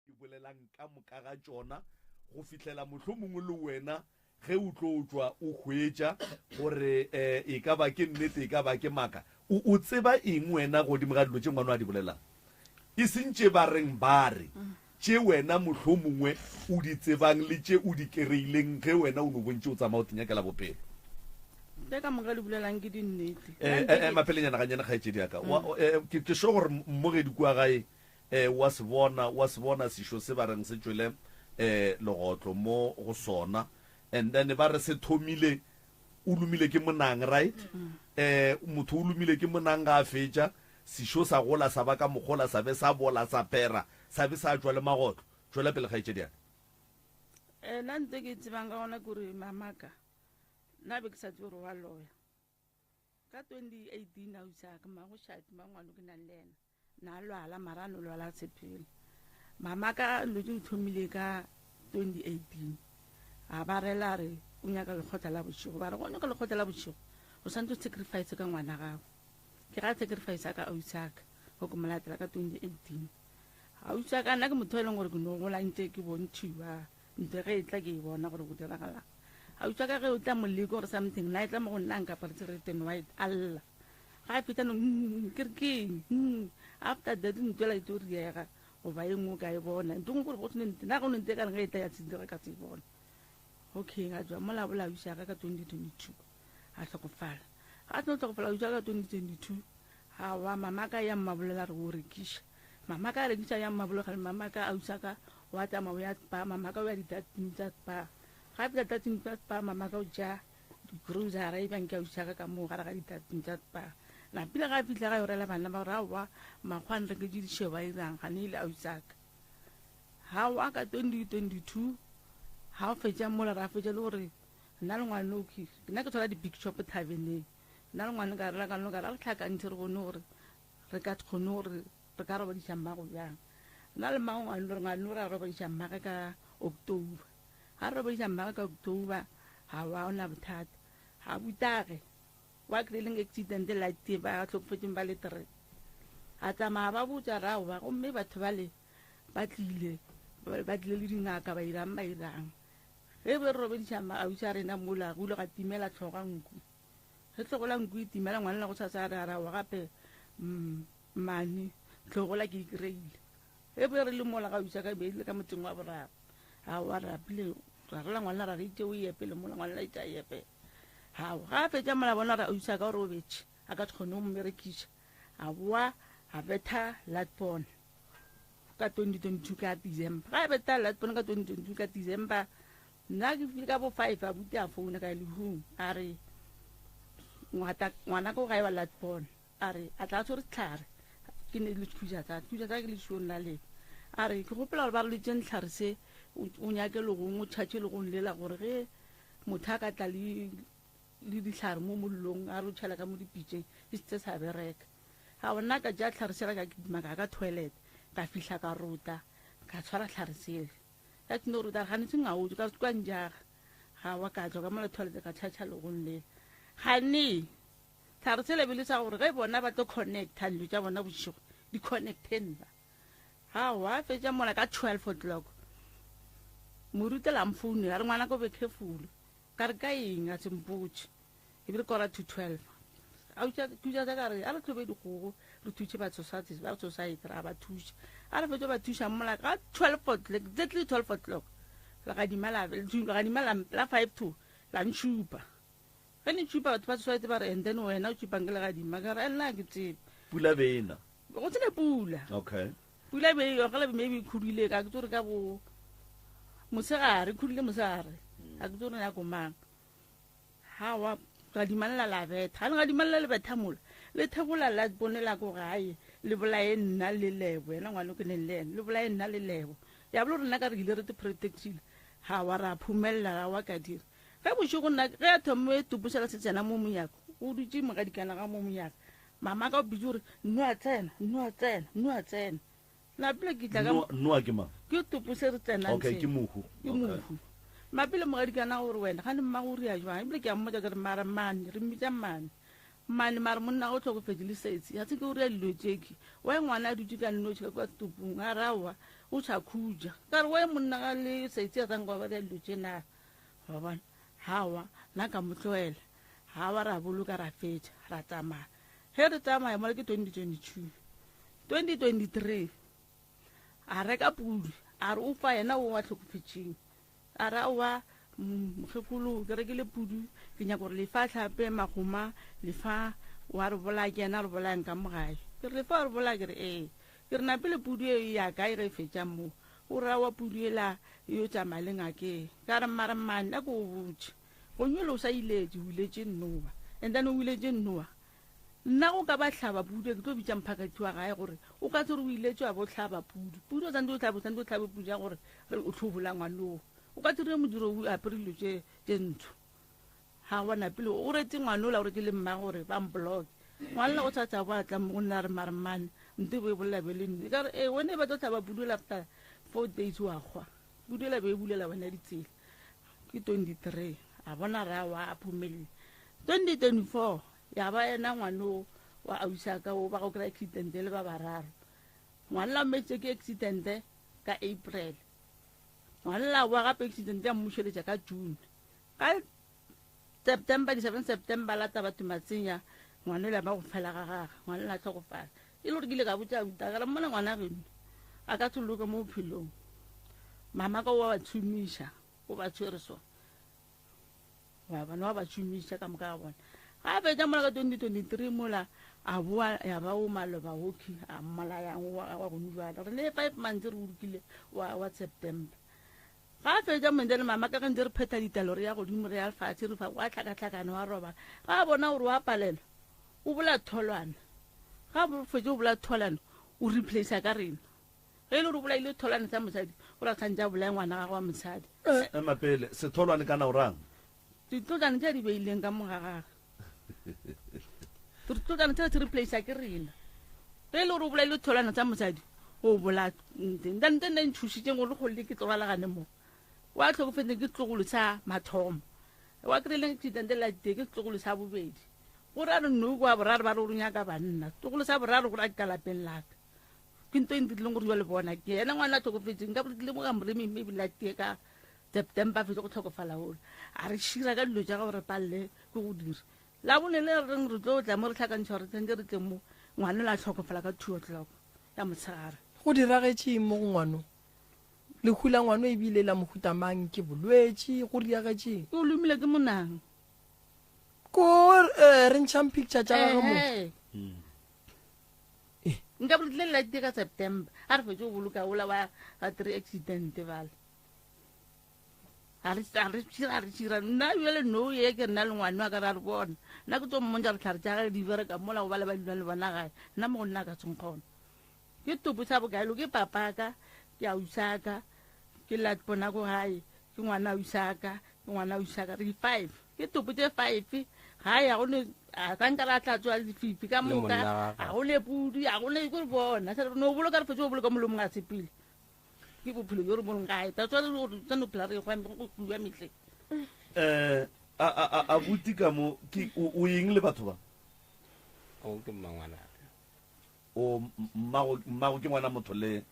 Di bolelang ka moka ga tšona go fihlela mohlomongwe le wena ge o tlo tšwa o hwetša gore um e ka ba ke nnete e ka ba ke maaka. O, o tseba eng wena godimo ga dilo tše ngwano a di bolelang? E seng tše ba reng ba re, tše wena mohlomongwe o di tsebang le tše o di kereileng ge wena o no bontše o tsamaya o tinyakela bophelo. Tše ka moka di bolelang ke dinnete. Eh, eh, eh, mapelenyana gannyane kgaetšedi ya ka. Wa, eh, ke, ke sure gore mmogedi kua gae E, o a se bona, o a se bona sešo se ba reng se tšwele e, legotlo mo go sona. And then ba re se thomile, o lomile ke monang, right? E, motho o lomile ke monang ga a fetša, sešo sa gola sa ba ka mogola sa be sa bola sa phera sa be sa tšwa le magotlo. Tšwela pele kgaetšedi ya ka. E, nna ntho e ke e tsebang ka gona ke gore mamaka nna be ke sa tsebe gore wa loya. Ka 2018 ausi a ka magošadi mangwano ke nang le ena na lwala mara a no lwala sepele. Mama ka dilo tse di thomile ka 2018 a ba rela re o nyaka lekgotla la bošego ba re go nyaka lekgotla la bošego o santse o sacrifice ka ngwana gago ke ga sacrifice ka ausi a ka go ke mo latela ka 2018 ausi a ka nna ke motho e leng gore ke no gola ntse ke bontšhiwa Ntho ge e tla ke e bona gore go diragalang. A utswa ka ge o tla moleko gore something na e tla mo go nna nka aparetse red and white a lla. Ga a feta no mm, ke re ke eng mm. After that ntho ela e tlo riega goba e nngwe ka e bona. Ntho nngwe gore go sene nna go ne nte ka reng ge e tla ya se dira ka se bona. Okay ga tswa mola bola usa ka 2022 a hlokofala. Ga a seno hlokofala usa ka 2022 ga wa mama ka ya mmabolela re o rekiša. Mama ka a rekiša ya mmabolela mama ka ausa ka Wa tsamaya o ya spa, mama ka o ya di-dustbin tsa spa. Ga a fihla dustbin tsa spa, mama ka o tšea di-grocery e bang ke a ušaka ka moo gare ga di-dustbin tsa spa. Napile ga a fihla ga yo rela bana ba gore aowa makgwa a nreketše dišebo a irang gane ile a usaka. Gaowa ka 2022 ga o fetša mola ra fetša le gore nna le ngwane okay nna ke thola di-big shop thaveneng nna le ngwane ka rela ka no ka ra re tlhakantšhe re bone gore re ka kgone gore Re ka robadiša mmago bjang? Nna le mmago ngwanore, ngwanore a robadiša mmage ka October. Ga re robadiša mmage ka October, ga wa ona bothata. Ga butage, wa kry-ileng accident light ba hlokofetšeng ba le three. A tsamaya ba botša ra wa gomme batho bale ba tlile, ba tlile le dingaka ba irang ba irang. Ge be re robadiša ausi a rena mola, go ile ga timela hloga nku. Ge hlogo la nku e timela ngwana la go sasa a re a ra wa gape mm. Mmane, hlogola ke e kry-ile. Ge be re le mola ga usa ka be le ka motseng wa boraro. Aowa ra pile ra rela ngwana ra re itse o epe le mola ngwana la itse a epe. Hao ga a fetša mola bona ra usa ka gore o betše a ka se kgone go mmerekiša. A boa a betha Latpon ka 2022 ka December. Ga a betha Latpon ka 2022 ka December nna ke file ka bo 5 a buti a founa ka lehung a re ngwana ko gae wa Latpon. A re, a tla a tshwere sehlare, ke ne le thuša tsa, thuša tsa ke le šiong la lena. A re, ke gopela gore ba re letšeng hlare se, o nyake legong, o tšhatše legong lela gore ge motho a ka tla le, le dihlare mo mollong, a re o tšhela ka mo dipitšeng, di se sa bereka. A nna ka tšea hlare sela ka kitima ka ya ka toilet, ka fihla ka rota, ka tshwara hlare sela. Ka ke no rota, gane se ngaotse, ka re kwa njaga. Ga wa ka tšwa ka mola toilet ka tšhatšha legong lela. Gane! Tlhare sela be le sa gore ge bona ba tlo connecta dilo tša bona bošego di connecte nna. Aowa fetša mola ka 12 o'clock moruti la mfounela a re ngwana ko be careful ka re ka eng a se mpotše e be le kora to 12 a utša thuša ka re a re tlobe dikgogo re thuše ba society ba society ra ba thuša a re fetša ba thuša mola ka 12 o'clock exactly 12 o'clock legadima la legadima la 5 to la ntšhupa Ge ne tšupa batho ba society ba re and then wena o tšupang ke legadima ka re nna ke tsebe. Pula be e na. Go tsene pula. Okay. Pula be e gela maybe e khudile ka ke tsore ka bo mosegare khudile mosegare. A ke tsore nako mang. Ha wa gadima lela la betha. Ha le gadima lela le betha mola. Le thegola la bone la ko gae le bolaye nna le lebo yena ngwana ke neng le ena le bolaye nna le lebo. Ya bolo rena ka re ile re te protectile. Ha wa ra phumella ra wa ka dira. Ge bošego nna ge a thomile topo sela se tsena mo monyako, o dutše mogadikana ga mo monyaka. Mama ka o bitše gore nno a tsena, nno a tsena, nno a tsena. Napile ke tla ka Noa ke mang? Ke topo se re tsenang Okay, se. ke mohu. Ke Okay. mohu. Mapele mogadikana gore wena gane mmago o ria jwang ebile ke a mmotsa ke re mara mane re mmitsa mane mane mare monna ga o tlhokofetse le setsi ga se ke o ria dilo tšeke wa ngwana a dutše ka nnoši ka kwa topong a re aowa o sa khutša ka re wa monna ga le setsi a sanka ba ria dilo tše na wa bona hawa nna ka mo tlohela hawa ra boloka ra fetša ra tsamaya ge re tsamaya mola ke 2022 2023 a reka pudi a re o fa yena o wa tlhokofetšeng a re aowa mokgekolo ke rekile pudu ke nyaka gore lefa tlhape magoma lefa wa re bolaya ke yena a re bolayang ka mo gae ke re lefa wa re bolaya ke re ee ke re napele pudu e ya kae ge e fetša mo o re aowa pudu ela e yo tsamaya le ngakeng ka re mmare mmane a ko o botše gonyole o sa iletše o iletše nnowa and then o iletše nnowa Nna go ka ba hlaba pudu ke tlo bitša mphakathi wa gae gore o ka tsore o iletšwe a bo hlaba pudu. Pudu o santse o hlabe o santse o hlabe pudu ya gore re o hlobola ngwanoo. O ka tsore modiro o apere dilo tše tše ntsho. Ga bona pele o retse ngwanola o retse le mma gore ba mblock. Ngwanela o sa tsa bo tla mo go nna re mare mane nte bo e bolela be le nne. Ka re eh wena e ba tlo hlaba pudu la after 4 days wa kgwa. Pudu la be e bulela wena ditsela. Ke 23 a bona ra wa a phumelele. 2024 Ya ba yena ngwano wa ausiaka o ba go kry accident le ba bararo. Ngwana la mmetse ke accident ka April. Ngwana la wa gape accident ya mmušeletša ka June. Ka September, di 7 September la taba tumatsenya ngwana la ba go fela ga gagwe. Ngwana la tlhokofala. E le gore ke ile ka botša abuti ka re mmona ngwana geno a ka tsholoke mo bophelong. Mama ka o wa ba tshumiša, o ba tshwere so. Wa bona wa ba šomiša ka moka ga bona. Ga a fetša mola ka 2023 mola a boa ya ba o maloba hockey a mmolayang wa wa go jwala. Re ne 5 months re bolokile wa wa September. Ga a fetša montle le mama ka ge ntse re phetha ditalo re ya godimo re ya fatshe re fa wa tlhakatlhakana wa robala. Ga a bona gore wa palelwa o bola tholwana. Ga a fetše o bola tholwana o replace ka rena. Ge e le gore o bolaile tholwane sa mosadi, o ra tshwanetse a bolaye ngwana gagwe wa mosadi. Ema pele, setholwane kana o rang? Ditlotlane tse a di beileng ka mo ga gagwe. Ditlotlane tse se replace ke rena. Ge e le gore o bolaile tholwane tsa mosadi, o bolaya nte. Nta nte nna e ntšhošitšeng gore go le ke tlogalagane mo. Wa tlhokofetseng ke setlogolo sa mathomo. Wa kry-ileng accident la tee ke setlogolo sa bobedi. Go ra re no kwa boraro ba re o nyaka banna. Setlogolo sa boraro go ra ke ka lapeng laka. Ke nto e ntirileng gore jale bona ke yena ngwana a tlhokofetseng ka gore ke lemoga moremi mme ebile a tie ka September a fetse go tlhokofala ola a re šira ka dilo tša gore palele ke go dira la bone le reng re tlo tla mo re tlhakantšha gore tshwanetse re tle mo ngwana la tlhokofala ka 2 o'clock ya motshegare. Go diragetše eng mo go ngwano? Lehu la ngwano e bile la mohuta mang? Ke bolwetši? Go diragetše eng? O lomile ke monang. Ko eh, re ntšhang picture tša gagwe mo. Ehe. Nka bo re tlile late ka September a re fetse go boloka ola wa ga three accident bala a re a re tšira re tšira nna jale no ye ke nna le ngwane wa ka ra re bona nna ke tlo mmontša re tlhare tša gage di bereka mola go bale ba dulang le bona gae nna mo go nna ka senkgona ke topo sa bokaelo ke papaka ke ausaka ke lat bona ko gae ke ngwana ausaka ke ngwana ausaka re di-five ke topo tse five ga ya go ne a ka nka ra tla tswa lefifi ka Le moka monna wa ga go ne pudi ga go ne ko re bona se re no boloka re fetse go boloka molomong a sepele ke bophelo bjo re boneng gae ta tswa re gore tsa no phela re gwa go bua metle Eh, a a a abuti ka mo ke o o eng le batho ba? O ke mmangwana. O mmago mmago ke ngwana motho le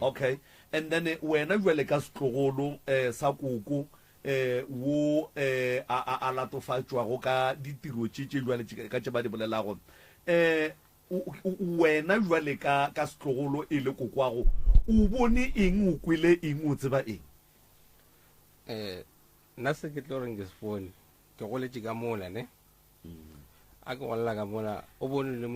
okay and then eh, wena jwale ka setlogolo eh sa koko eh wo eh a a a latofatšwago ka ditiro tše tše jwale tše ka tše ba di bolelago eh o- o- wena jwale ka ka setlogolo e le kokwago o bone eng o kwele eng o tseba eng Eh, nna se ke tlo reng ke se bone ke goletše ka mola ne a ke golela ka mola o bone le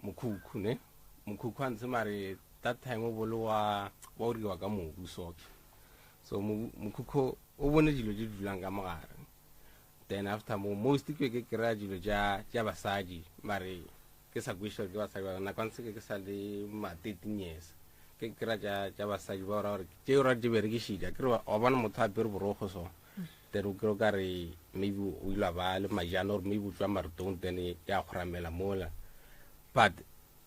mokhukhu ne mokhukhu a ntse mare that time o bole wa wa o ka mobu soke so mokhukhu o bone dilo tše di dulang ka mogare then after mo most ke ke kry-a dilo tša basadi mare ke sa kwešiša gore ke basadi ba nako ntse ke ke sa le ma 13 years ke kry-a tša basadi ba ora gore tše ora di berekišitša ke re wa bona motho a apere borokgo so. Then o kry o ka re maybe o ile a ba le majana or maybe o tswa marotong then ya kgoramela mola. But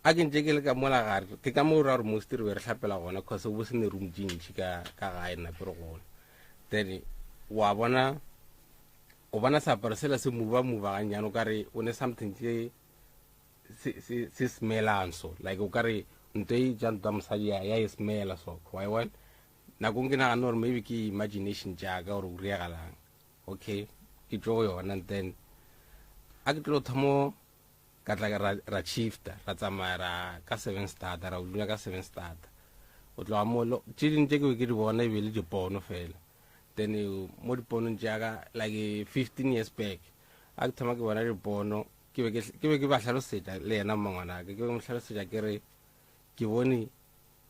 a ke ntse ke le ka mola gare ke ka moo ra gore most re be re hlapela gona cause o bo se ne room tše ntši ka ka gae nna ke re gona. Then wa bona o bona seaparo sela se mova mova gannyane o ka re o ne something se se se se smellang so like o ka re nto e ja ntwa mosadi ya ya e smela so wa e bona nakong ke nagana gore maybe ke imagination jaaka gore o riagalang okay ke tlo go yona and then a ke tlo thomo ka tla ra ra shifta ra tsamaya ra ka seven starter ra dula ka seven starter o tloga mo tše dingwe tše ke be ke di bona e be le dipono fela then mo diponong tša like 15 years back a ke thoma ke bona dipono ke be ke be ke ba hlalosetša le yena mmangwanaka ke be ke mo hlalosetša ke re ke bone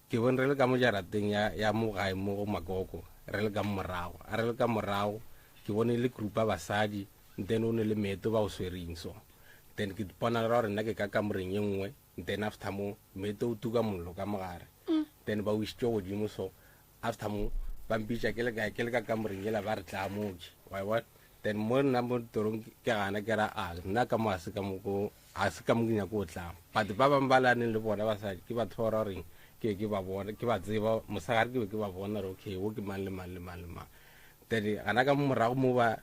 ke bone re le ka mo jarateng ya ya mo gae mo go makoko re le ka morago a re le ka morago ke bone le group ya basadi then o ne le meto ba o swereng so then ke bona ra gore nna ke ka kamoreng ye nngwe then after mo meto o tuka mollo ka mogare mm. then ba o isitse godimo so After mo, ba mpitša ke le kae, ke le ka kamoreng yela ba re tla mo ke. Wa e bona? Then mo nna mo torong ke gana ke ra a nna ka mo a se ka mo ko a se ka mo ke nyako o tla. But ba bangwe ba laneng le bona basadi ke batho ba goreng ke ke ba bona ke ba tseba mosegare ke be ke ba bona gore okay wo ke mang le mang le mang le mang. Then gana ka morago mo ba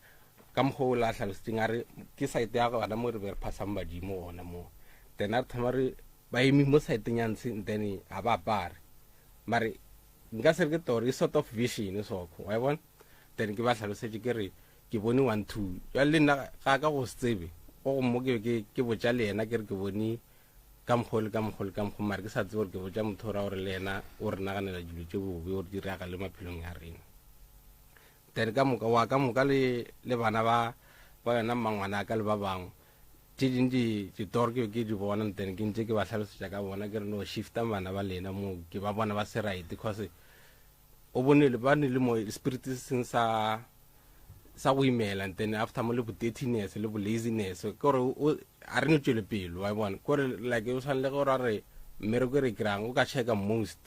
ka mokgwa o la hlalositseng a re ke site ya gona mo re be re phasang badimo gona mo. Then a re thoma re ba eme mo siteng ya ntshe then ga ba apare. Mare nka se re ke toro e sort of vision soko wa e bona then ke ba hlalosetše ke re ke bone one two jale le nna ga ka go se tsebe go go mo ke ke ke botša le yena ke re ke bone ka mokgwa le ka mokgwa le ka mokgwa mare ke sa tsebe gore ke botša motho o ra gore le yena o re naganela dilo tše bobe gore di reagale maphelong a rena then ka moka wa ka moka le le bana ba ba yona mmangwana ka le ba bangwe tše ding di ditoro ke ke di bona then ke ntse ke ba hlalosetša ka bona ke re no shifta bana ba lena mo ke ba bona ba se right because o bone le ba ne le mo spirit se seng sa sa go imela and then after mo le bo dirtiness le bo laziness ke gore o a re no tšwele pele wa bona ke gore like o tshwanele gore a re mmereko e re kry-ang o ka checka most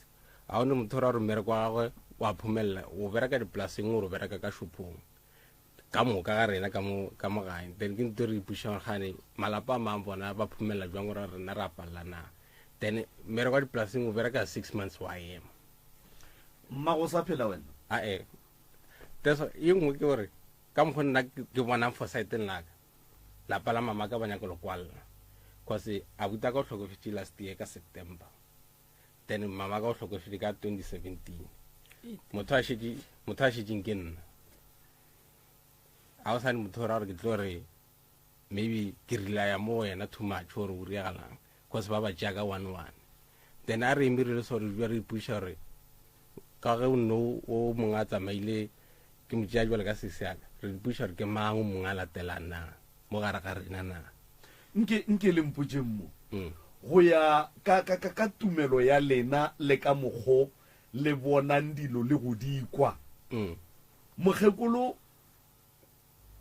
ga o ne motho o ra gore mmereko wa gagwe wa phomelela o bereka dipolaseng gore o bereka ka shopong ka moka ga rena ka mo ka mo gae then ke nto re ipuša gore gane malapa a mang bona ba phomelela jwang gore rena re apalela na then mmereko wa dipolaseng o bereka six months wa ema mmago sa phela wena ae teso ye nngwe ke gore ka mokgwa nna ke bonang forsighteng laka lapa la mama ka ba nyaka lo kwalla cause abuta ka o tlhokofetše last year ka september then mama ka o hlokofetše ka 2017 motho a šetše motho a šetšeng ke nna a o sane motho o ra gore ke tlo re maybe ke relaya mo go yena too much gore o riagalang cause ba ba tšea ka one one then a re eme re le so re dula re ipuša gore ka ge o nno o mongwe a tsamaile ke mo tšea jwale ka sese yaka re ipuša gore ke mang o mongwe a latelang na mo gare ga rena na Nke, nke le mpotšeng mo, go ya ka, ka, ka, ka tumelo ya lena le ka mokgo le bonang dilo le go di kwa, mokgekolo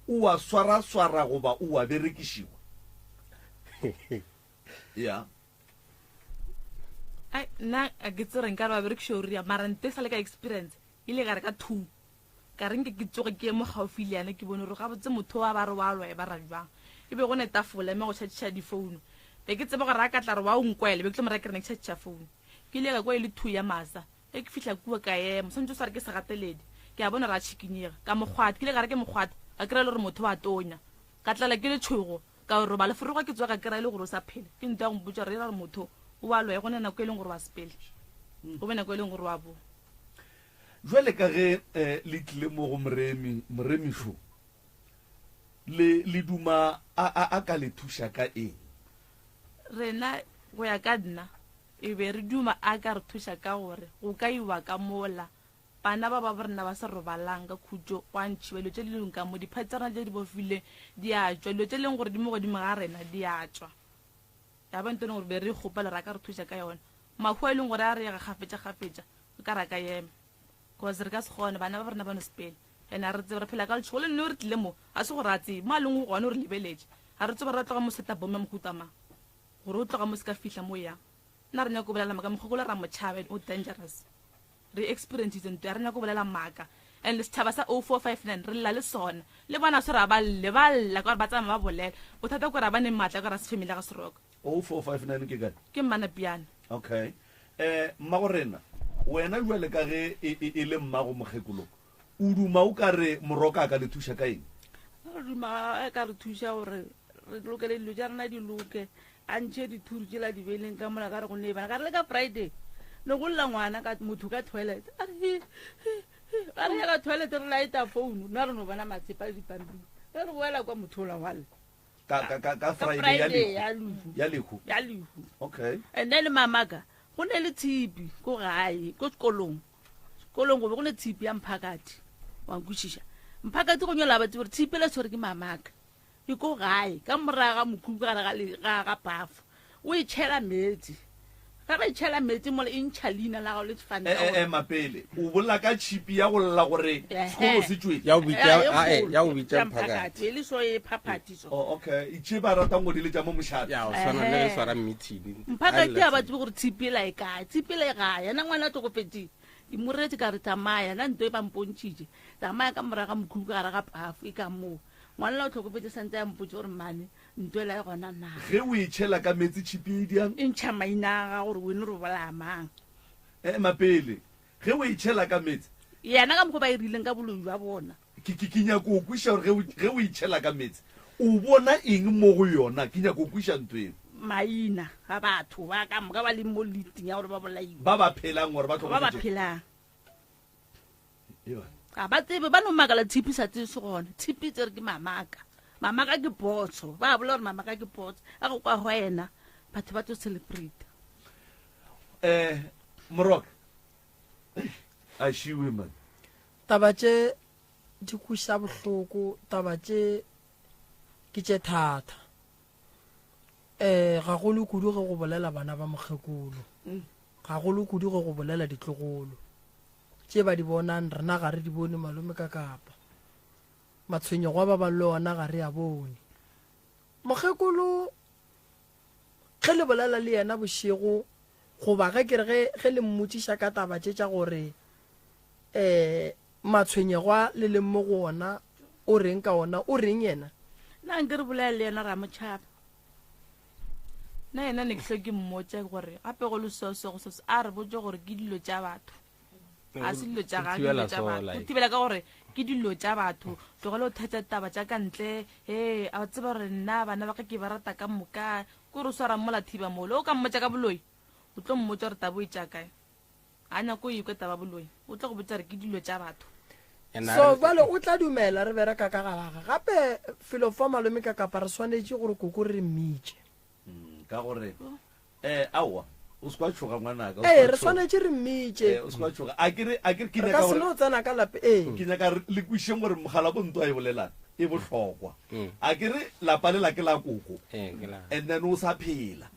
o a swaraswara goba o a berekišiwa? Ya. Ai, nna a ke tsere nka re ba berekiša o ria mara nte sa le ka experience ile ka re ka two Ka re nke ke tsoge ke ye mo gaufi le yena ke bone gore gabotse motho wa ba re wa lwa e ba ra bjang. E be go ne tafola mme go tšhatšiša difouno. Be ke tseba gore a ka tla re wa o nkwele be ke tlo mo raya ke re ne ke tšhatšiša founo. Ke ile ka kwa e le thu ya masa. Ge ke fihla kua ka ema. Swantše o sa re ke segateledi. Ke a bona gore a tšhikinyega. Ka mo kgwatha. Ke ile ka re ke mo kgwatha ka kry-a e le gore motho wa tonya. Ka tlelwa ke letšhogo. Ka yo robala. Foroga ke tsoga ka kry-a e le gore o sa phela. Ke nto ya go mpotša gore e ra gore motho o wa lwa e go ne nako e leng gore wa sepele. Go be nako e leng gore wa boa. Bjale ka ge le tlile mo go Moremi, Moremi šo, le, le duma a, a, a ka le thuša ka eng? Rena, go ya ka nna, e be re duma a ka re thuša ka gore go ka iwa ka mola bana ba babo rena ba sa robalang ka khutšo, gwa ntšhiwa dilo tše di leng ka mo, diphate tša rena tše di bofileng di a tšwa, dilo tše leng gore di mo godimo ga rena di a tšwa. Ya ba nto e leng gore be re e kgopela gore a ka re thuša ka yona. Mahu a e leng gore a re ega kgafetša-kgafetša, o ka re a ka ema. Cause re ka se kgone, bana ba rena ba no sepela. And a re tsebe, re phela ka letšhogo. Le nne re tlile mo, ga se gore a tsebe. Mo a leng gona o re lebeletše. Ga re tsebe gore a tloga mo seta bomo ya mohuta mang. Gore o tloga mo se ka fihla mo yang. Nna re nyako bolela maaka, mokgekolo ra mo tšhaba and o dangerous. Re experiencitse nto ya re nyako bolela maaka. And setšhaba sa 0459 re lla le sona. Le bona se ra ba lle, ba lla ka gore ba tsamaya ba bolela. Bothata ke gore ga ba ne maatla ka gore ga se family ya ga Seroka. 0459 ke kae? Ke Mmanapiane. Okay. Eh, mmago rena, wena bjale ka ge e, e, e le mmago mokgekolo, o duma o ka re Moroka a ka le thuša ka eng? Re duma a ka re thuša gore re lokele dilo tša rena di loke, a ntšhe dithuri tšela di beileng ka mola ka re go ne bana. Ka re le ka Friday ne go lla ngwana ka motho ka toilet. A re he, he, he. Ga re ya ka toilet re lighta phone, nna re no bona matshepa le dipampiri. Ge re boela kwa motho ola wa lla. Ka, ka, ka, ka Friday ya lehu. Ya lehu. Ya lehu. Ya lehu. Okay. And then mamaka, go ne le tshipi ko gae, ko sekolong. Sekolong go be go ne tshipi ya mphakathi. Wa nkwešiša? Mphakathi go nyola ba tsebe gore tshipi la tshwere ke mamaka. Ke ko gae, ka morago ga mokhukhu gare ga le, ga, ga pafo. O e tšhela meetse. Ga ba e tšhela meetse mola e ntšha leina la gago le sefane E, e, ema pele. O bolela ka tšhipi ya go lla gore sekolo se tšwele. Ya go bitša, E a, e, kgolo, ya go bitša ya mphakathi. mphakathi. E le so e phaphathi so. Oh, okay. Tše ba ratang go di letša mo mošate. Ya go swana le ge swara meeting. Mphakathi a ba tsebe gore tshipi ela e kae. Tshipi ela e gae. Yena ngwana a hlokofetšeng. Ke mo reetse ka re tsamaya, na nto e ba mpontšhitše. Tsamaya ka morago ga mokhukhu ka gare ga pafo e ka moo. Ngwana o hlokofetše santse a mpotše gore mmane Nto ela e gona na? Ge o e tšhela ka meetse tšhipi e diang? E ntšha maina a gago gore wene o bolaya mang. Ema pele. Ge o e tšhela ka meetse. Yena ka mokgwa ba e rileng ka boloi bja bona. Ke, ke, ke nyako go kweša gore ge o, ge o e tšhela ka meetse, o bona eng mo go yona? Ke nyako go kweša nto eo. Maina a batho ba ka moka ba leng mo listing ya gore ba bolaiwe. Ba ba phelang gore ba Ba ba hlokofetšego. phelang. Ga ba tsebe, ba no makala tshipi sa tsebe se gona. Tshipi tse re ke mamaka. Mamaka ke potso. Ba bolela gore mamaka ke potso. A go kwa go yena, batho ba tlo celebrate. Eh, Moroka. A šiwe man. Taba tše di kweša bohloko, taba tše ke tše thata. Eh, gagolo kudu ge go bolela bana ba mokgekolo. Gagolo kudu ge go bolela ditlogolo. Tše ba di bonang rena ga re di bone malome ka kapa. Matshwenyego a ba bang le ona ga re a bone. Mokgekolo ge le bolela le yena bošego goba ge ke re ge ge le mmotšiša ka taba tše tša gore um matshwenyego a le leng mo go ona o reng ka ona o reng yena? Nna nke re bolela le yena ra mo tšhaba. Nna yena ne ke hlwe ke mmotša gore gape go le so so go so so a re botše gore ke dilo tša batho. A se dilo tša gagwe, dilo tša batho. O thibela ka gore ke dilo tša batho. Tlogela go thetša taba tša ka ntle. He, a tseba gore nna bana ba ka ke ba rata ka moka. Ke gore o swara mola thiba mola. O ka mmotša ka boloi, o tlo mmotša gore taba o e tša kae. Ga a nyake go ekwa taba boloi. O tlo go botša gore ke dilo tša batho. So bjale o tla dumela re bereka ka galaga. Gape felo fa malome ka kapa re swanetše gore koko re mmitše. Ka gore eh aowa o se kwa tšhoga ngwanaka. Ee re swanetše re mmitše. Eh o se kwa tšhoga. A ke re a ke re ke Re nyaka ka se gore no tsena ka lape ee. Ke nyaka re le kwišeng gore mogala bo ntwa e bolelang e bohlokwa. A ke re lapa le la ke la koko. And then o sa phela.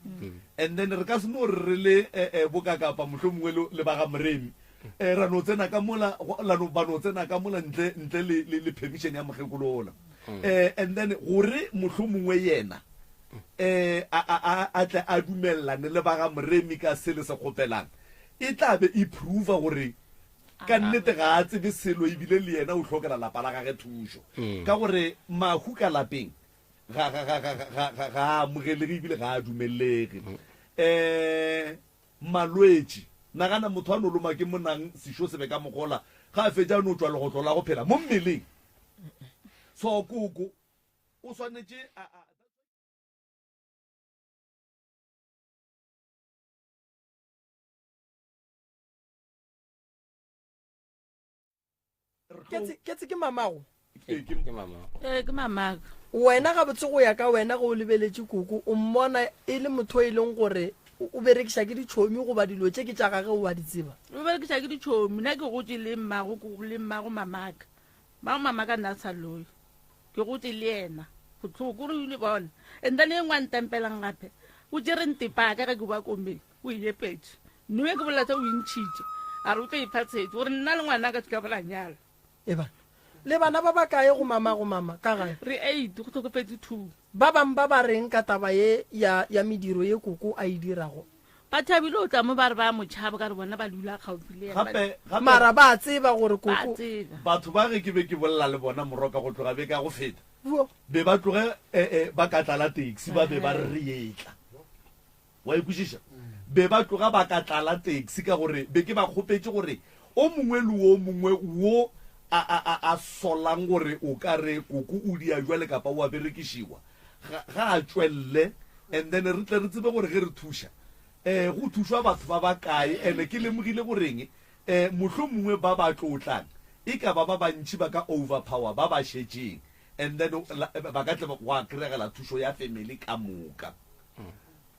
And then re ka se no re re le eh eh bokakapa mohlomongwe le le ba ga Moremi. Eh ra no tsena ka mola la no ba no tsena ka mola ntle ntle le le le permission ya mokgekolo ola. Eh and then gore mohlomongwe yena eh a a a a tle a dumellane le ba ga Moremi ka se le se kgopelang e tla be e prova gore ka nnete ga a tsebe selo ebile le yena o hlokela lapa la gage thušo ka gore mahu ka lapeng ga ga ga ga ga ga ga a amogelege ebile ga a dumelege. Eh Malwetši. Nagana motho a no loma ke monang sešo se be ka mogola, ga a fetša a no tšwa legotlo la go phela mo mmeleng. So koko o swanetše a, a. Ketse ke mamago? Ee, ke mamago. Ee, ke mamaka. Wena gabotse go ya ka wena ge o lebeletše koko o mmona e le motho e leng gore o berekiša ke ditšhomi goba dilo tše ke tša gage o a di tseba? O berekiša ke ditšhomi. Nna ke gotše le mmago, le mmago mamaka. Mmago mamaka nna a sa loye. Ke gotše le yena. Bohloko gore o ile bona. And then e nngwe a ntempelang gape. O tšere ntepaka ge ke boa komeng. O e epetše. Nnoe ke bolela tša o e ntšhitše. A re o tlo ipha tshetše gore nna le ngwana ka se ka ba ra nyala. Eba le bana ba bakae go mama go mama ka gae? Re eight, go hlokofetše two. Ba bang ba ba reng ka taba ye ya ya mediro ye koko a e dirago? Ba thabile o tla mo ba re ba mo tšhaba ka re bona ba dula kgauswi le yena. Gape, gape. Mara ba tseba gore Ba koko. tseba. Batho ba ge ke be ke bolela le bona moroka go tloga beke ya go feta, Bo. be ba tloge eh, eh, ba ka tlala taxi ba be ba re re etla. Wa e kwešiša? Be ba tloga ba ka tlala taxi ka gore be ke ba kgopetše gore o mongwe le o mongwe wo a, a, a, a solang gore o ka re koko o dia jwale kapa o a berekišiwa, ga, ga a tšwelele and then re tle re tsebe gore ge re thuša um go thušwa batho ba ba kae. And ke lemogile goreng um mohlomongwe ba ba tlo tlang e ka ba ba bantši ba ka overpower ba ba šetšeng and then ba ka tle gwa kregela thušo ya family ka moka.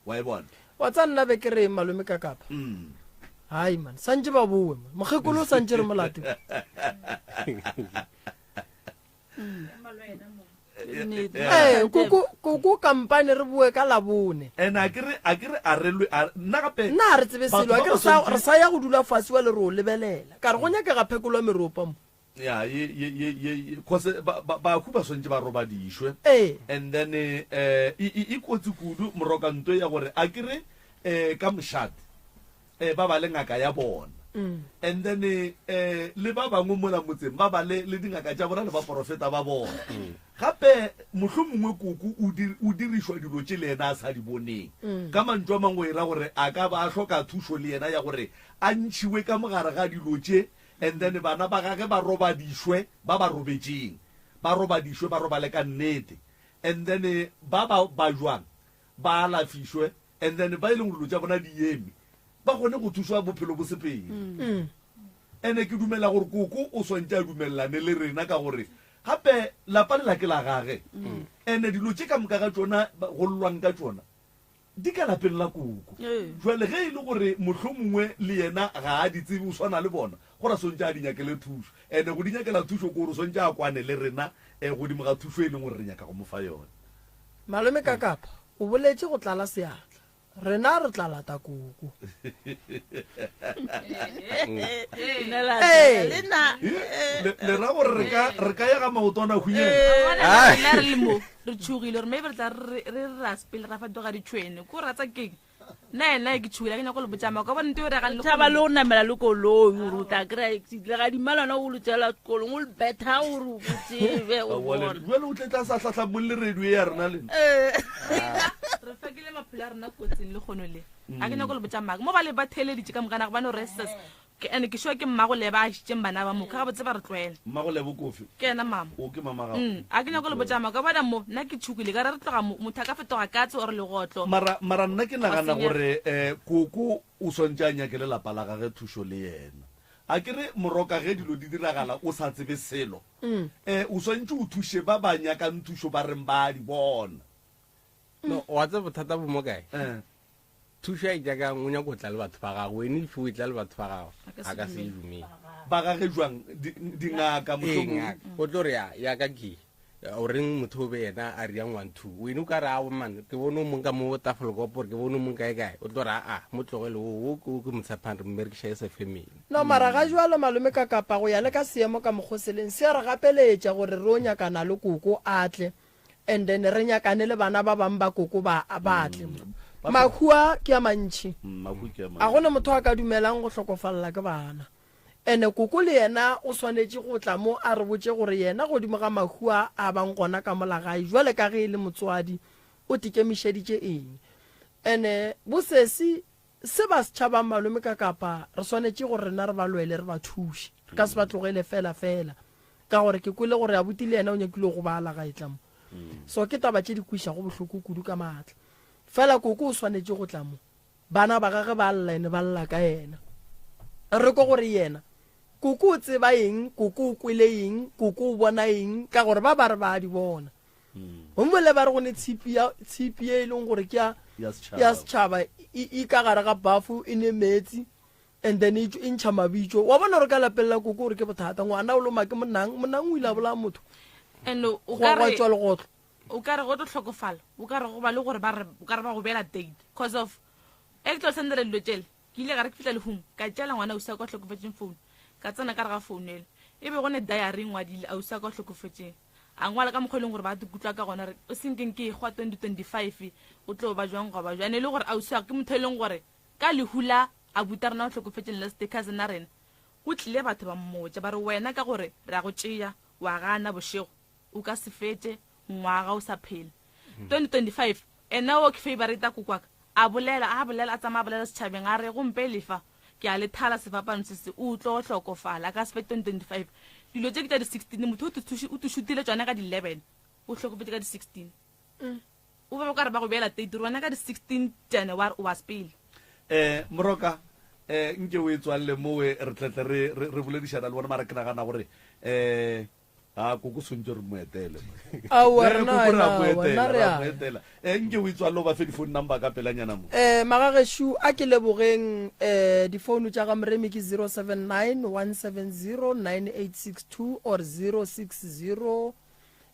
Wa e bona? Wa tsa nna be ke reng malome ka kapa? Hai man, santše ba bowe man. Mokgekolo o santše re molate. Ee, koko koko kampane re boe ka labone. And a ke re a ke re a re lwe a nna gape Nna ga re tsebe batho selo, a ba ke ba re sa swantše re sa ya go dula fase wa le re o lebelela. Ka re go nyakega phekolo ya meropa mo. Ya ye ye ye ye ye cause ba ba bahu ba swantše ba robadišwe. Ee. And then eh e e e kotsi kudu morokanto ya gore a ke re eh ka mošate eh, ba ba le ngaka ya bona and then eh, le ba bangwe mola motseng ba ba le le dingaka tša bona le baporofeta ba bona gape mohlomongwe koko o dir, o dirišwa dilo tše le yena a sa di boneng ka mantšu a mangwe e ra gore a ka ba a hloka thušo le yena ya gore a ntšhiwe ka mogare ga dilo tše and then bana ba gage ba robadišwe ba ba robetšeng ba robadišwe ba robale ka nnete and then ba ba bajwang ba alafišwe and then ba e leng gore dilo tša bona di eme ba kgone go thušwa bophelo bo sepele. Ene ke dumela gore koko o swantše a dumelelane le rena ka gore gape lapa lela ke la gage ene dilo tše ka moka ga tšona go llwang ka tšona di ka lapeng la koko. Jwale ge e le gore mohlomongwe le yena ga a di tsebe o swana le bona, go ra swantše a di nyakele thušo. Ene go di nyakela thušo ke gore o swantše a kwane le rena godimo ga thušo e leng gore re nyaka go mo fa yona. Malome Kakapa, O boletše go tlala seatla. Rena re tla lata koko. Ee. Le ra gore re ka re ka ya ga maotwana hunyela. Rena re le mo re tšhogile gore maybe re tla re re ra sepele ra fetoga ditšhwene ko ratsa keng nna ena ke tšhogile ke nyako le botša maka bona nto e regang le tšhaba le go namela le koloi gore o tla kry-a accident le gadima lona o le tsela sekolong o le betha gore o tsebe o Jwale bone o tle tla sa hlahlamong le radio ya rena le re fakile maphelo a rena kotsing le kgono le a ke nyako le botša maka mo ba le ba theeleditše ka mokana gobane o restes Ke ene ke sure ke mmago Leba a išitšeng bana ba mo ka gabotse ba re tlwaela. Mmago Lebo ke ofe? Ke yena mama. O ke mama gago. Mm, a ke nyako le botša maka bona mo nna ke tšhukile ka re re tloga mo motho a ka fetoga katse or legotlo. Mara mara nna ke Gwa nagana senyega. gore eh koko o swantše a nyakele lapa la gage thušo le yena. A ke re moroka ge dilo di diragala o sa tsebe selo eh o swantše o thuše ba ba nyakang thušo ba reng ba a di bona. No, wa tseba bothata bo mo kae? Eh. Thušo ya etša kang o nyaka go tla le batho ba gago wene if o etla le batho ba gago a ka se e dumele. Ba gage jwang? Dingaka Ee, mohlomong? ngaka. O tlo re ya ya ka ke o reng motho o be yena a riang one two wene o ka re ao man ke bone o mong ka mo tafelkopo gore ke bone o mong kae kae o tlo re aa mo tlogele o o ke o ke mo tshepang re mmerekiša as a family. No mara ga jwalo malome ka kapa go ya le ka seemo ka mokgoseleng se a re gapeletša gore re o nyakana le koko a tle and then re nyakane le bana ba bang ba koko ba ba tle mo. Mahu a ke a mantši. Mm, A gona motho a ka dumelang go hlokofalela ke bana. Ene koko le yena o swanetše go tla mo a re botše gore yena godimo ga mahu a a bang gona ka mola gae jwale ka ge e le motswadi o tikemišeditše eng. Ene bosesi se ba se tšhabang malome ka kapa re swanetše gore rena re ba lwele re ba thuše. Re ka se ba tlogele fela fela. Ka gore ke kwele gore abuti le yena o nyakile go gobala ga e tla mo. So ke taba tše di kwišago bohloko kudu ka maatla. Fela koko o swanetše go tla mo. Bana ba gage ba lla ene ba lla ka yena. Re kwe gore yena koko o tseba eng, koko o kwele eng, koko o bona eng, ka gore ba ba re ba a di bona. Gomme le ba re go ne tshipi ya tshipi ye e leng gore ke ya ya setšhaba e e ka gare ga bafu e ne metsi and then e e ntšha mabitso. Wa bona gore ka lapeng la koko gore ke bothata. Ngwana o loma ke monang, monang o ile a bolaya motho. And o Gwa ka gwa re tšwa legotlo. o ka re go tlo hlokofala o ka re go ba le gore ba re o ka re ba go beela date cause of e ke tlo sendela dilo tšele ke ile ka re ke fihla lehung ka tšela ngwana ausi wa ka o hlokofetšeng phone ka tsena ka re ga phone ele e be go ne diary e ngwadile ausi wa ka o hlokofetšeng a ngwala ka mokgwa e leng gore ba tikutlwa ka gona re o senkeng ke ehwa 2025 go tlo ba jwang gwa ba jwang e le gore ausi wa ke motho e leng gore. Ka lehu la abuti a rena o hlokofetšeng last cousin a rena, go tlile batho ba mmotša ba re wena ka gore re a go tšea wa gana bošego o ka se fetše ngwaga o sa phela. 2025 ena o ke favorite kokwaka a bolela a bolela a tsamaya a bolela setšhabeng a re gompe lefa ke a le thala sefapano se se o tlo hlokofala a ka se fete 2025 dilo tše ke tša di 16 motho o ti šutile tšona ka di 11 o hlokofetše ka di 16 O be o ka re ba go beela date gore wena ka di 16 January o wa sepele. Eh, Moroka, eh, nke o e tswalele mowe re tletle re, re, re boledišana le bona, mara ke nagana gore eh, a koko swantse re mo etele. Aowa, Eh, rena, koko re a mo aowa, etela, nna re re a a mo etela. Eh, nke o e tswalele o ba fe di-phone number ka pelanyana mo. Eh, magagešo a ke lebogeng eh, difounu tša ga Moremi ke 079 170 9862 or 060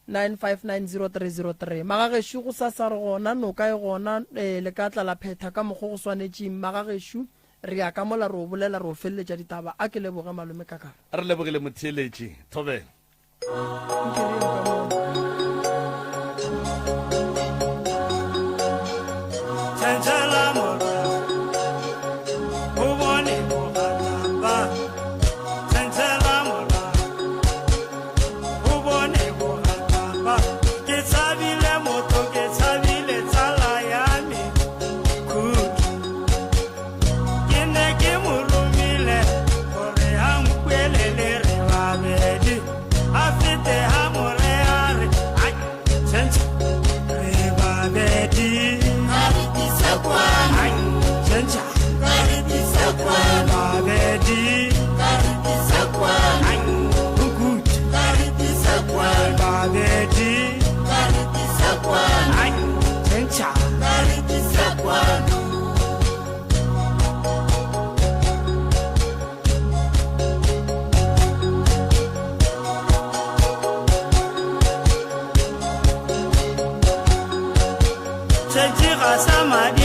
9590303 Magagešo gosasa re gona, noka e gona, ee, le ka tla la phetha ka mokgo go swanetšeng. Magagešo, re ya ka mola re o bolela, re o feleletša ditaba. A ke leboge Malome Kakara. Re lebogile motheeletši. Thobela. Nke re yeng ka mola. Tšhentšhela morago, o bone bogalapa. Tšhentšhela morago. O bone bogatapa ke tshabile motho ke tshabile tsala ya me Khudu ke ne ke mo romile gore a nkwelele re babedi a fete a mo re a re ai tšhentšha re babedi ai tšhentšha re babedi ai Ga sa madi.